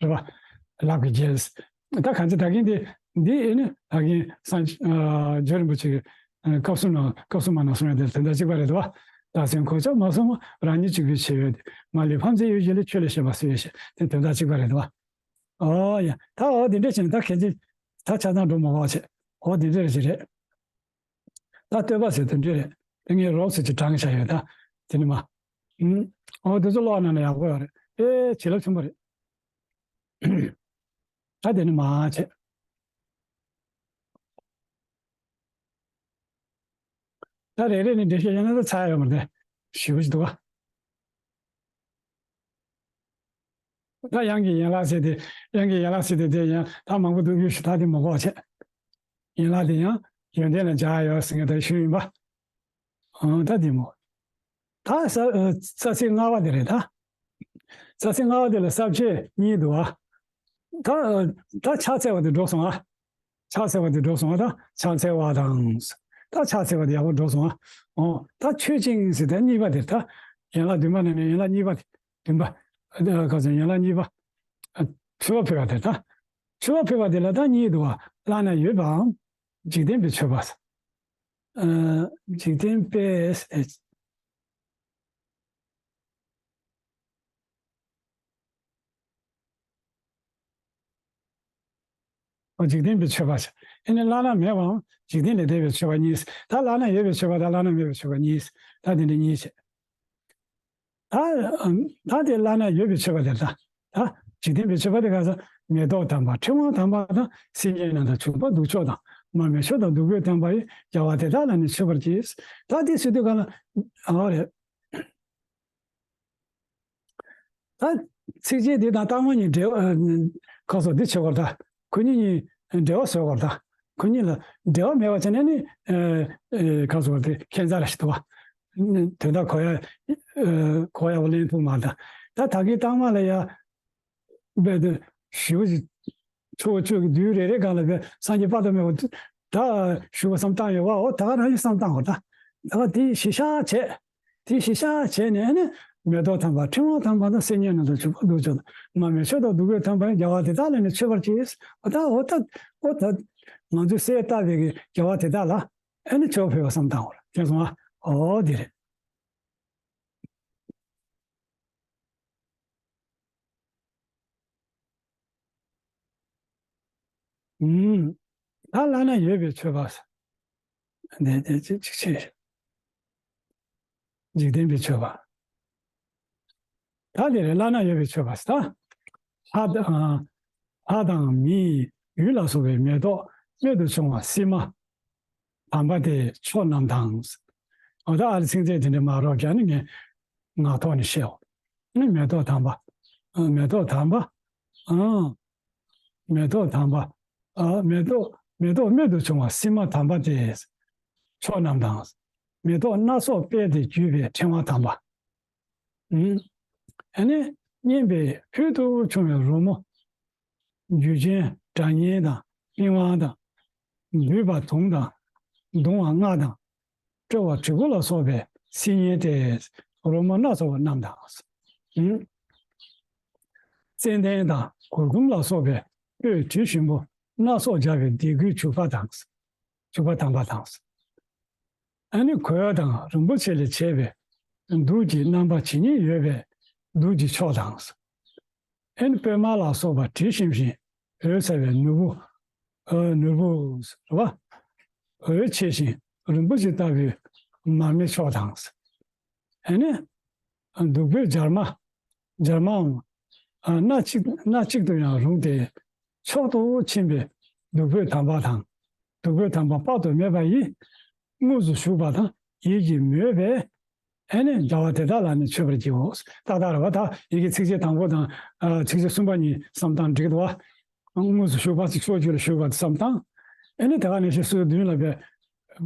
རེད་པ། ལག་གིས་འགྱེལ། ད་གང་ཅི་ད་གིན་འདི་འདི་ཨེ་ནི་ད་གིན་སངས་ཨ། རྒྱུ་རིན་པོ་ཆེ་གི་ཨ། སྐབས་སུ་ན་སྐབས་སུ་མ་ན་གསུང་ཡ་དེ་དོན་དག་གཅིག་པ་རེད་དོ། བདག་སེམས་གོ་ཆ་མ་སོང་བ། རང་ཉིད་གཅིག་པུའི་ཆེ་བས་ཏེ། མ་ལུས་ཕམ་མཛད་ཡུལ་གྱི་ལས། ཆོས་ལས་གཞན་པ་སུ་ཡོད་ཞེས། དེ་དོན་དག་གཅིག་པ་རེད་དོ། ཨོ་ཡ། ད་འོ་དེ་འདྲ་བྱས་ནས་ད་གལ་ཆེ། ད་ཆ་ཚང་འགྲོ་མ་བ་བྱེད། འོ་དེ་འདྲ་རེད་ཅི་རེད། ད་བསྟོད་པ་ཟེར་དེ་འདྲ་རེད། དེ་ངས་རོགས་ཟེར་གྱི་དྲང་བཞག་ཡོད་ད། དེ་ནི་མ། ཨུམ། འོ་དེ་ཚོ་ཀློག་གནང་ན་ཡག་པོ་ཡོད་རེད། ཨེ་བྱིན་རླབས་ཆེན་པོ་རེད། ད་དེ་ནི་མ་བྱེད། ད་རེ་རེ་ནས་འགྲེལ་བཤད་བྱས་ན་ད་ཚར་ཡོད་མ་རེད། ཞེ་པོ་ཞིག་འདུག་ག་ད་དབྱངས་ཀྱི་ཡན་ལག་ཟེར་ཏེ། དབྱངས་ཀྱི་ཡན་ལག་ཟེར་ཏེ་དེ་ཡང་ད་མང་པོ་འདུག་ཡོད་ཞུ་ད་དེ་མ་གོ་བྱས། ཡན་ལག་དེ་ཡང་ཡོན་ཏན་ལ་སྦྱར་ཡོད་ཟེར་མཁན་ད་ཞུ་ཡིན་པ། ཨང་། ད་དེ་མོ། ད་ས་ཨ། རྩ་ཚིག་ལྔ་པ་དེ་རེད་ད། རྩ་ཚིག་ལྔ་པ་དེ་ལ་ས་བཅད་གཉིས་འདུག་ཨ། ད་ཨ། ད་ཕྱག་འཚལ་བ་དེ་འགྲོ་སོང་ཨ། ཕྱག་འཚལ་བ་དེ་འགྲོ་སོང་ཨ། ད་ཕྱག་འཚལ་བ་དང་། ད་ཕྱག་འཚལ་བ་དེ་ཡག་པོ་འགྲོ་སོང་ཨ། ཨོ། ད་མཆོད་ཅིང་ཟེར་ད་གཉིས་པ་དེ་ད། ཡན་ལག་བདུན་པ་ནང་ནས་ཡན་ལག་གཉིས་པ་དེ། བདུན་པ། ཨ། ག་ཚོད་ཡན་ལག་གཉིས་པ། ཨ། མཆོད་པ་ཕུལ་བ་དེ་ད། མཆོད་པ་ཕུལ་བ་དེ་ལ་ད་གཉིས་འདུག་ཨ། བླ་ན་ཡོད་པའམ། འཇིག་རྟེན་པའི་མཆོད་པ། ཨ། འཇིག་རྟེན་པས། འཇིག་རྟེན་པའི་མཆོད་པ་ཟེར། ཨེ་ནི་བླ་ན་མེད་པའམ་འཇིག་རྟེན་ལས་འདས་པའི་མཆོད་པ་གཉིས། ད་བླ་ན་ཡོད་པའི་མཆོད་པ་དང་བླ་ན་མེད་པའི་མཆོད་པ་གཉིས། ད་དེ་འདྲ་གཉིས་བྱས། ད་ད་དེ་བླ་ན་ཡོད་པའི་མཆོད་པ་དེ་ད། ད་འཇིག་རྟེན་པའི་མཆོད་པ་དེ་ག་ས་མེ་ཏོག་དམ་པ་ཕྲེང་བ་དམ་པ་དང་སེང་གེ་རྣམས་དང་བྱུག་པ་གདུགས་མཆོག་དང་མར་མེ་མཆོག་དང་བདུག་སྤོས་དམ་པ་ཡིས་རྒྱལ་བ་དེ་དག་ལ་ནི་མཆོད་པར་བགྱི། ད་དེ་ཟེར་དུས་ག་ལ་ཨ་རེད། ད་ཚིགས་བཅད་འདི་དང་རྟགས་མ་གཉིས་འབྲེལ་བ་ཁ་སོགས་འདི་བྱེད་དགོས་ད། ཁོ་གཉིས་གཉིས་འབྲེལ་བ་བཟོ་དགོས་ད། ཁོ་གཉིས་ལ་འབྲེལ་བ་མེད་པ་བྱས་ན་ནི་ཁ་སོགས་དེ་ཁྱད་མཚར་ཞིག་འདུག་བ། དོན་དག་གོ་ཡ་གོ་ཡ་བ་ལེན་ཐུབ་མ་ད། ད་ད་གིན་རྟགས་མ་ལ་ཡ། བས་དུ་ཞུ་ཅིག་ཚོགས་བཅུ་གི་དུས་རེ་རེ་གང་ལ་བས་སངས་རྒྱས་དཔག་ཏུ་མེད་པ་ད་ཞུ་བ་བསམ་བཏང་ཡོད་བ། འོ་ད་ག་རང་ཡིན་བསམ་བཏང་བ་ད། ད་ག་དེ་གཞི་བཞག་བྱས། དེ་གཞི་བཞག་བྱས་ནས་ཨ་ནི་མེ་ཏོག་དམ་པ་ཕྲེང་བ་དམ་པ་དང་སིལ་སྙན་རྣམས་དང་བྱུག་པ་བདུག་སྤྱོད་དང་མར་མེ་མཆོད་དང་བདུག་སྤོས་དམ་པ་ཡང་རྒྱལ་བ་དེ་དག་ལ་ནི་མཆོད་པར་བགྱི། འོ་ད་འོ་ད་འོ་ད་ང་ཚོས་གསལ་བཏབ་པའི་གི་རྒྱལ་བ་དེ་དག་ལ་ཨ་ནི་མཆོད་པ་ཕུལ་བ་བསམ་བཏང་བ་རེད། མཁྱེན་སོང་ཨ། འོ་དེ་རེད། ཨུམ། ད་བླ་ན་ཡོད་པའི་མཆོད་པ། འདི་འདི་ཅིག་ཅིག་ཆེ། འཇིག་རྟེན་པའི་མཆོད་པ། ད་འདི་རེད། བླ་ན་ཡོད་པའི་མཆོད་པ་ཟེར་ད། ལྷ་དང་ལྷ་དང་མི་ཡུལ་ལ་སོགས་པའི་མེ་ཏོག་སྨད་དུ་ཕྱུང་བ་སིལ་མ་དམ་པ་སྟེ་མཆོག་རྣམས་དང་། འོ་ད་ཨ་ལེ་ཚིག་མཛོད་དེ་འདྲ་མ་རོགས་ཀྱང་ནི་ངས་ངག་ཐོག་ནས་བཤད་འོ། ནི་མེ་ཏོག་དམ་པ། ཨ། མེ་ཏོག་དམ་པ། ཨ། མེ་ཏོག་དམ་པ། ཨ། མེ་ཏོག་མེ་ཏོག་སྨད་དུ་བྱུང་བ་སིལ་མ་དམ་པ་སྟེ། མཆོག་རྣམས་དང་། མེ་ཏོག་སྣ་ཚོགས་སྤེལ་ཏེ་བརྒྱུས་པའི་ཕྲེང་བ་དམ་པ། ཨ་ནི་སྙན་པའི་ཕུལ་དུ་བྱུང་བའི་རོལ་མོ། རྒྱུ་ཅན་སྒྲ་སྙན་དང་པི་ཝང་དང་། འབུད་པ་དུང་དང་། བརྡུང་བ་རྔ་དང་། དཀྲོལ་བ་དྲིལ་བུ་ལ་སོགས་པའི་སིལ་སྙན་ཏེ། རོལ་མོ་སྣ་ཚོགས་པ་རྣམས་དང་། ཙན་དན་དང་གུར་གུམ་ལ་སོགས་པའི་སྤོས་དྲི་ཞིམ་པོ་སྣ་ཚོགས་སྦྱར་བའི་ལྡེ་གུས་བྱུག་པ་དང་། བྱུག་པ་དམ་པ་དང་། ཨ་ནི་གོས་དང་རིན་པོ་ཆེ་ལས་བྱས་པའི་གདུགས་ཀྱི་རྣམ་པ་ཇི་སྙེད་ཡོད་པའི་གདུགས་ཀྱི་མཆོག་དང་། ཨེ་ནི་པད་མ་ལ་སོགས་པ་དྲི་ཞིམ་ཞིང་འོད་གསལ་བའི་ནོར་བུ། ཨ། ནོར་བུ་ཟེར་བ། འོད་ཆེ་ཞིང་རིན་པོ་ཆེ་ལྟ་བུའི་མར་མེ་མཆོག་དང་། ཨེ་ནི་བདུག་སྤོས་སྦྱར་མ། སྦྱར་མའམ། ཨ། སྣ་གཅིག་སྣ་གཅིག་ཏུ་ཡང་རུང་སྟེ། མཆོག་ཏུ་ཕྱིན་པའི་བདུག་སྤོས་དམ་པ་དང་། བདུག་སྤོས་དམ་པ་དཔག་ཏུ་མེད་པ་ཡིས་དངོས་སུ་བཞུགས་པ་དང་ཡིད་ཀྱིས་མོས་པས། ཨེ་ནི་རྒྱལ་བ་དེ་དག་ལ་ནི་མཆོད་པར་བགྱིའོ། ཏག་ཏག་རེད་བ། ད་ཡི་གེ་ཚིགས་བཅད་དང་པོ་དང་། ཨ། ཚིགས་བཅད་གསུམ་པ་གཉིས་བསམ་སྟངས་འགྲིག་འདུག་བ། དངོས་སུ་བཞུགས་པ་ཅིག་ཕྱོགས་གཅིག་ལ་བཞུགས་པ་བསམ་སྟངས། ཨེ་ནི་དེ་ག་ནས་ཤེས་སུ་མདུན་ལ་བས་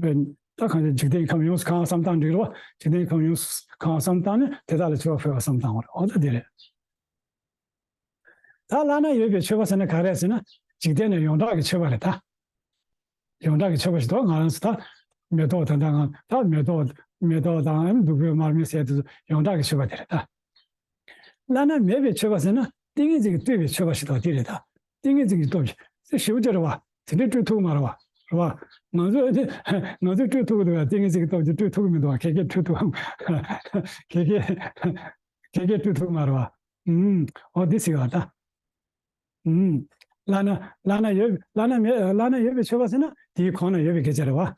བས་ད་གང་ཅི་འཇིག་རྟེན་ཁམས་ཡོངས་སུ་གང་བསམ་སྟངས་འགྲིག་རེད་བ། འཇིག་རྟེན་ཁམས་ཡོངས་སུ་གང་བསམ་སྟངས་ནི་དེ་དག་ལ་མཆོད་པ་ཕུལ་བ་བསམ་སྟངས་རེད། འོ་ད་དེ་རེད། ད་བླ་ན་ཡོད་པའི་མཆོད་པ་ཟེར་ན་ག་རེ་ཟེར་ན། འཇིག་རྟེན་ནས་ཡོངས་གྲགས་ཀྱི་མཆོད་པ་རེད་ད། ཡོངས་གྲགས་ཀྱི་མཆོད་པ་ཞིག་འདུག་ང་རང་ཚོ་ད་མེ་ཏོག་ད་ལྟ་ང་ད་མེ་ཏོག་མེ་ཏོག་དང་བདུག་སྤོས་མར་མེ་ཟེར་དུས་ཡོངས་གྲགས་ཀྱི་མཆོད་པ་དེ་རེད་ད། བླ་ན་མེད་པའི་མཆོད་པ་ཟེར་ན་ཏིང་ངེ་འཛིན་གྱིས་བསྟོད་པའི་མཆོད་པ་ཞིག་འདུག་དེ་རེད་ད། ཏིང་ངེ་འཛིན་གྱིས་བསྟོད་པའི་ཞེ་པོ་ཅིག་རེད་བ། དེ་འདྲའི་སྤྲོས་ཐུབ་མ་རེད་བ། རེད་བ། ང་ཚོས་ང་ཚོས་སྤྲོས་ཐུབ་ཀྱི་འདུག་བ། ཏིང་ངེ་འཛིན་གྱིས་བསྟོད་པ་ཅིག་སྤྲོས་ཐུབ་ཀྱི་མི་འདུག་བ། ག་གེ་སྤྲོས་ཐུབ་ག་གེ་གེ་ག་གེ་སྤྲོས་ཐུབ་མ་རེད་བ། ཨུམ། འོ་འདི་ཟེར་བ་ད། ཨུམ། བླ་ན་བླ་ན་ཡོད་བླ་ན་མེད་བླ་ན་ཡོད་པའི་མཆོད་པ་ཟེར་ན་དེའི་གོང་ན་ཡོད་པའི་སྐད་ཆ་རེད་བ།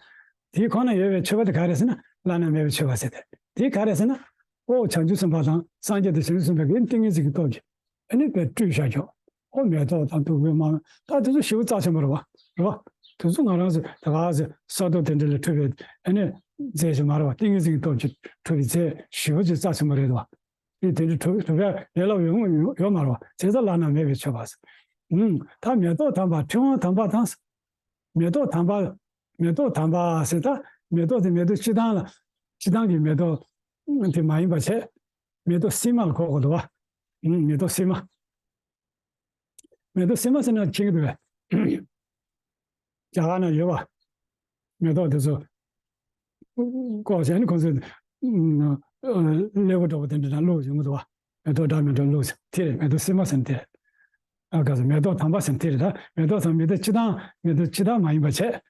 དེའི་གོང་ན་ཡོད་པའི་མཆོད་པ་དེ་ག་རེ་ཟེར་ན་བླ་ན་མེད་པའི་མཆོད་པ་ཟེར་ཏེ། དེ་ག་རེ་ཟེར་ན། ཨོ་བྱང་ཆུབ་སེམས་དཔའ་དང་སངས་རྒྱས་དང་བྱང་ཆུབ་སེམས་དཔའི་གི་ཏིང་ངེ་འཛིན་གྱི་སྟོབས་ཀྱིས་ཨ་ནི་དཔེ་སྤྲོས་བཞག་ཀྱོག་ཨོ་མེ་ཏོག་དང་བདུག་སྤོས་མར་མེ་ད་དེ་ཚོ་ཞེ་པོ་རྩ་ཆེན་པོ་རེད་བ། རེད་བ། དེ་ཚོ་ང་རང་ཚོ་ད་ག་ཚོད་ས་རྡོ་དེ་འདྲ་ལས་འཕྲོས་པའི་ཨ་ནི་རྫས་ཤིག་མ་རེད་བ། ཏིང་ངེ་འཛིན་གྱི་སྟོབས་ཀྱིས་འཕྲོས་པའི་རྫས་ཞེ་པོ་ཅིག་རྩ་ཆེན་པོ་རེད་བ། དེ་དེ་འདྲ་གྲུབ་གྲུབ་ཡ་ལས་སླ་པོ་ཡོང་ཡོང་ཡོད་མ་རེད་བ། བྱས་ཙང་བླ་ན་མེད་པའི་མཆོད་པ་ཟེར། ཨུམ། ད་མེ་ཏོག་དམ་པ་ཕྲེང་བ་དམ་པ་དང་། མེ་ཏོག་དམ་པ། མེ་ཏོག་དམ་པ་ཟེར་ད། མེ་ཏོག་དེ་མེ་ཏོག་སྤྱིར་བཏང་ལ། སྤྱིར་བཏང་གི་མེ་ཏོག་དེ་མ་ཡིན་པ་བྱས། མེ་ཏོག་སིལ་མ་ལ་གོ་དགོས་འདུག་བ། ཨུམ། མེ་ཏོག་སིལ་མ། མེ་ཏོག་སིལ་མ་ཟེར་ན་མཁྱེན་གྱི་འདུག་བས། རྒྱ་གར་ན་ཡོད་པ། མེ་ཏོག་དེ་ཚོ་བཀོག་བྱས་ནས་ཁོང་ཚོས་ཀླད་ཀོར་འདྲ་པོ་དེ་འདྲ་ནང་བླུགས་ཡོང་གི་འདུག་བ། མེ་ཏོག་འདྲ་མི་འདྲ་བླུགས་བྱས་དེ་རེད། མེ་ཏོག་སིལ་མ་ཟེར་ན་དེ་རེད། ཨ་ག་ཟེར་མེ་ཏོག་དམ་པ་ཟེར་ན་དེ་རེད་ད། མེ་ཏོག་དམ་མེ་ཏོག་སྤྱིར་བཏང་མེ་ཏོག་སྤྱིར་བཏང་མ་ཡིན་པ་བྱས།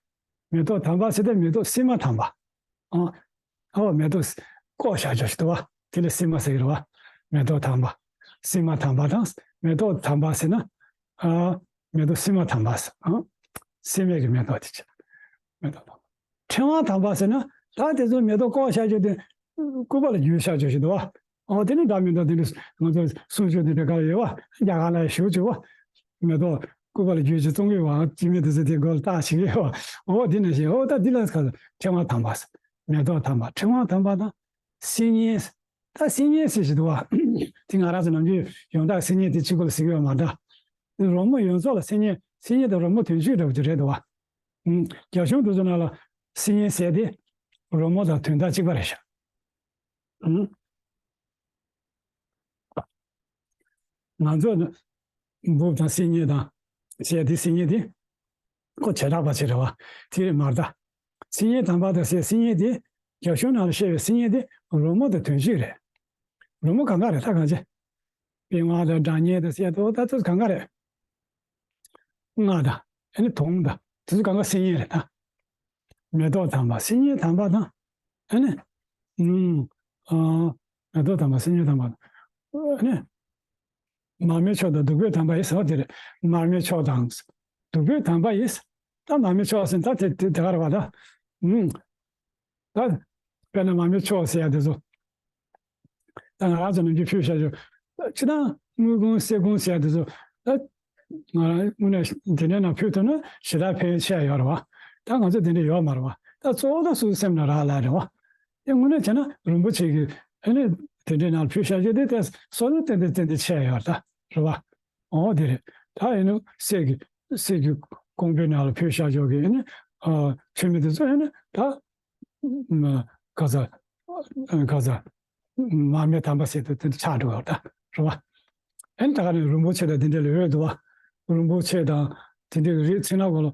མེ་ཏོག་དམ་པ་ཟེར་ཏེ་མེ་ཏོག་སིལ་མ་དམ་པ། ཨ། ཨོ་མེ་ཏོག་བཀོག་བཞག་ཆོག་ཞིག་འདུག་བ། དེ་ལ་སིལ་མ་ཟེར་གྱི་རེད་བ། མེ་ཏོག་དམ་པ། སིལ་མ་དམ་པ་དང་མེ་ཏོག་དམ་པ་ཟེར་ན། ཨ། མེ་ཏོག་སིལ་མ་དམ་པ་ཟེར། ཨ། སིལ་མའི་གི་མེ་ཏོག་དེ་ཆེ། མེ་ཏོག་དམ་པ། ཕྲེང་བ་དམ་པ་ཟེར་ན་ད་དེ་ཚོ་མེ་ཏོག་བཀོག་བཞག་ཆོག་དེ་སྐུད་པ་ལ་བརྒྱུས་བཞག་ཆོག་ཞིག་འདུག་བ། ཨོ་དེ་ནི་འདྲ་མི་འདྲ་དེ་འདྲ་ང་ཚོ་གསུང་ཆོས་དེ་འདྲ་ག་ཡོད་བ། རྒྱ་གར་ལ་ཞེ་པོ་ཅིག་བ། མེ་ཏོག་སྐུད་པ་ལ་བརྒྱུས་ཤིང་བཙོང་གི་བ་སྐྱེ་དམན་དེ་ཚོ་དེ་མགོ་ལ་བཏགས་ཤིག་ཡོད་བ། ཨོ་དེ་ནི་ཞེས་ཨོ་ད་འདི་ལ་ཁ་ཕྲེང་བ་དམ་པ་ཟེར། མེ་ཏོག་དམ་པ་ཕྲེང་བ་དམ་པ་དང་། སིལ་སྙན། ད་སིལ་སྙན་ཟེར་ཞིག་འདུག་བ། དེ་ང་རང་ཚོ་ནམ་རྒྱུན་ཡོངས་གྲགས་སིལ་སྙན་དེ་གཅིག་པོ་ལ་ཟེར་གྱི་ཡོད་མ་འདྲ། རོལ་མོ་ཡོངས་རྫོགས་ལ་སིལ་སྙན་སིལ་སྙན་དང་རོལ་མོ་དོན་གཅིག་འདྲ་བོ་ཅིག་རེད་འདུག་བ། ཨུམ། རྒྱ་གཞུང་དེ་ཚོ་ནང་ལ་སིལ་སྙན་ཟེར་དེ་རོལ་མོ་དང་དོན་དག་གཅིག་པ་རེད་ཤག་ཨུམ། ང་ཚོ་འབུབ་དང་སིལ་སྙན་དང་ཟེར་དེ་སིལ་སྙན་དེ་ཁོ་བྱེ་བྲག་པ་ཅིག་རེད་བ། དེ་རེད་མ་རེད་ད། སིལ་སྙན་དམ་པ་དང་ཟེར་སིལ་སྙན་དེ། རྒྱ་གཞུང་ནང་ལ་བཤད་པའི་སིལ་སྙན་དེ་རོལ་མོ་དང་དོན་གཅིག་རེད། རོལ་མོ་གང་ག་རེད་ད་གང་ཅི། པི་ཝང་དང་སྒྲ་སྙན་དང་ཟེར་དུས་ད་ཚོ་གང་ག་རེད། རྔ་དང་ཨ་ནི་དུང་དང་དེ་ཚོ་གང་ག་སིལ་སྙན་རེད་ད། མེ་ཏོག་དམ་པ་སིལ་སྙན་དམ་པ་དང་། ཨ་ནི། ཨུམ། ཨ། མེ་ཏོག་དམ་པ་སིལ་སྙན་དམ་པ་དང་། ཨ་ནི། མར་མེ་མཆོག་དང་བདུག་སྤོས་དམ་པ་ཡིས་ཟེར་བ་དེ་རེད། མར་མེ་མཆོག་དང་། བདུག་སྤོས་དམ་པ་ཡིས། ད་མར་མེ་མཆོག་ཟེར་ད་དེ་དེ་དེ་ག་རེད་བ་ད། ཨུམ། ད། དཔེར་ན་མར་མེ་མཆོག་ཟེར་ཡ་དེ་ཚོ། ད་ང་རང་ཚོ་ནམ་རྒྱུན་ཕུལ་བྱ་རྒྱུ། སྤྱིར་བཏང་དངུལ་གུང་གསེར་གུང་ཟེར་ཡ་དེ་ཚོ། ད། ང་རང་དངོས་གནས་དེ་འདྲའི་ནང་ཕུལ་ཐུབ་ན་ཞེ་དྲག་ཕན་ཆེ་ཡོད་རེད་བ། ད་ང་ཚོ་དེ་འདྲ་ཡོད་མ་རེད་བ། ད་གཙོ་བོ་ད་སོ་སོའི་སེམས་ལ་རག་ལས་རེད་བ། དེ་དངོས་གནས་བྱས་ན་རིན་པོ་ཆེ་གི་ཨ་ནི་དེ་འདྲའི་ནང་ཕུལ་བྱ་རྒྱུ་དེ་ད་སོ་སོ་ཏན་ཏན་ཏན་ཏན་ཆེ་ཡོད་རེད་ད་རེད་བ། འོ་དེ་རེད། ད་ཡིན་ནོ་གསེར་གི་གསེར་གི་ཀོང་པོའི་ནང་ལ་ཕུལ་བྱ་རྒྱུ་གི་ཨ་ནི་ཨ་ཕུལ་མི་དེ་ཚོ་ཨ་ནི་ད། ག་ས། ག་ས། མར་མེ་དམ་པ་ཟེར་དུས་དེ་འདྲ་ཆགས་འགྲོ་བ་ད་རེད་བ། ཨ་ནི་ད་ག་ནས་རིན་པོ་ཆེ་དང་དེ་འདྲ་ལ་འོས་འདུག་བ། རིན་པོ་ཆེ་དང་དེ་འདྲའི་རིགས་ཚིག་ནག་གོ་ལ།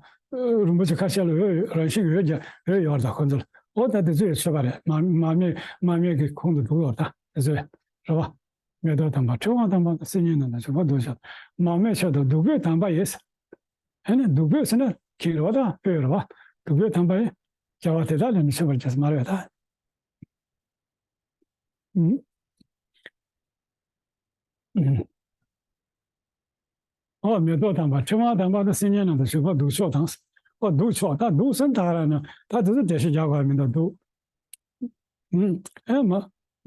རིན་པོ་ཆེ་ཁ་ཤས་ལ་འོས་རང་བཞིན་གྱི་འོས་ཀྱང་འོས་ཡོད་རེད་ད་ཁོ་ཚོ་ལ། འོ་ད་དེ་ཚོ་ཡི་མཆོད་པ་རེད། མར་མེ་མར་མེ་གི་ཁོང་དུ་འདུག་ཡོད་ད་དེ་ཚོ་ཡི་རེད་བ། མེ་ཏོག་དམ་པ་ཕྲེང་བ་དམ་པ་སིལ་སྙན་དམ་པ་བྱུག་པ་འདུག་ཤོག་མར་མེ་མཆོག་དང་བདུག་སྤོས་དམ་པ་ཡིས། ཨ་ནི་བདུག་སྤོས་ཟེར་ན་གིང་རེད་བ་དང་སྤོས་རེད་བ། བདུག་སྤོས་དམ་པ་ཡིས། རྒྱལ་བ་དེ་དག་ལས་ནི་མཆོད་པར་བགྱི་ཟེར་མ་རེད་བ་ད། ཨུ། ཨུ། ཨོ་མེ་ཏོག་དམ་པ་ཕྲེང་བ་དམ་པ་དང་སིལ་སྙན་དམ་པ་བྱུག་པ་བདུག་མཆོག་དང་། ཨོ་བདུག་མཆོག་ད་བདུག་ཟེར་ན་ད་ག་རང་ནི་ད་དེ་ཚོ་འགྲེལ་བཤད་རྒྱག་དགོས་མི་འདུག་བདུག་ཨེ་མ།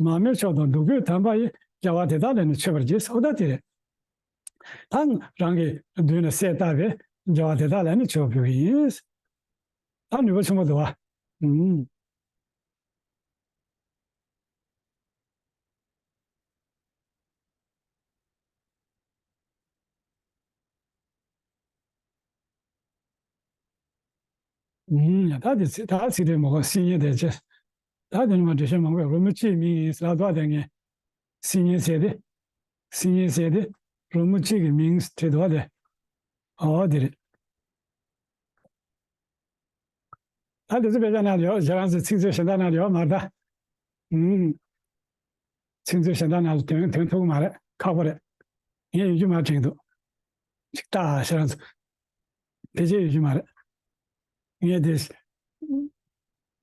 མར་མེ་མཆོག་དང་བདུག་སྤོས་དམ་པ་ཡིས། རྒྱལ་བ་དེ་དག་ལས་ནི་མཆོད་པར་བགྱི། ཨོ་ད་དེ་རེད། ད་རང་གི་མདུན་ལ་གསལ་བཏབ་པས་རྒྱལ་བ་དེ་དག་ལ་ནི་མཆོད་པ་ཕུལ་གྱི་ཡིན། ད་ནུས་པ་ཆེན་པོ་འདུག་བ། ཨུམ། ཨུམ། ད་དེ་ཚིག་ད་ཚིག་དེ་མ་གོ་སིལ་སྙན་དེ་ཅི། ད་དེ་ནི་མ་འགྲེལ་བཤད་མང་པོ་ཡོད། རོལ་མོ་གཅིག་མིང་ཡིན་ཟེར་ལབ་དོག་དེ་ངས། སིལ་སྙན་ཟེར་ཏེ། སིལ་སྙན་ཟེར་ཏེ། རོལ་མོ་གཅིག་གི་མིང་བྲིས་འདུག་བ་དེ། ཨོ་དེ་རེད། ད་དེ་ཚོ་དཔེ་ཆ་ནང་ལ་ཡོད། ཁྱེད་རང་ཚོའི་ཚིག་མཛོད་གཞན་དག་ནང་ལ་ཡོད་མ་རེད་ད། ཨུམ། ཚིག་མཛོད་གཞན་དག་ནང་ལ་དོན་དོན་ཐུག་གི་མ་རེད། ཁག་པོ་རེད། ངས་ཡོད་རྒྱུ་མ་དྲན་འདུག་ཅིག་ལྟ་ཨ་ཁྱེད་རང་ཚོ། ཕལ་ཆེར་ཡོད་རྒྱུ་མ་རེད། ངས་དེ་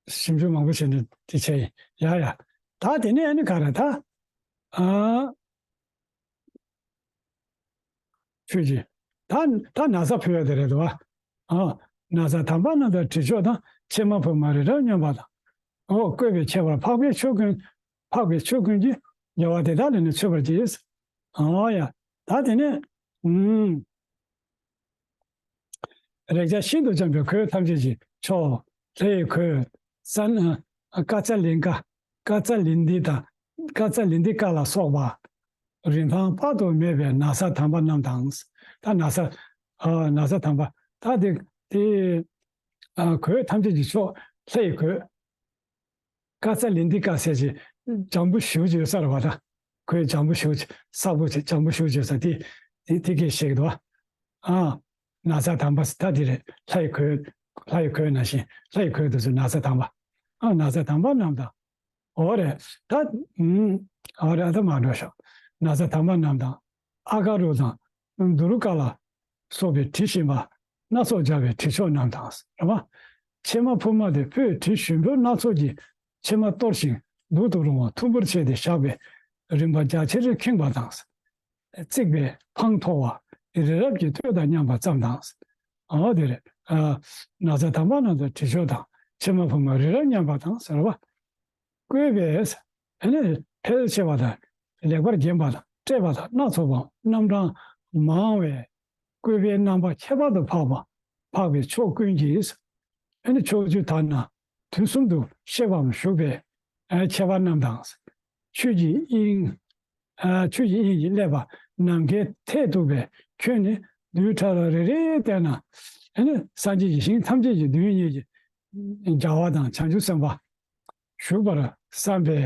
ཞིབ་འཇུག་མང་པོ་བྱས་ནས་དེ་བྱས་ཡིན། ཡ་ཡ། ད་དེ་ནས་ཨ་ནི་ག་རེ་ད། ཨ། ཆོས་ཀྱི། ད་ད་ན་བཟའ་ཕུལ་བ་དེ་རེད་དོ། ཨ། ན་བཟའ་དམ་པ་རྣམས་དང་དྲི་མཆོག་དང་། ཕྱེ་མ་ཕུར་མ་རི་རབ་སྙོམས་པ་དང་། འོ་བཀོད་པའི་ཁྱད་པར་འཕགས་པའི་ཆོས་ཀུན། འཕགས་པའི་ཆོས་ཀུན་གྱིས། རྒྱལ་བ་དེ་དག་ལས་ནི་མཆོད་པར་བགྱི། ཨོ་ཡ། ད་དེ་ནས། ཨུམ། རེག་བྱ་ཤིན་ཏུ་འཇམ་པའི་གོས་ཐམས་ཅད་ཀྱི་མཆོག་ལྷའི་གོས། ས་ན་ཀ་ཙ་ལིང་ཀ། ཀ་ཙ་ལིན་དི་དང་། ཀ་ཙ་ལིན་དི་ཀ་ལ་སོགས་པ། རིན་ཐང་དཔག་ཏུ་མེད་པའི་ན་བཟའ་དམ་པ་རྣམས་དང་། ད་ན་བཟའ། ཨ། ན་བཟའ་དམ་པ། ད་དེ་དེ། ཨ། གོས་ཐམས་ཅད་ཀྱི་མཆོག་ལྷའི་གོས། ཀ་ཙ་ལིན་དི་ཀ་ཟེར་ཅིག་འཇམ་པོ་ཞེ་པོ་ཅིག་ཡོད་ས་རེད་བ་ད། གོས་འཇམ་པོ་ཞེ་པོ་ཅིག་གསལ་པོ་ཅིག་འཇམ་པོ་ཞེ་པོ་ཅིག་ཡོད་ས་དེ། དེ་དེ་སྐད་བཤད་ཀྱི་འདུག་བ། ཨ། ན་བཟའ་དམ་པ་ཟེར་ད་དེ་རེད། ལྷའི་གོས། ལྷའི་གོས་ནང་བཞིན་ལྷའི་གོས་དེ་ཚོ་ན་བཟའ་དམ་པ། ཨ། ན་བཟའ་དམ་པ་རྣམས་དང་། འོ་རེད་ད། ཨུམ། འོ་རེད་ཨ་ད་མ་འགྲོ་ཤོག་ན་བཟའ་དམ་པ་རྣམས་དང་། ཨ་ག་རུ་དང་། དུ་རུ་ཀ་ལ་སོགས་པའི་དྲི་ཞིམ་པ་སྣ་ཚོགས་སྦྱར་བའི་དྲི་མཆོག་རྣམས་དང་། རེད་བ། ཕྱེ་མ་ཕུར་མ་དེ་སྤོས་དྲི་ཞིམ་པོ་སྣ་ཚོགས་ཀྱི་ཕྱེ་མ་གཏོར་ཞིང་བླུག་ཏུ་རུང་བ་ཐུམ་བུར་བྱས་ཏེ་བཞག་པས་རིམ་པ་རྒྱ་ཆེར་ཁེངས་པ་དང་། བརྩེགས་པའི་འཕང་མཐོ་བ་རི་རབ་ཀྱི་སྟོད་དང་མཉམ་པ་ཙམ་དང་། འོ་དེ་རེད། ཨ། ན་བཟའ་དམ་པ་རྣམས་དང་དྲི་མཆོག་དང་། ཕྱེ་མ་ཕུར་མ་རི་རབ་མཉམ་པ་དང་ཟེར་བ། བཀོད་པས། ཨ་ནི་ཕལ་ཆེ་བ་དང་། ལེགས་པར་བརྒྱན་པ་དང་། སྤྲས་པ་དང་སྣ་ཚོགས་པ། རྣམ་གྲངས་མང་བས། བཀོད་པའི་རྣམ་པ་ཁྱད་པར་དུ་འཕགས་པ། འཕགས་པའི་ཕྱོགས་ཀུན་གྱི། ཨ་ནི་ཕྱོགས་བཅུ་དག་ན་དུས་གསུམ་དུ་གཤེགས་པའམ་བཞུགས་པའི། ཨ། ཁྱད་པར་རྣམས་དང་། ཆོས་ཀྱི་དབྱིངས། ཨ། ཆོས་ཀྱི་དབྱིངས་ཀྱིས་བསླད་པ་ནམ་མཁའི་མཐས་གཏུགས་པའི་ཁྱོན་ནི་རྡུལ་ཕྲ་རབ་རེ་རེ་བལྟས་ན། ཨ་ནི་སངས་རྒྱས་ཀྱི་ཞིང་ཐམས་ཅད་ཀྱི་མདུན་ཉིད་ཀྱི་རྒྱལ་བ་དང་བྱང་ཆུབ་སེམས་དཔའ་བཞུགས་པར་བསམ་པས་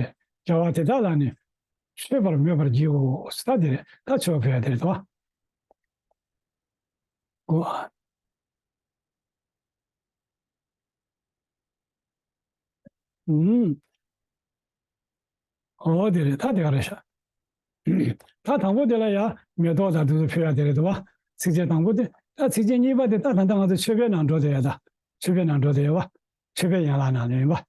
རྒྱལ་བ་དེ་དག་ལ་ནི་མཆོད་པར་མོས་པར་བགྱིའོ། ད་དེ་རེད། ད་མཆོད་པ་ཕུལ་ཡ་དེ་རེད་དོ། གོ། ཨུམ། ཨོ་དེ་རེད། ད་དེ་ག་རེད་ཤག་ད་དང་པོ་དེ་ལ་ཡ་མེ་ཏོག་དང་དེ་ཚོ་ཕུལ་ཡ་དེ་རེད་འདུག་བ། ཚིགས་བཅད་དང་པོ་དེ། ད་ཚིགས་བཅད་གཉིས་པ་དེ་ད་ད་ལྟ་ང་ཚོ་མཆོད་པའི་ནང་འགྲོ་བསྡད་ཡ། ད་མཆོད་པའི་ནང་འགྲོ་བསྡད་ཡ་བ། མཆོད་པའི་ཡན་ལག་ནང་ནས་ཡིན་པ།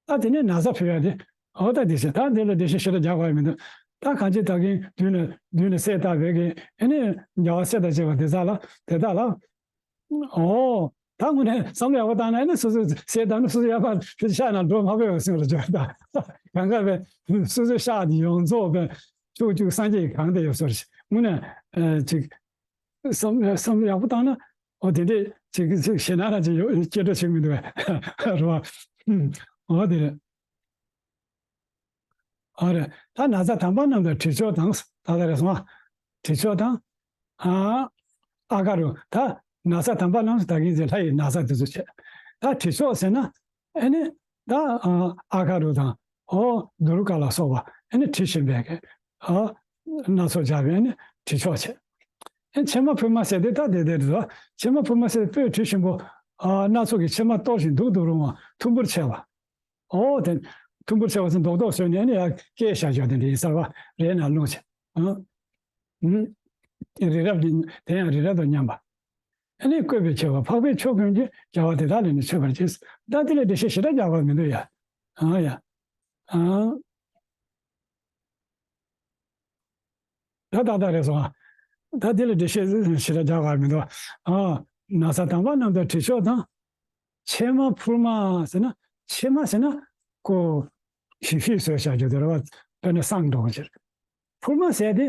ད་དེ་ནས་ན་བཟའ་ཕུལ་ཡ་དེ། ཨོ་ད་དེ་བྱས། ད་འདི་ལ་འགྲེལ་བཤད་ཞེ་དྲག་རྒྱག་དགོས་ཡ་མི་འདུག་ད་གང་ཅི་ད་གིན་མདུན་ནས་མདུན་ནས་གསལ་བཏབ་པའི་གི་ཨ་ནི་རྒྱལ་བ་སྲས་དང་བཅས་པ་དེ་དག་ལ། དེ་དག་ལ། ཨོ། ད་དངོས་གནས་བསམ་བློ་ཡག་པོ་བཏང་ན་ཨ་ནི་སོ་སོས་གསལ་བཏབ་ན་སོ་སོ་ཡག་པ་ཕྱི་ཤག་ནང་འགྲོ་མ་ཕོད་པ་སེམས་ལ་འཇོག་ད་གང་ག་བས་སོ་སོའི་ཤག་དེ་ཡོངས་རྫོགས་པས་ཕྱོགས་བཅུ་སངས་རྒྱས་ཀྱིས་གང་བསྡད་ཡོད་སོར་ཞིག་དངོས་གནས་ཅིག་བསམ་བསམ་བློ་ཡག་པོ་བཏང་ན། ཨོ་དེ་འདྲས་ཅིག་ཅིག་ཞེད་སྣང་རང་ཅིག་ཡོད་སྐྱེ་འགྲོ་ཞིག་མི་འདུག་བས་རེད་བ། ཨོ་དེ་རེད། ཨ་རེད། ད་ན་བཟའ་དམ་པ་རྣམས་དང་དྲི་མཆོག་དང་། ད་ལྟ་རེད་སོང་ཨ། དྲི་མཆོག་དང་། ཨ། ཨ་ག་རུ། ད་ན་བཟའ་དམ་པ་རྣམས་སུ་ད་གིན་ཟེར་ལྷ་ཡི་ན་བཟའ་དེ་ཚོ་བྱས། ད་དྲི་མཆོག་ཟེར་ན། ཨ་ནི། ད་ཨ་ཨ་ག་རུ་དང་། ཨོ་དུ་རུ་ཀ་ལ་སོགས་པ་ཨ་ནི་དྲི་ཞིམ་པའི་གི། ཨ། སྣ་ཚོགས་སྦྱར་བའི་ཨ་ནི་དྲི་མཆོག་བྱས། ཨ་ཕྱེ་མ་ཕུར་མ་ཟེར་དེ་ད་དེ་དེ་རེད་བ། ཕྱེ་མ་ཕུར་མ་ཟེར་སྤོས་དྲི་ཞིམ་པོ། ཨ། སྣ་ཚོགས་ཀྱི་ཕྱེ་མ་གཏོར་ཞིང་བདུག་ཏུ་རུང་བ་ཐུམ་བུར་ཆེ་བ། ཨོ་དེ། ཐུམ་བུར་ཆེ་བ་ཚོ་རྡོག་རྡོག་བཟོས་ནས་ནི་ཡར་བཀལ་བཞག་ཆོག་དེ་འདྲ་ཡིན་ས་རེད་བ། རས་ནང་བླུགས་བྱས། ཨ། ཨུམ། རི་རབ་ཀྱི་དེ་ཡང་རི་རབ་དང་མཉམ་པ། ཨ་ནི་བཀོད་པའི་མཆོད་པ་འཕགས་པའི་ཕྱོགས་ཀུན་གྱི་རྒྱལ་བ་དེ་དག་ལ་ནི་མཆོད་པར་བགྱི། ད་དེ་ལས་འགྲེལ་བཤད་ཞེ་དྲག་རྒྱག་པ་མི་འདུག་ཡ། ཨ་ཡ། ཨ། ད་ཏག་ཏག་རེད་སོང་ཨ། ད་དེ་ལ་འགྲེལ་བཤད་ཞེ་དྲག་རྒྱག་པ་མི་འདུག་ཨ། ན་བཟའ་དམ་པ་རྣམས་དང་དྲི་མཆོག་དང་། ཕྱེ་མ་ཕུར་མ་ཟེར་ན། ཕྱེ་མ་ཟེར་ན་ཀོ། ཞིབ་ཞིབ་བཟོས་བཞག་རྒྱུ་དེ་རེད་བ། དཔེར་ན་བསང་འགྲོ་གི་ཕྱིར། ཕུར་མ་ཟེར་དེ།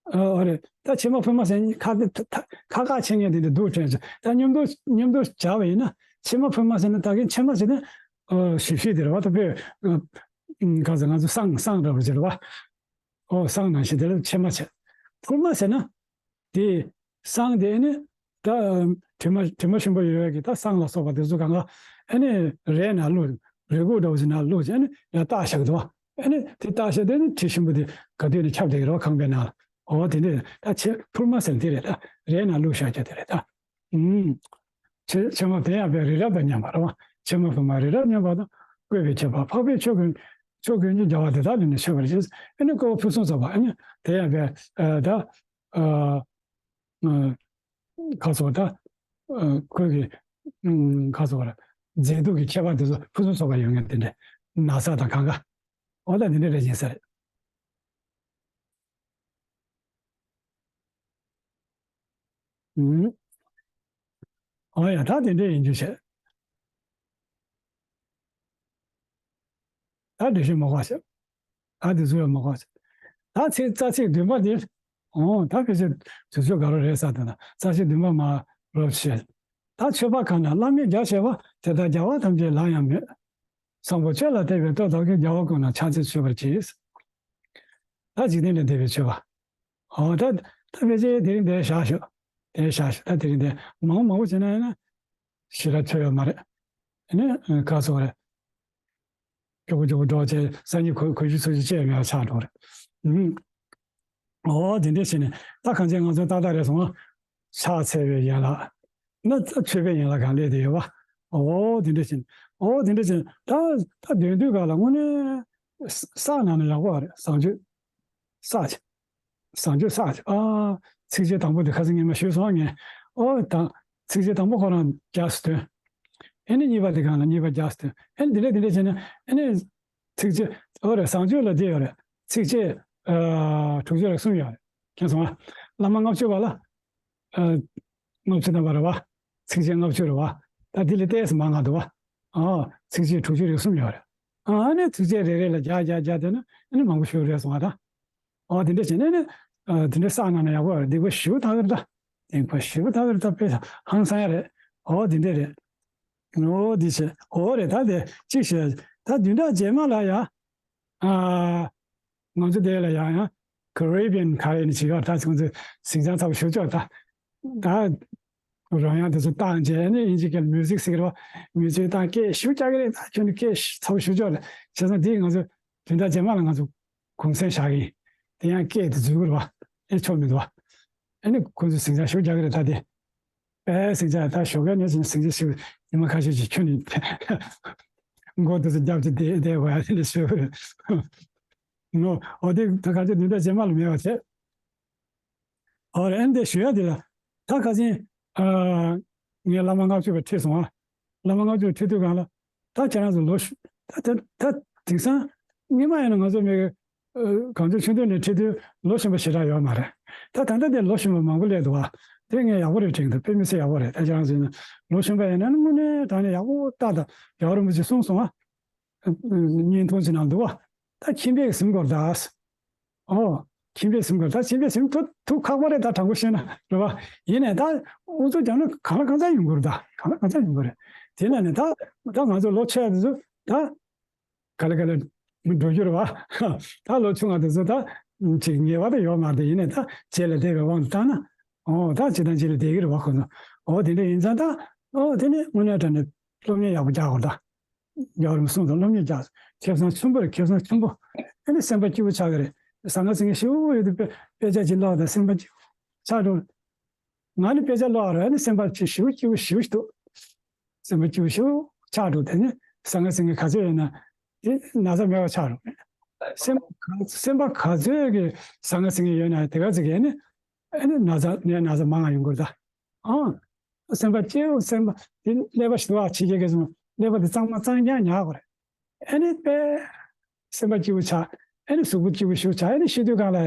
ཨོ་རེད། ད་ཕྱེ་མ་ཕུར་མ་ཟེར་ཁ་ཁ་ཁ་ཁ་ཕྱེ་མཁན་དེ་འདྲ་འདུག་དྲན་ཚེ་ད་མཉམ་དུ་མཉམ་དུ་སྦྱར་བ་ཡིན་ན། ཕྱེ་མ་ཕུར་མ་ཟེར་ན་ད་གིན་ཕྱེ་མ་ཟེར་ན། ཨོ་ཞིབ་ཞིབ་དེ་རེད་བ། ད་དཔེ། ཨ། ག་ཟེར་ང་ཚོ་བསང་བསང་འདྲ་བོ་ཅིག་རེད་བ། ཨོ་བསང་ནང་བཞིན་དེ་ལ་ཕྱེ་མ་བྱས། ཕུར་མ་ཟེར་ན། དེ། བསང་དེ་ནི། ད། དྲི་མ་དྲི་མ་ཞིམ་པོ་ཡོད་ཡོད་ཀྱི་ད་བསང་ལ་སོགས་པ་དེ་ཚོ་གང་ག་ཨ་ནི་རས་ནང་བླུགས། རས་ཁུག་འདྲ་བོ་ཞིག་ནང་བླུགས་བྱས་ཨ་ནི་ཡར་བཏགས་བཞག་གི་འདུག་ཨ་ནི་དེ་བཏགས་བཞག་དེ་ནི་དྲི་ཞིམ་པོ་དེ་ག་དུས་ནས་ཁྱབ་བསྡད་ཀྱི་རེད་བ། ཁང་པའི་ནང་ལ། འོ་དེ་འདྲས་ད་ཕྱེ་ཕུར་མ་ཟེར་དེ་རེད། ད་རས་ནང་བླུགས་བཞག་རྒྱུ་དེ་རེད་ད། ཨུམ། ཕྱེ་ཕྱེ་མ་དེ་ཡང་བས་རི་རབ་དང་མཉམ་པ་རེད་བ། ཕྱེ་མ་ཕུར་མ་རི་རབ་མཉམ་པ་དང་བཀོད་པའི་མཆོད་པ་འཕགས་པའི་ཕྱོགས་ཀུན་ཕྱོགས་ཀུན་གྱི་རྒྱལ་བ་དེ་དག་ལ་ནི་མཆོད་པར་བགྱི། ཨ་ནི་བཀོད་པ་ཕུན་སུམ་ཚོགས་པ་ཨ་ནི་དེ་ཡང་བས་ཨ་ད། ཨ། ཨ། ག་ཟེར་ད། ཨ། ཁོས་ཀྱི། ཨ། ག་ཟེར་ར། མཛེས་སྡུག་གི་ཁྱད་པར་དེ་ཚོ་ཕུན་སུམ་ཚོགས་པ་ཡོད་མཁན་དེ་འདྲ། ན་བཟའ་དང་གང་ག་འོ་ད་དེ་འདྲ་རེ་ཡིན་ས་རེད། ཨུམ། འོ་ཡ་ད་དེ་འདྲ་ཡིན་རྒྱུ་བྱས། ད་འགྲེལ་བཤད་མ་དགོས་ཤག་ད་དེ་ཚོ་ཡང་མ་དགོས་ཤག་ད་ཚིག་རྩ་ཚིག་བདུན་པ་འདི། འོ་ད་ཕལ་ཆེར་དུས་ཚོད་ག་རེ་རེད་ས་དེ་ན་རྩ་ཚིག་བདུན་པ་མ་རོབ་བཤད། ད་མཆོད་པ་གང་ན་བླ་མེད་རྒྱ་ཆེ་བ། དེ་ལྟར་རྒྱལ་བ་ཐམས་ཅད་ལ་ཡང་མོས། བཟང་པོ་ཆོས་ལ་དད་པའི་སྟོབས་དག་གིས། རྒྱལ་བ་ཀུན་ལ་ཕྱག་འཚལ་མཆོད་པར་བགྱི། ད་འཇིག་རྟེན་ལས་འདས་པའི་མཆོད་པ། འོ་ད་ད་ཕལ་ཆེར་དེ་རིང་འདིར་བཞག་ཞུ། དེ་བཞག་ཞུ། ད་དེ་རིང་འདིར་མང་མང་པོ་བྱས་ན་ཡིན་ན། ཞེ་དྲག་ཐོས་ཡོད་མ་རེད། ཨ་ནི་ག་ཟེར་རེད། མགྱོགས་པོ་མགྱོགས་པོ་འགྲོ་བྱས་སང་ཉིན་གོ་གོ་རྒྱུ་ཚོད་ཀྱི་བཅད་མེད་པ་ཆགས་འགྲོ་རེད། ཨུམ། འོ་དེ་འདྲས་བྱས་ནས་ད་གང་ཅི་ང་ཚོ་ཏག་ཏག་རེད་སོང་ང་། ཕྱག་འཚལ་བའི་ཡན་ལག་ན་ད་མཆོད་པའི་ཡན་ལག་གང་སླེབས་དེ་ཡོད་པ། འོ་དེ་འདྲས་བྱས་ནས། འོ་དེ་འདྲས་བྱས་ནས་ད་ད་དོན་དུས་ག་ལ་དངོས་གནས་བསགས་གནང་ན་ཡག་པོ་རེད། བཟང་སྤྱོད་བསགས་བྱས། བཟང་སྤྱོད་བསགས་བྱས། ཨ། ཚིགས་བཅད་དང་པོ་དེ་ཁ་སང་ཉི་མ་ཞུས་སོང་ངས། འོ་ད་ཚིགས་བཅད་དང་པོ་ཁོ་རང་རྒྱས་སུ་ཐོན། ཨེ་ནི་གཉིས་པ་དེ་གང་ལ་གཉིས་པ་རྒྱས་སུ་ཐོན། ཨེ་ནི་དེ་འདྲས་དེ་འདྲས་བྱས་ནས་ཨེ་ནི། ཚིགས་བཅད། འོ་རེད། བཟང་སྤྱོད་ལ་དེ་ཡོད་རེད། ཚིགས་བཅད། ཨ། དྲུག་ཅུ་རེ་གསུམ་ཡོད་རེད། མཁྱེན་སོང་ང་། བླ་མ་ལྔ་བཅུ་པ་ལ། ཨ། ལྔ་བཅུ་ཐམ་པ་རེད་བ། ཚིགས་བཅད་ལྔ་བཅུ་རེད་བ། ད་དེ་ལས་ཏོག་ཙམ་མང་ང་འདུག་བ། ཨ། ཚིགས་བཅད་དྲུག་ཅུ་རེ་གསུམ་ཡོད་རེད། ཨ་ནི་ཚིགས་བཅད་རེ་རེ་ལ་རྒྱག་རྒྱག་རྒྱག་བསྡད་ན་ཨ་ནི་མང་པོ་ཞིག་རེད་སོང་ང་ད། ཨོ་དེ་འདྲ་བྱས་ནས་ནི། ཨ། དེ་འདྲ་བསགས་གནང་ན་ཡག་པོ་རེད། སྡིག་པ་ཞེ་པོ་དག་གི་རེད་ད། སྡིག་པ་ཞེ་པོ་དག་གི་རེད་ད། དཔེ་ཧང་སང་ཡ་རེད། ཨོ་དེ་འདྲ་རེད། ཨོ་དེ་བྱས། ཨོ་རེད་ད། དེ་གཅིག་བྱས་ད་བདུན་ཕྲག་རྗེས་མ་ལ་ཡ། ཨ། ང་ཚོ་དེ་ལ་ཡང་ཡང་Caribbean ག་རེ་ནི་བྱེད་ཡོད་ད། ཁོང་ཚོ་ཟིང་ཆ་ཚ་པོ་ཞེ་པོ་ཅིག་ད། ད། རོལ་དབྱངས་དེ་ཚོ་བཏང་རྗེས་ནི་དབྱིན་ཇི་སྐད་ལ་མིའུ་ཟིག་ཟེར་གི་རེད་བ། མིའུ་ཟིག་བཏང་སྐད་ཞེ་པོ་རྒྱག་གི་རེད། ད་ཁྱོད་ནི་སྐད་ཚ་པོ་ཞེ་པོ་ཅིག་རེད། བྱས་ཙང་དེ་ང་ཚོ་བདུན་ཕྲག་རྗེས་མ་ལ་ང་ཚོ་གུང་སེང་བཞག་གི་ཡིན། དེ་ཡང་སྐད་དེ་འཛུལ་གི་རེད་བ། ཨེ་ཆོག་མི་འདུག་བ། ཨེ་ནི་ཁོང་ཚོས་ཟིང་ཆ་ཞེ་པོ་རྒྱག་གི་རེད་ད་དེ། ཨེ་ཟིང་ཆ་ད་ཞོགས་ཀས་ནས་ཟིང་ཆ་ཞེ་པོ་ཉི་མ་ཁ་ཤས་ཅིག་ཁྱོད་ནི། མགོ་དེ་ཚོ་རྒྱབ་ཀྱི་བསྡད་བསྡད་དགོས་ཡ་དེ་འདྲ་ཞུ་གི་རེད། ནོ། འོ་དེ་ད་ག་ཚོད་དུས་འདྲ་རྗེས་མ་ལ་མེད་པ་བྱས། ཨོ་རེད། ཨ་ནི་དེ་ཞུ་ཡ་དེ་ལ། ད་ཁ་སང་ཨ་ངས་བླ་མ་ལྔ་བཅུ་པ་ཁྲིད་སོང་ཨ། བླ་མ་ལྔ་བཅུ་པ་ཁྲིད་དུས་སྒང་ལ། ད་ཁྱེད་རང་ཚོ་ལོ་ཤུ་ད་ད་ད་དེང་སང་སྔོན་མ་ཡིན་ན་ང་ཚོ་མི་གང་ཚོད་ཆུང་དུས་ནས་ཁྲིད་དུས་ལོ་གཞོན་པ་ཞེ་དྲག་ཡོད་མ་རེད། ད་ད་ལྟ་དེ་ལོ་གཞོན་པ་མང་པོ་སླེབས་འདུག་ཨ། དེ་ངས་ཡག་པོ་རེད་དྲན་འདུག་དཔེ་མི་སྲིད་ཡག་པོ་རེད། ད་ཁྱེད་རང་ཚོ་ཡིན་ན་ལོ་གཞོན་པ་ཡིན་ན་དངོས་གནས་དྲང་གནས་ཡག་པོ་ཏག་ཏག་རྒྱལ་བ་རིན་པོ་ཆེ་གསུངས་སོང་ཨ། བརྙན་ཐུང་ཅིག་ནང་འདུག་བ། ད་ཁྱིམ་པས་ཟིན་དགོས་ད། ཨོ། ཁྱིམ་པས་ཟིན་དགོས་ད། ཁྱིམ་པས་ཟིན་ཐུབ་ཐུབ་ཁག་པོ་རེད་ད། དྲང་པོ་བཤད་ན་རེད་བ། ཡིན་ནའི་ད་ཨུ་ཚུགས་རྒྱབ་ན་གང་ལ་གང་འཚམ་ཡོང་གི་རེད་ད། གང་ལ་གང་འཚམ་ཡོང་གི་རེད། དེ་ན་ནི་ད་ད་ང་ཚོ་ལོ་ཆེ་བ་དེ་ཚོ་ད་ག་ལེ་ག་ལེ་འགྲོ་རྒྱུ་རེད་བ། ད་ལོ་ཆུང་བ་དེ་ཚོ་ད་ཅིག་ངེས་པ་ད་ཡོད་མ་རེད། ཡིན་ནའི་ད་རྗེས་ལ་བསྡད་པའི་དབང་དུ་བཏང་ན། ཨོ་ད་ཇི་ལྟར་རྗེས་ལ་བསྡད་ཀྱི་རེད་བ་ཁོ་ཚོ། ཨོ་དེ་འདྲ་ཡིན་ཙང་ད། ཨོ་དེ་ནི་དངོས་གནས་དྲང་གནས་སློབ་གཉེར་ཡག་པོ་རྒྱག་དགོས་ད། རྒྱལ་བ་རིན་པོ་གསུངས་དང་སློབ་གཉེར་རྒྱག་ཁེ་བཟང་ཆེན་པོ་རེད། ཁེ་བཟང་ཆེན་པོ། ཨ་ནི་སེམས་པ་སྐྱིད་པོ་ཆགས་ཀྱི་རེད། ཟང་ངེ་ཟིང་ངེ་ཞེ་པོ་ཡོད་དུས་དཔེ་དཔེ་ཆ་ཅིག་ཀློག་དང་སེམས་པ་སྐྱིད་པོ་ཆགས་འགྲོ། ང་ནི་དཔེ་ཆ་ཀློག་རེད། ཨ་ནི་སེམས་པ་ཅིག་ཞེ་པོ་སྐྱིད་པོ་ཞེ་པོ་ཞིག་འདུག་སེམས་པ་སྐྱིད་པོ་ཞེ་པོ་ཆགས་འགྲོ། དེ་ནི་ཟང་ངེ་ཟིང་ངེ་ག་ཚོད་ཡོད་ན་དེ་ན་ཚ་མེད་པ་ཆགས་འགྲོ། སེམས་པ་ག་སེམས་པ་ག་ཚོད་ཀྱི་ཟང་ངེ་ཟིང་ངེ་ཡོད་ན་དེ་ག་ཚོད་ཀྱི་ཨ་ནི་ཨ་ནི་ན་ཚ་ནད་ན་ཚ་མང་བ་ཡོང་གི་རེད་ད། ཨང་། སེམས་པ་སྐྱིད་པོ་སེམས་པ་དེ་ཀླད་པ་ཞིག་འདུག་བ། ཕྱི་རྒྱལ་སྐད་ཚོ་ཀླད་པ་དེ་གཙང་མ་གཙང་རྐྱང་ཉར་དགོས་རེད། ཨ་ནི་དཔེ་སེམས་པ་སྐྱིད་པོ་ཆགས། ཨ་ནི་གཟུགས་པོ་སྐྱིད་པོ་ཞིག་ཆགས། ཨ་ནི་ཤི་དུས་སྒང་ལ་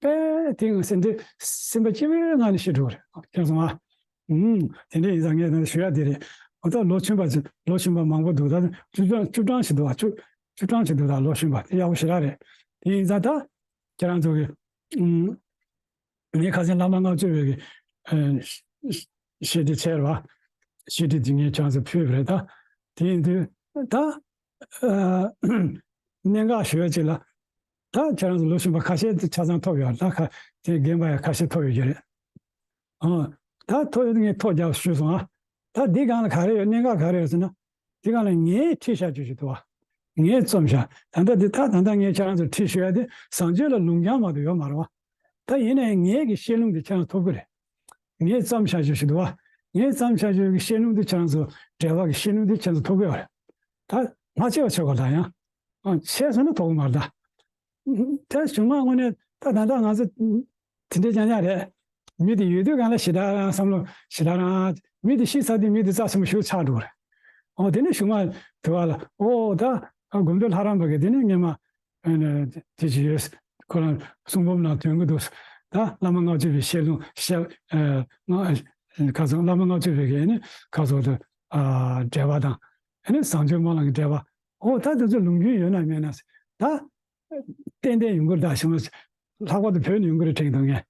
དཔེ་དེ་སེམས་དེ་སེམས་པ་སྐྱིད་པོའི་ངང་ནས་ཤི་འགྲོ་གི་རེད། མཁྱེན་སོང་ང་། ཨུམ། དེ་འདྲ་ཡིན་ཙང་ངས་ད་ཞུ་ཡ་དེ་རེད། འོ་ད་ལོ་ཆུང་བ་ཚོ་ལོ་ཆུང་བ་མང་པོ་འདུག་ད་བཅུ་གྲངས་བཅུ་གྲངས་ཤིག་འདུག་བ། བཅུ་བཅུ་གྲངས་ཤིག་འདུག་ད་ལོ་ཆུང་བ་དེ་ཡག་པོ་ཞེ་དྲག་རེད། དེ་ཡིན་ཙང་ད་ཁྱེད་རང་ཚོ་གི་ཨུམ། ངས་ཁ་སང་བླ་མ་ལྔ་བཅུ་པའི་གི་ཨ་བཤད་ཁྲིད་བྱས་རེད་བ། བཤད་ཁྲིད་དེ་ངས་ཁྱེད་རང་ཚོ་ཕུལ་བ་རེད་ད། དེ་ཡིན་དུས་ད་ཨ་གནད་འགག་ཞུ་ཡ་ཅིག་ལ། ད་ཁྱེད་རང་ཚོ་ལོ་གཞོན་པ་ཁ་ཤས་ཆ་ཚང་ཐོབ་ཡོད་རེད་ད། ཁ་དེ་རྒན་པ་ཡང་ཁ་ཤས་ཐོབ་ཡོད་ཀྱི་རེད། ཨ་ད་ཐོབ་ཡོད་དུས་ངས་ཐོ་རྒྱག་ཞུས་སོང་ཨ། ད་འདི་སྒང་ལ་ག་རེ་ཡོད། གནད་འགག་ག་རེ་ཡོད་ཟེར་ན། དེ་སྒང་ལ་ངས་ཁྲིད་བཞག་རྒྱུ་ཞིག་འདུག་བ། ངས་རྩོམ་བཞག་ད་ལྟ་འདི་ད་ད་ལྟ་ངས་ཁྱེད་རང་ཚོར་ཁྲིད་ཞུ་ཡ་དེ་བཟང་སྤྱོད་ལ་ལུང་རྒྱང་མ་གཏོགས་ཡོད་མ་རེད་བ། ད་ཡིན་ནའི་ངའི་གི་བཤད་ལུང་དེ་ཁྱེད་རང་ཚོ་ཐོབ་ཀྱི་རེད། ངས་རྩོམ་བཞག་རྒྱུ་ཞིག་འདུག་བ། ངས་རྩོམ་བཞག་རྒྱུ་གི་བཤད་ལུང་དེ་ཁྱེད་རང་ཚོ་འགྲེལ་པ་གི་བཤད་ལུང་དེ་ཁྱེད་རང་ཚོ་ཐོབ་ཀྱི་ཡོད་རེད། ད་མ་བྱས་པ་བྱེད་དགོས་ད་ཡང་། ཨ་བྱས་སོང་ན་ཐོབ་ཀྱི་མ་རེད་ད། ད་གཞུག་མ་དངོས་གནས་ད་ད་ལྟ་ང་ཚོ་དེ་འདྲའི་རྐྱང་རྐྱང་རེད། མི་དེ་ཡོད་དུས་སྒང་ལ་ཞེ་དྲག་རང་བསམ་བློ་ཞེ་དྲག་རང་། མི་དེ་ཤི་ཚར་དུས་མི་དེ་རྩ་ཆེན་པོ་ཞིག་ཆགས་འགྲོ་གི་རེད། འོ་དེ་ནས་གཞུག་མ་དུ་བ་ལ་ཨོ་ད་དགོན་པའི་ལྷ་རམས་པ་གིས་དེ་ནས་སྔོན་མ་ཨ་ནི་དེ་ཅི་ཡོད། ཁོ་རང་གསུང་འབུམ་ནང་ཐོན་གྱི་འདུག་ད་བླ་མ་ལྔ་བཅུ་པའི་བཤད་ལུང་བཤད་ཨ་ང་ཁ་སང་བླ་མ་ལྔ་བཅུ་པའི་གི་ཨ་ནི་ཁ་སང་དུ་ཨ་འགྲེལ་པ་དང་ཨ་ནི་བཟང་སྤྱོད་སྨོན་ལམ་གྱི་འགྲེལ་པ། ཨོ་ད་དེ་ཚོ་ལུང་རྒྱུན་ཡོད་ན་མེད་ན་ད། ཏན་ཏན་ཡོང་གི་རེད་ད། ཞིང་ལྷག་པར་དུ་བོད་ནས་ཡོང་གི་རེད་དྲན་གྱི་འདུག་ངས།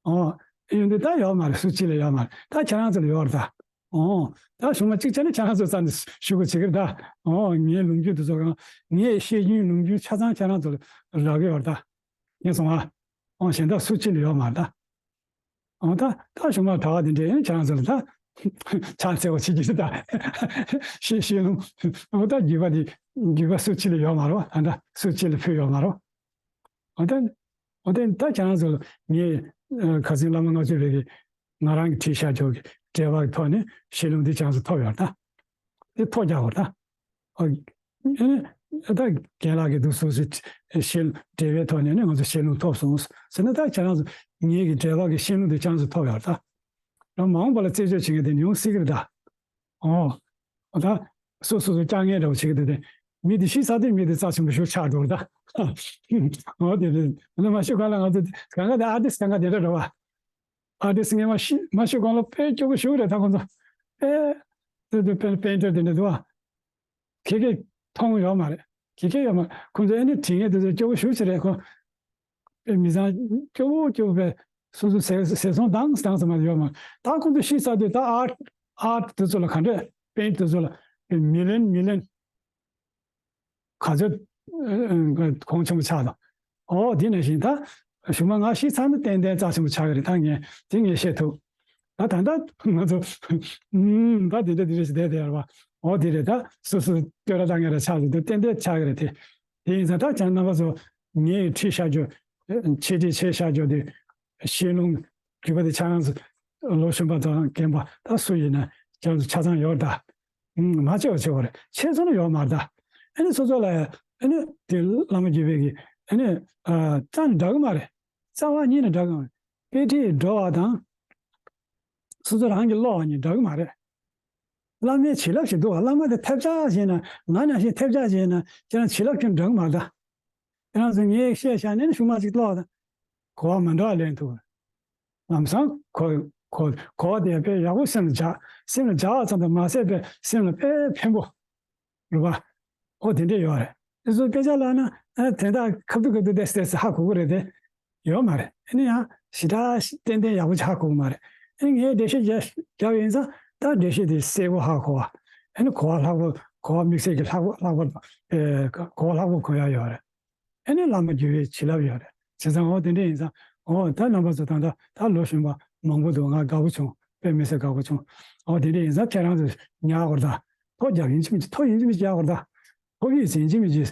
ཨོ། ཡོང་དུས་ད་ཡོད་མ་རེད། སུ་གཅིག་ལ་ཡོད་མ་རེད། ད་ཁྱེད་རང་ཚོ་ལ་ཡོད་རེད་ད། ཨོ། ད་གཞུག་མ་གཅིག་བྱས་ན་ཁྱེད་རང་ཚོའི་རྩ་ནས་ཞུ་དགོས་བྱེད་ཀྱི་རེད་ད། ཨོ། ངའི་ལུང་རྒྱུན་དེ་ཚོ་གང་། ངས་བཤད་རྒྱུན་ལུང་རྒྱུན་ཆ་ཚང་ཁྱེད་རང་ཚོ་ལ་རག་གི་ཡོད་རེད་ད། ངས་སོང་ཨ། ཨོ་གཞན་དག་སུ་གཅིག་ལ་ཡོད་མ་རེད་ད། འོ་ད་ད་གཞུག་མ་གྲྭ་པ་དེ་འདྲས་ཡིན་ཁྱེད་རང་ཚོ་ལ་ད་ཕྱག་འཚལ་བ་བྱེད་ཀྱི་ད་ཤེས་ཤེས་ལུང་། འོ་ད་རྒྱུད་པ་དེ་རྒྱུད་པ་སུ་གཅིག་ལ་ཡོད་མ་རེད་བ། ད་ད་སུ་གཅིག་ལ་ཕུལ་ཡོད་མ་རེད། འོ་ད་འོ་ད་ད་ཁྱེད་རང་ཚོ་ལ་ངས་ཁ་སང་བླ་མ་ལྔ་བཅུ་པའི་གི་ང་རང་གི་བྲིས་བཞག་ཆོག་གི་འགྲེལ་པ་གི་ཐོག་ནས་ཤེས་ལུང་འདི་ཁྱེད་རང་ཚོ་ཐོབ་ཡོད་ད། དེ་ཐོ་རྒྱག་དགོས་ད། ཨ་ནི་ད་རྒན་ལགས་ཀྱིས་འདུག་སོ་སོའི་ཤེས་འབྲེལ་བའི་ཐོག་ནས་ནི་ང་ཚོ་ཤེས་ལུང་ཐོབ་སོང་ཟེར་ན། ད་ཁྱེད་རང་ཚོ་ངེད་ཀྱི་འབྲེལ་བ་གི་ཤེས་ལུང་དེ་ཁྱེད་རང་ཚོ་ཐོབ་ཡོད་ད། ཡང་མ་འོངས་པ་ལ་རྩད་གཅོད་བྱེད་མཁན་དེ་ནི་ཡོང་སྲིད་ཀྱི་རེད་ད། ཨོ། ད་སོ་སོ་སོ་བཅར་མཁན་འདྲ་བོ་བྱེད་ཀྱི་འདུག་དེ། མི་དེ་ཤི་ཚར་དུས་མི་དེ་རྩ་ཆེན་པོ་ཞིག་ཆགས་འགྲོ་རེད་ད། ཨོ་དེ་རེད། ང་ཚོ་མ་ཤི་གོང་ལ་ང་ཚོ་གང་ག་དེ་ཨར་ཊིསི་གང་ག་དེ་འདྲ་རེད་བ། ཨ་དེ་སྔས་མ་ཤི་མ་ཤི་གོང་ལ་དཔེ་སྐྱོ་པོ་ཞིག་རེད་ད་ཁོང་ཚོ། ཨེ། དེ་དེ་པེན་པེན་ཊར་དེ་འདྲ་འདུག་ཨ། ཁྱེད་ཀྱིས་མཐོང་ཡོད་མ་རེད། ཁྱེད་ཀྱིས་ཡོད་མ་རེད། ཁོང་ཚོ་ཨེ་ནི་དྲི་ངན་དེ་ཚོ་སྐྱོ་པོ་ཞིག་རེད་ཁོ། དཔེ་མི་ཚང་སྐྱོ་པོ་སྐྱོ་པོ་པས་སོ་སོ་ཟས་ཟས་སོང་དང་དང་ཟེར་མ་ཡོད་མ་རེད། ད་ཁོང་ཚོ་ཤི་ཚར་དུས་ད་ཨར་ཊི་ཨར་ཊི་དེ་ཚོ་ལ་ག་འདྲས་པེན་ཊི་དེ་ཚོ་ལ་མི་ལན་མི་ལན། ག་ཚོད་གོང་ཆེན་པོ་ཆགས་དང་། ཨོ་དེ་ནང་བཞིན་ད་གཞུག་མ་ང་ཤི་ཚར་ན་ཏན་ཏན་རྩ་ཆེན་པོ་ཆགས་ཀྱི་རེད། ད་ངས་དེ་ངས་བཤད་ཐུབ། ད་ད་ལྟ་ང་ཚོ་ཨུམ་ད་དེ་འདྲ་དེ་འདྲ་ཞིག་བསྡད་བསྡད་ཡོད་རེད་པ། ཨོ་དེ་རེད། ད་སོ་སོ་བསྟོད་ར་བཏང་མཁན་ར་ཆགས་ཀྱི་འདུག་ཏན་ཏན་ཆགས་ཀྱི་རེད་དེ། དེ་ཡིན་ཙང་ད་ཁྱེད་རྣམ་པ་ཚོ་ངས་ཁྲིད་བཞག་རྒྱུ། འཆད་ཁྲིད་བྱས་བཞག་རྒྱུ་དེ། ཤེས་ལུང་རྒྱུད་པ་དེ་ཆ་ཚང་ལོ་གཞོན་པ་དང་རྒན་པ་ད་སུ་ཡིན་ན་ཁྱེད་ཚོ་ཆ་ཚང་ཡོད་ད། ཨུམ་མ་བྱེད་པ་བྱེད་པ་རེད། ཆེ་ཚོ་ནི་ཡོད་མ་རེད་ད། ཨ་ནི་སོ་སོ་ལ་ཡ་ཨ་ནི་དེ་བླ་མ་བརྒྱུད་པའི་གི་ཨ་ནི་ཨ་རྩ་ནས་འདྲ་གི་མ་རེད། རྩ་བ་ཉིད་ནས་འདྲ་གི་མ་རེད། དཔེ་ཁྲིད་འགྲོ་བ་དང་། སོ་སོ་རང་གི་ཀློག་པ་གཉིས་འདྲ་གི་མ་རེད། བླ་མའི་བྱིན་རླབས་ཤིག་འདུག་བ། བླ་མ་དེ་ཐབས་ཆག་བྱས་ན། ང་ནང་བཞིན་ཐབས་ཆག་བྱས་ན་ཁྱེད་རང་བྱིན་རླབས་ཁྱོན་འདྲ་གི་མ་རེད་ད། ཁྱེད་རང་ཚོ་ངས་བཤད་བཞག་ནས་ནི་ཤུགས་མ་གཅིག་ཀློག་དང་། གོ་བ་མ་འདྲ་བ་ལེན་ཐུབ། ལམ་སང་གོ་གོ་གོ་བ་དེ་དཔེ་ཡག་པོ་སེམས་ལ་འཇགས། སེམས་ལ་འཇགས་པ་ཙམ་དུ་མ་ཟད་པའི་སེམས་ལ་དཔེ་ཕན་པོ། རེད་པ། ཨོ་དེ་འདྲས་ཡོད་རེད། དེ་ཚོ་སྐད་ཆ་ལབ་ན་ཨ་དེ་འདྲ་ཁ་བསྡུ་ཁ་བསྡུ་ཏེ་ཏེ་ཧ་གོ་གི་རེད་དེ། ཡོད་མ་རེད། ཨ་ནི་ཡང་ཞེ་དྲག་ཏན་ཏན་ཡག་པོ་ཅིག་ཧ་གོ་གི་མ་རེད། ཨ་ནི་ངས་འགྲེལ་བཤད་རྒྱབ་རྒྱབ་ཡིན་ཙང་ད་འགྲེལ་བཤད་དེ་གསལ་པོ་ཧ་གོ་བ། ཨ་ནི་གོ་བ་ལྷག་པོ་གོ་བ་དམིགས་བསལ་གྱི་ལྷག་པོ་ལྷག་པོ་ཨེ་གོ་བ་ལྷག་པོ་གོ་ཡ་ཡོད་རེད། ཨ་ནི་བླ་མ་བརྒྱུད་པའི་བྱིན་རླབས་ཡོད་རེད། བྱས་ཙང་འོ་དེ་འདྲ་ཡིན་ཙང་འོ་ད་རྣམ་པ་ཚོ་ད་ལྟ་ད་ལོ་གཞོན་པ་མང་པོ་འདུག་ང་དགའ་པོ་བྱུང་། དཔེ་མི་སྲིད་དགའ་པོ་བྱུང་། འོ་དེ་འདྲ་ཡིན་ཙང་ཁྱེད་རང་ཚོ་ཉར་དགོས་རེད་ད། ཐོ་རྒྱབ་ཡིན་གཅིག་མིན་གཅིག་ཐོ་ཡིན་གཅིག་མིན་གཅིག་རྒྱག་དགོས་རེད་ད། ཐོ་ཡིན་གཅིག་མིན་གཅིག་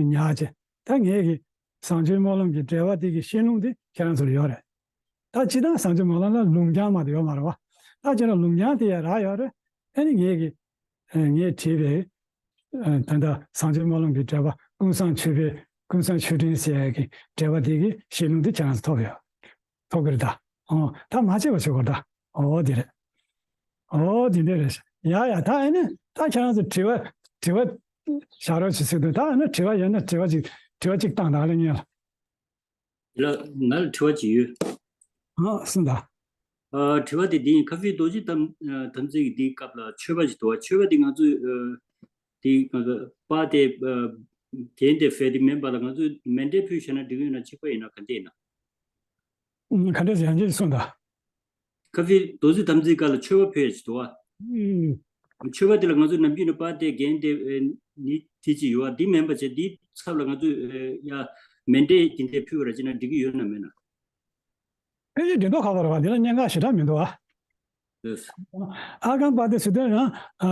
ཉར་བྱས། ད་ངས་ཀྱི་བཟང་སྤྱོད་སྨོན་ལམ་གྱི་འགྲེལ་པ་དེ་གི་བཤད་ལུང་དེ་ཁྱེད་རང་ཚོ་ལ་ཡོད་རེད། ད་སྤྱིར་བཏང་བཟང་སྤྱོད་སྨོན་ལམ་ལ་ལུང་རྐྱང་མ་གཏོགས་ཡོད་མ་རེད་བ། ད་ཁྱེད་རང་ལུང་རྐྱང་དེ་ཡང་རག་ཡོད་རེད། ཨ་ནི་ངས་ཀྱི་ངས་བྲིས་པའི་ད་ལྟ་བཟང་སྤྱོད་སྨོན་ལམ་གྱི་འགྲེལ་པ་ཀུན་བཟང་ཆོས་འཕེལ། ཀུན་བཟང་ཆོས་སྒྲོན་ཟེར་ཡག་གི་འགྲེལ་པ་དེ་གི་བཤད་ལུང་དེ་ཁྱེད་རང་ཚོ་ཐོབ་ཡོད། ཐོབ་གི་རེད་ད། ཨོ་ད་མ་བརྗེད་པ་བྱེད་དགོས་ད། ཨོ་དེ་རེད། ཨོ་དེ་འདྲ་རེད། ཡ་ཡ་ད་ཨ་ནི་ད་ཁྱེད་རང་ཚོ་དྲི་བ་དྲི་བ་བཞག་རོགས་བྱེད་ཟེར་འདུག་ད་ཨ་ནི་དྲི་བ་ཡོད་ན་དྲི་བ་ཅིག་དྲི་བ་ཅིག་བཏང་དང་ལེ་ཉན་ལ། ལ་ང་ལ་དྲི་བ་ཅིག་ཡོད། ཨ་གསུངས་དང་། ཨ་དྲི་བ་དེ་འདི་ཡིན། ཁ་ཧྥི་རྡོ་རྗེ་དམ་ཨ་དམ་ཚིག་གི་འདིའི་སྐབས་ལ་མཆོད་པ་ཞིག་འདུག་བ། མཆོད་པ་དེ་ང་ཚོས་ཨ་དེ་ང་ཚོ་པ་དེ་ཨ་གན་དེ་ཧྥེ་དེ་མིན་པ་ལ་ང་ཚོས་མཎྜལ་ཕུལ་བཞག་ན་འགྲིག་གི་ཡོད་ན། གཅིག་པ་ཡིན་ན་ག་འདྲ་ཡིན་ན། ཨུམ་ག་འདྲ་ཡང་ཅིག་གསུངས་དང་། ཁ་ཧྥི་རྡོ་རྗེ་དམ་ཚིག་སྐབས་ལ་མཆོད་པ་ཕུལ་ཡ་ཞིག་འདུག་བ། ཨུམ། མཆོད་པ་དེ་ལ་ང་ཚོས་ནམ་རྒྱུན་ནས་པ་དེ་གན་དེ་ཨེ་ནི་དེ་ཅི་ཡོད་བ། འདི་མིན་པ་བྱས་འདིའི་ཚབ་ལ་ང་ཚོས་ཨེ་ཡ་མཎྜལ་དེ་འདྲ་ཕུལ་བ་ར་ཅི་ན་འགྲིག་གི་ཡོད་ན་མེད་ན། ཕལ་ཆེར་འགྲིག་མདོག་ཁ་པོ་རེད་བ། འདི་ལ་གནད་འགག་ཞེ་དྲག་མི་འདུག་བ། ལགས། ཨརྒྷཾ་པཱ་ཏི་ཟེར་དུས་རང་ཨ་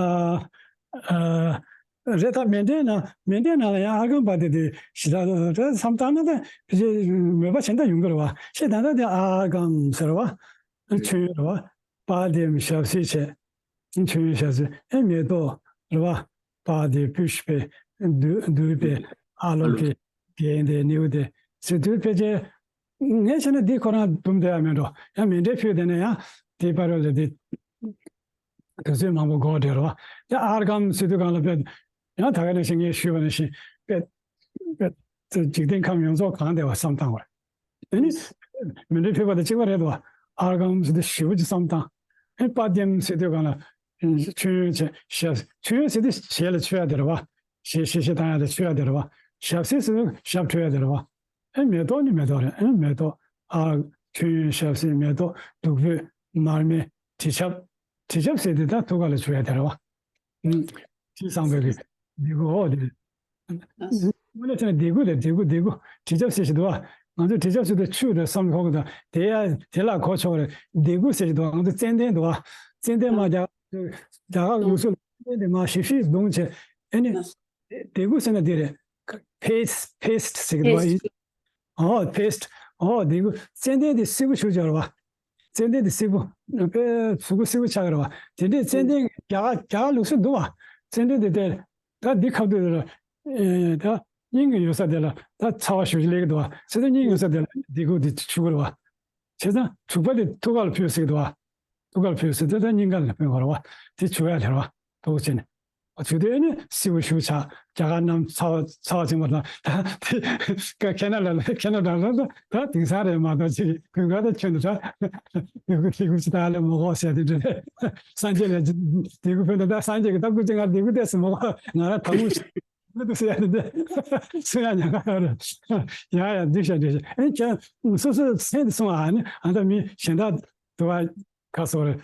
ཨ་རེད་ད། མཎྜལ་ནང་མཎྜལ་ནང་ལ་ཡང་ཨརྒྷཾ་པཱ་ཏི་དེ་ཞེ་དྲག་རེད་བསམ་བཏང་ན་ད་ཕལ་ཆེར་མོས་པ་གཞན་དག་ཡོང་གི་རེད་བ། ཞེས་ད་ལྟ་དེ་ཨརྒྷཾ་ཟེར་བ། མཆོད་ཡོན་རེད་བ། པཱ་ཏིའམ་ཞབས་བསིལ་བྱས། མཆོད་ཡོན་ཞབས་བསིལ། ཨེ་མེ་ཏོག་རེད་བ། པཱ་ཏི་པུཥྤེ་དུ་དུརྦེ་ཨ་ལོ་ཀེ་གན་དེ་ནེའུ་དེ་ཟེར་དུས་ཕལ་ཆེར་ངས་བྱས་ན་འདི་ཁོ་རང་འདུམ་བསྡད་ཡ་མེད་འགྲོ། ཡང་མཎྜལ་ཕུལ་བསྡད་ན་ཡང་དེའི་བར་ལ་དེ་དུས་ཚོད་མང་པོ་འགོར་བསྡད་རེད་བ། ཡང་ཨརྒྷཾ་ཟེར་དུས་སྒང་ལ་དཔེ་ཡང་ད་ག་ནང་བཞིན་ངས་ཞུས་པ་ནང་བཞིན་དཔེ་དཔེ་འཇིག་རྟེན་ཁམས་ཡོངས་རྫོགས་གང་བསྡད་པ་བསམ་བཏང་བ་རེད། ཨ་ནི་མཎྜལ་ཕུལ་བ་དང་གཅིག་པ་རེད་དོ། ཨརྒྷཾ་ཟེར་དུས་ཞེ་པོ་ཅིག་བསམ་བཏང་། ཨ་ནི་པཱ་ཏིའམ་ཟེར་དུས་སྒང་ལ་མཆོད་ཡོན་བྱས། ཞབས་མཆོད་ཡོན་ཟེར་དུས་ཞབས་ལ་མཆོད་ཡ་དེ་རེད་བ། ཞབས་ཞབས་ཞབས་བཏང་ཡ་དེ་མཆོད་ཡ་དེ་རེད་བ། ཞབས་བསིལ་ཟེར་དུས་ཞབས་འཁྲུ་ཡ་དེ་རེད་བ། ཨ་ནི་མེ་ཏོག་ནི་མེ་ཏོག་རེད། ཨ་ནི་མེ་ཏོག་ཨ་མཆོད་ཡོན་ཞབས་བསིལ་མེ་ཏོག་བདུག་སྤོས་མར་མེ་དྲི་ཆབ། དྲི་ཆབ་ཟེར་དུས་ད་ཐུགས་ཀ་ལ་མཆོད་ཡ་དེ་རེད་བ། ཅི་བསམ་པའི་གི་ལྡེ་གུ་འོ་དེ། དངོས་གནས་བྱས་ན་ལྡེ་གུ་དེ་ལྡེ་གུ་ལྡེ་གུ་དྲི་ཆབ་ཟེར་ཞིག་འདུག་བ། ང་ཚོས་དྲི་ཆབ་ཟེར་དུས་ཆུ་རེད་བསམ་གོ་གི་འདུག་དེ་ཡ་དེ་ལ་གོ་ཆོག་རེད། ལྡེ་གུ་ཟེར་ཞིག་འདུག་ང་ཚོ་ཙན་དན་འདུག་བ། ཙན་དན་མ་རྒྱ་རྒྱ་གར་ལུགས་སྲོལ་ཙན་དན་དེ་མ་ཞིབ་ཞིབ་བརྡུངས་བྱས། ཨེ་ནི་ལྡེ་གུ་ཟེར་ན་དེ་རེད། ཕེ་སི་ཊི་ཕེ་སི་ཊི་ཟེར་གི་འདུག་བ། ཨོ་ཕེ་སི་ཊི། ཨོ་ལྡེ་གུ་ཙན་དན་དེ་སིལ་བུ་བྱུག་ཅག་རེད་བ། ཙན་དན་དེ་སིལ་བུ། དཔེ་གཟུགས་པོ་སིལ་བུ་ཆགས་ཀྱི་རེད་བ། དེ་འདྲའི་ཙན་དན་རྒྱ་གར་རྒྱ་གར་ལུགས་སྲོལ་འདུག་བ། ཙན་དན་དེ་དེ་ད་འདི་ཁ་ཐུག་དེ་ལ་ཨེ་ད་སྙིང་གི་ཡོད་ས་དེ་ལ་ད་ཚ་བ་ཞེ་པོ་ཅིག་སླེབས་ཀྱི་འདུག་བ། ཙན་དན་སྙིང་ཡོད་ས་དེ་ལ་ལྡེ་གུ་དེ་བྱུག་གི་རེད་བ། བྱས་ཙང་བྱུག་པ་དེ་ཐུགས་ཀ་ལ་ཕུལ་ཟེར་གྱི་འདུག་བ། ཐུགས་ཀ་ལ་ཕུལ་ཟེར་དུས་ད་སྙིང་ག་ལ་ཕུལ་དགོས་རེད་བ། དེ་བྱུག་ཡ་དེ་རེད་བ། ཐུགས་རྗེ་ཆེ་ནས། ཨ་བྱུག་དུས་ཨ་ནི་སིལ་བུ་ཞེ་པོ་ཆགས། རྒྱ་གར་རྣམས་ཚ་བ་ཚ་བ་ཆེན་པོ་དང་ད་དེ་ཁེ་ན་ཌ་ལ་ཁེ་ན་ཌ་ལ་ད་ད་དེང་སང་རེད་མ་གཏོགས་ཅིག་དགུན་ཁ་ད་ཁྱོན་ནས་ད་ལྡེ་གུ་ལྡེ་གུ་ཅིག་ད་ལས་མི་དགོས་ཟེར་དེ་འདྲ་རེད། སངས་རྒྱས་ལ་ལྡེ་གུ་ཕུལ་ད་ད་སངས་རྒྱས་ཀྱི་ད་སྐུ་ཚེ་ང་ལྡེ་གུ་ཏོག་ཙམ་མི་དགོས། ང་རང་ད་མུ་ཤི་མི་འདུག་ཟེར་ཡ་དེ་འདྲ་གསུང་ཡ་ཉག་ག་ཡོད་རེད། ཡ་ཡ་འགྲིག་ཤག་འགྲིག་ཤག་ཨ་ནི་ཁྱེད་སོ་སོའི་མཚན་དེ་གསུང་ཨ། ཨ་ནི་ཨ་ད་མི་གཞན་དག་དུ་བ། ཁ་སོ་རེ།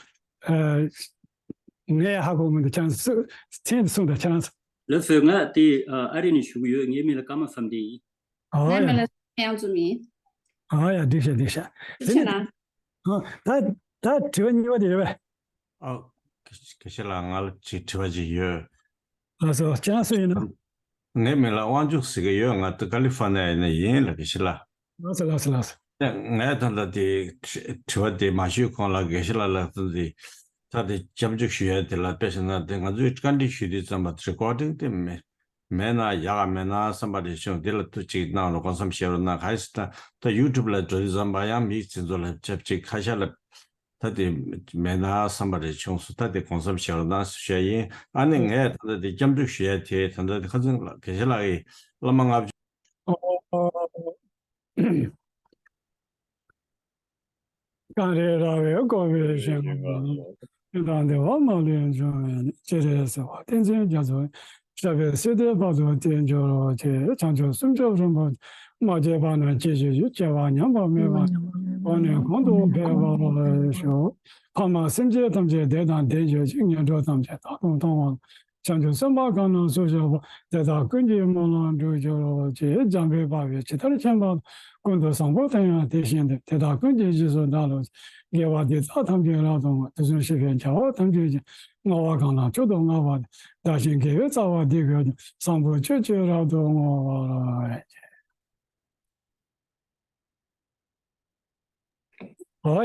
ཨ། ངས་ཧ་གོ་མི་འདུག་ཁྱེད་རང་ཚོ་མཚན་དེ་གསུངས་དང་ཁྱེད་རང་ཚོ། ལགས་སོ། ང་དེ་ཨ་ཨ་རི་ནས་ཞུ་གི་ཡོད། ངའི་མིང་ལ་ཀརྨ་བསམ་གཏན་ཡིན། ཨ་ཡ། ང་མིང་ལ་ཡང་ཙུ་མིན། ཨ་ཡ་འགྲིག་ཤག་འགྲིག་ཤག་དེ་ནས་ཨ་ད་ད་དྲི་བ་གཉིས་པ་དེ་རེད་པས། ཨ། དགེ་བཤེས་ལགས་ང་ལ་ཅིག་དྲི་བ་ཅིག་ཡོད། ལགས་སོ། ཁྱེད་རང་སུ་ཡིན་ནམ། ངའི་མིང་ལ་དབང་ཕྱུག་ཟེར་གྱི་ཡོད། ང་ད་ཀ་ལི་ཧྥ་ནི་ཡ་ནས་ཡིན་ལགས་དགེ་བཤེས་ལགས། ལགས་སོ་ལགས་སོ་ལགས་སོ། ངས་ད་ལྟ་དེ་དྲི་དྲི་བ་དེ་མ་ཞུས་གོང་ལ་དགེ་བཤེས་ལགས་ལ་ད་དེ་ད་དེ་སྐྱབས་འཇུག་ཞུ་ཡ་དེ་ལ་དཔེ་བཞག་ན་དེ་ང་ཚོས་བཀའ་འདྲི་ཞུ་དུས་ཙམ་པ་རི་ཀོར་ཌིང་དེ་མེད་ མེད་ན་ཡག་ག་མེད་ན་བསམ་པ་རེ་བྱུང་། འདི་ལ་ཐུགས་གཅིག་གནང་རོགས། དགོངས་སམ་བཞེས་རོགས་གནང་། ག་ཡིན་ཟེར་ན་ད་ཡུ་ཊུབ་ལ་འགྲོ་དུས་ཙམ་པ་ཡང་མི་དེ་ཚོ་ལ་ཆབས་ཅིག་ཁ་ཤས་ལ་ད་དེ་མེད་ན་བསམ་པ་རེ་བྱུང་སོང་། ད་དེ་དགོངས་སམ་བཞེས་རོགས་གནང་ཞུ་ཡ་ཡིན། ཨ་ནི་ངས་ད་ལྟ་དེ་སྐྱབས་འཇུག་ཞུ་ཡ་དེ་ད་ལྟ་དེ་ཁ་སང་ལ་དགེ་བཤེས་ལགས་ཀྱིས་བླ་མ་ལྔ་བཅུ། གངས་རི་ར་བས་བསྐོར་བའི་ཞིང་ཁམས་ན། ཀུན་དང་བདེ་བ་མ་ལུས་འབྱུང་བའི་གནས། སྤྱན་རས་གཟིགས་དབང་བསྟན་འཛིན་རྒྱ་མཚོ། ཞབས་པད་སྲིད་མཐའི་བར་དུ་བརྟན་གྱུར་ཅིག། བྱང་ཆུབ་སེམས་མཆོག་རིན་པོ་ཆེ། མ་སྐྱེས་པ་རྣམས་སྐྱེ་གྱུར་ཅིག། སྐྱེ་བ་ཉམས་པ་མེད་པར་གོང་ནས་གོང་དུ་འཕེལ་བར་ཤོག། ཕ་མ་སེམས་ཅན་ཐམས་ཅད་བདེ་དང་ལྡན་གྱུར་ཅིག། ངན་འགྲོ་ཐམས་ཅད་དག་ཏུ་མཐོང་བ། བྱང་ཆུབ་སེམས་དཔའ་གང་རྣམས་སུ་ཞུགས་པ། དེ་དག་ཀུན་གྱི་སྨོན་ལམ་འགྲུབ་གྱུར་ཅིག། འཇམ་དཔལ་དཔའ་བོས་ཇི་ལྟར་མཁྱེན་པ། ཀུན་ཏུ་བཟང་པོ་དེ་ཡང་དེ་བཞིན་ཏེ། དེ་དག་ཀུན་གྱི་རྗེས་སུ་བདག་སློབ་ཅིང་། དགེ་བ་འདི་དག་ཐམས་ཅད་རབ་ཏུ་བསྔོ། དུས་གསུམ་གཤེགས་པའི་རྒྱལ་བ་ཐམས་ཅད་ཀྱིས། བསྔོ་བ་གང་ལ་མཆོག་ཏུ་བསྔགས་པ་དེས། བདག་གཞན་དགེ་བའི་རྩ་བ་འདི་བཀོད་ཅིང་། བཟང་པོ་སྤྱོད་ཕྱིར་རབ་ཏུ་བསྔོ་བར་བགྱི།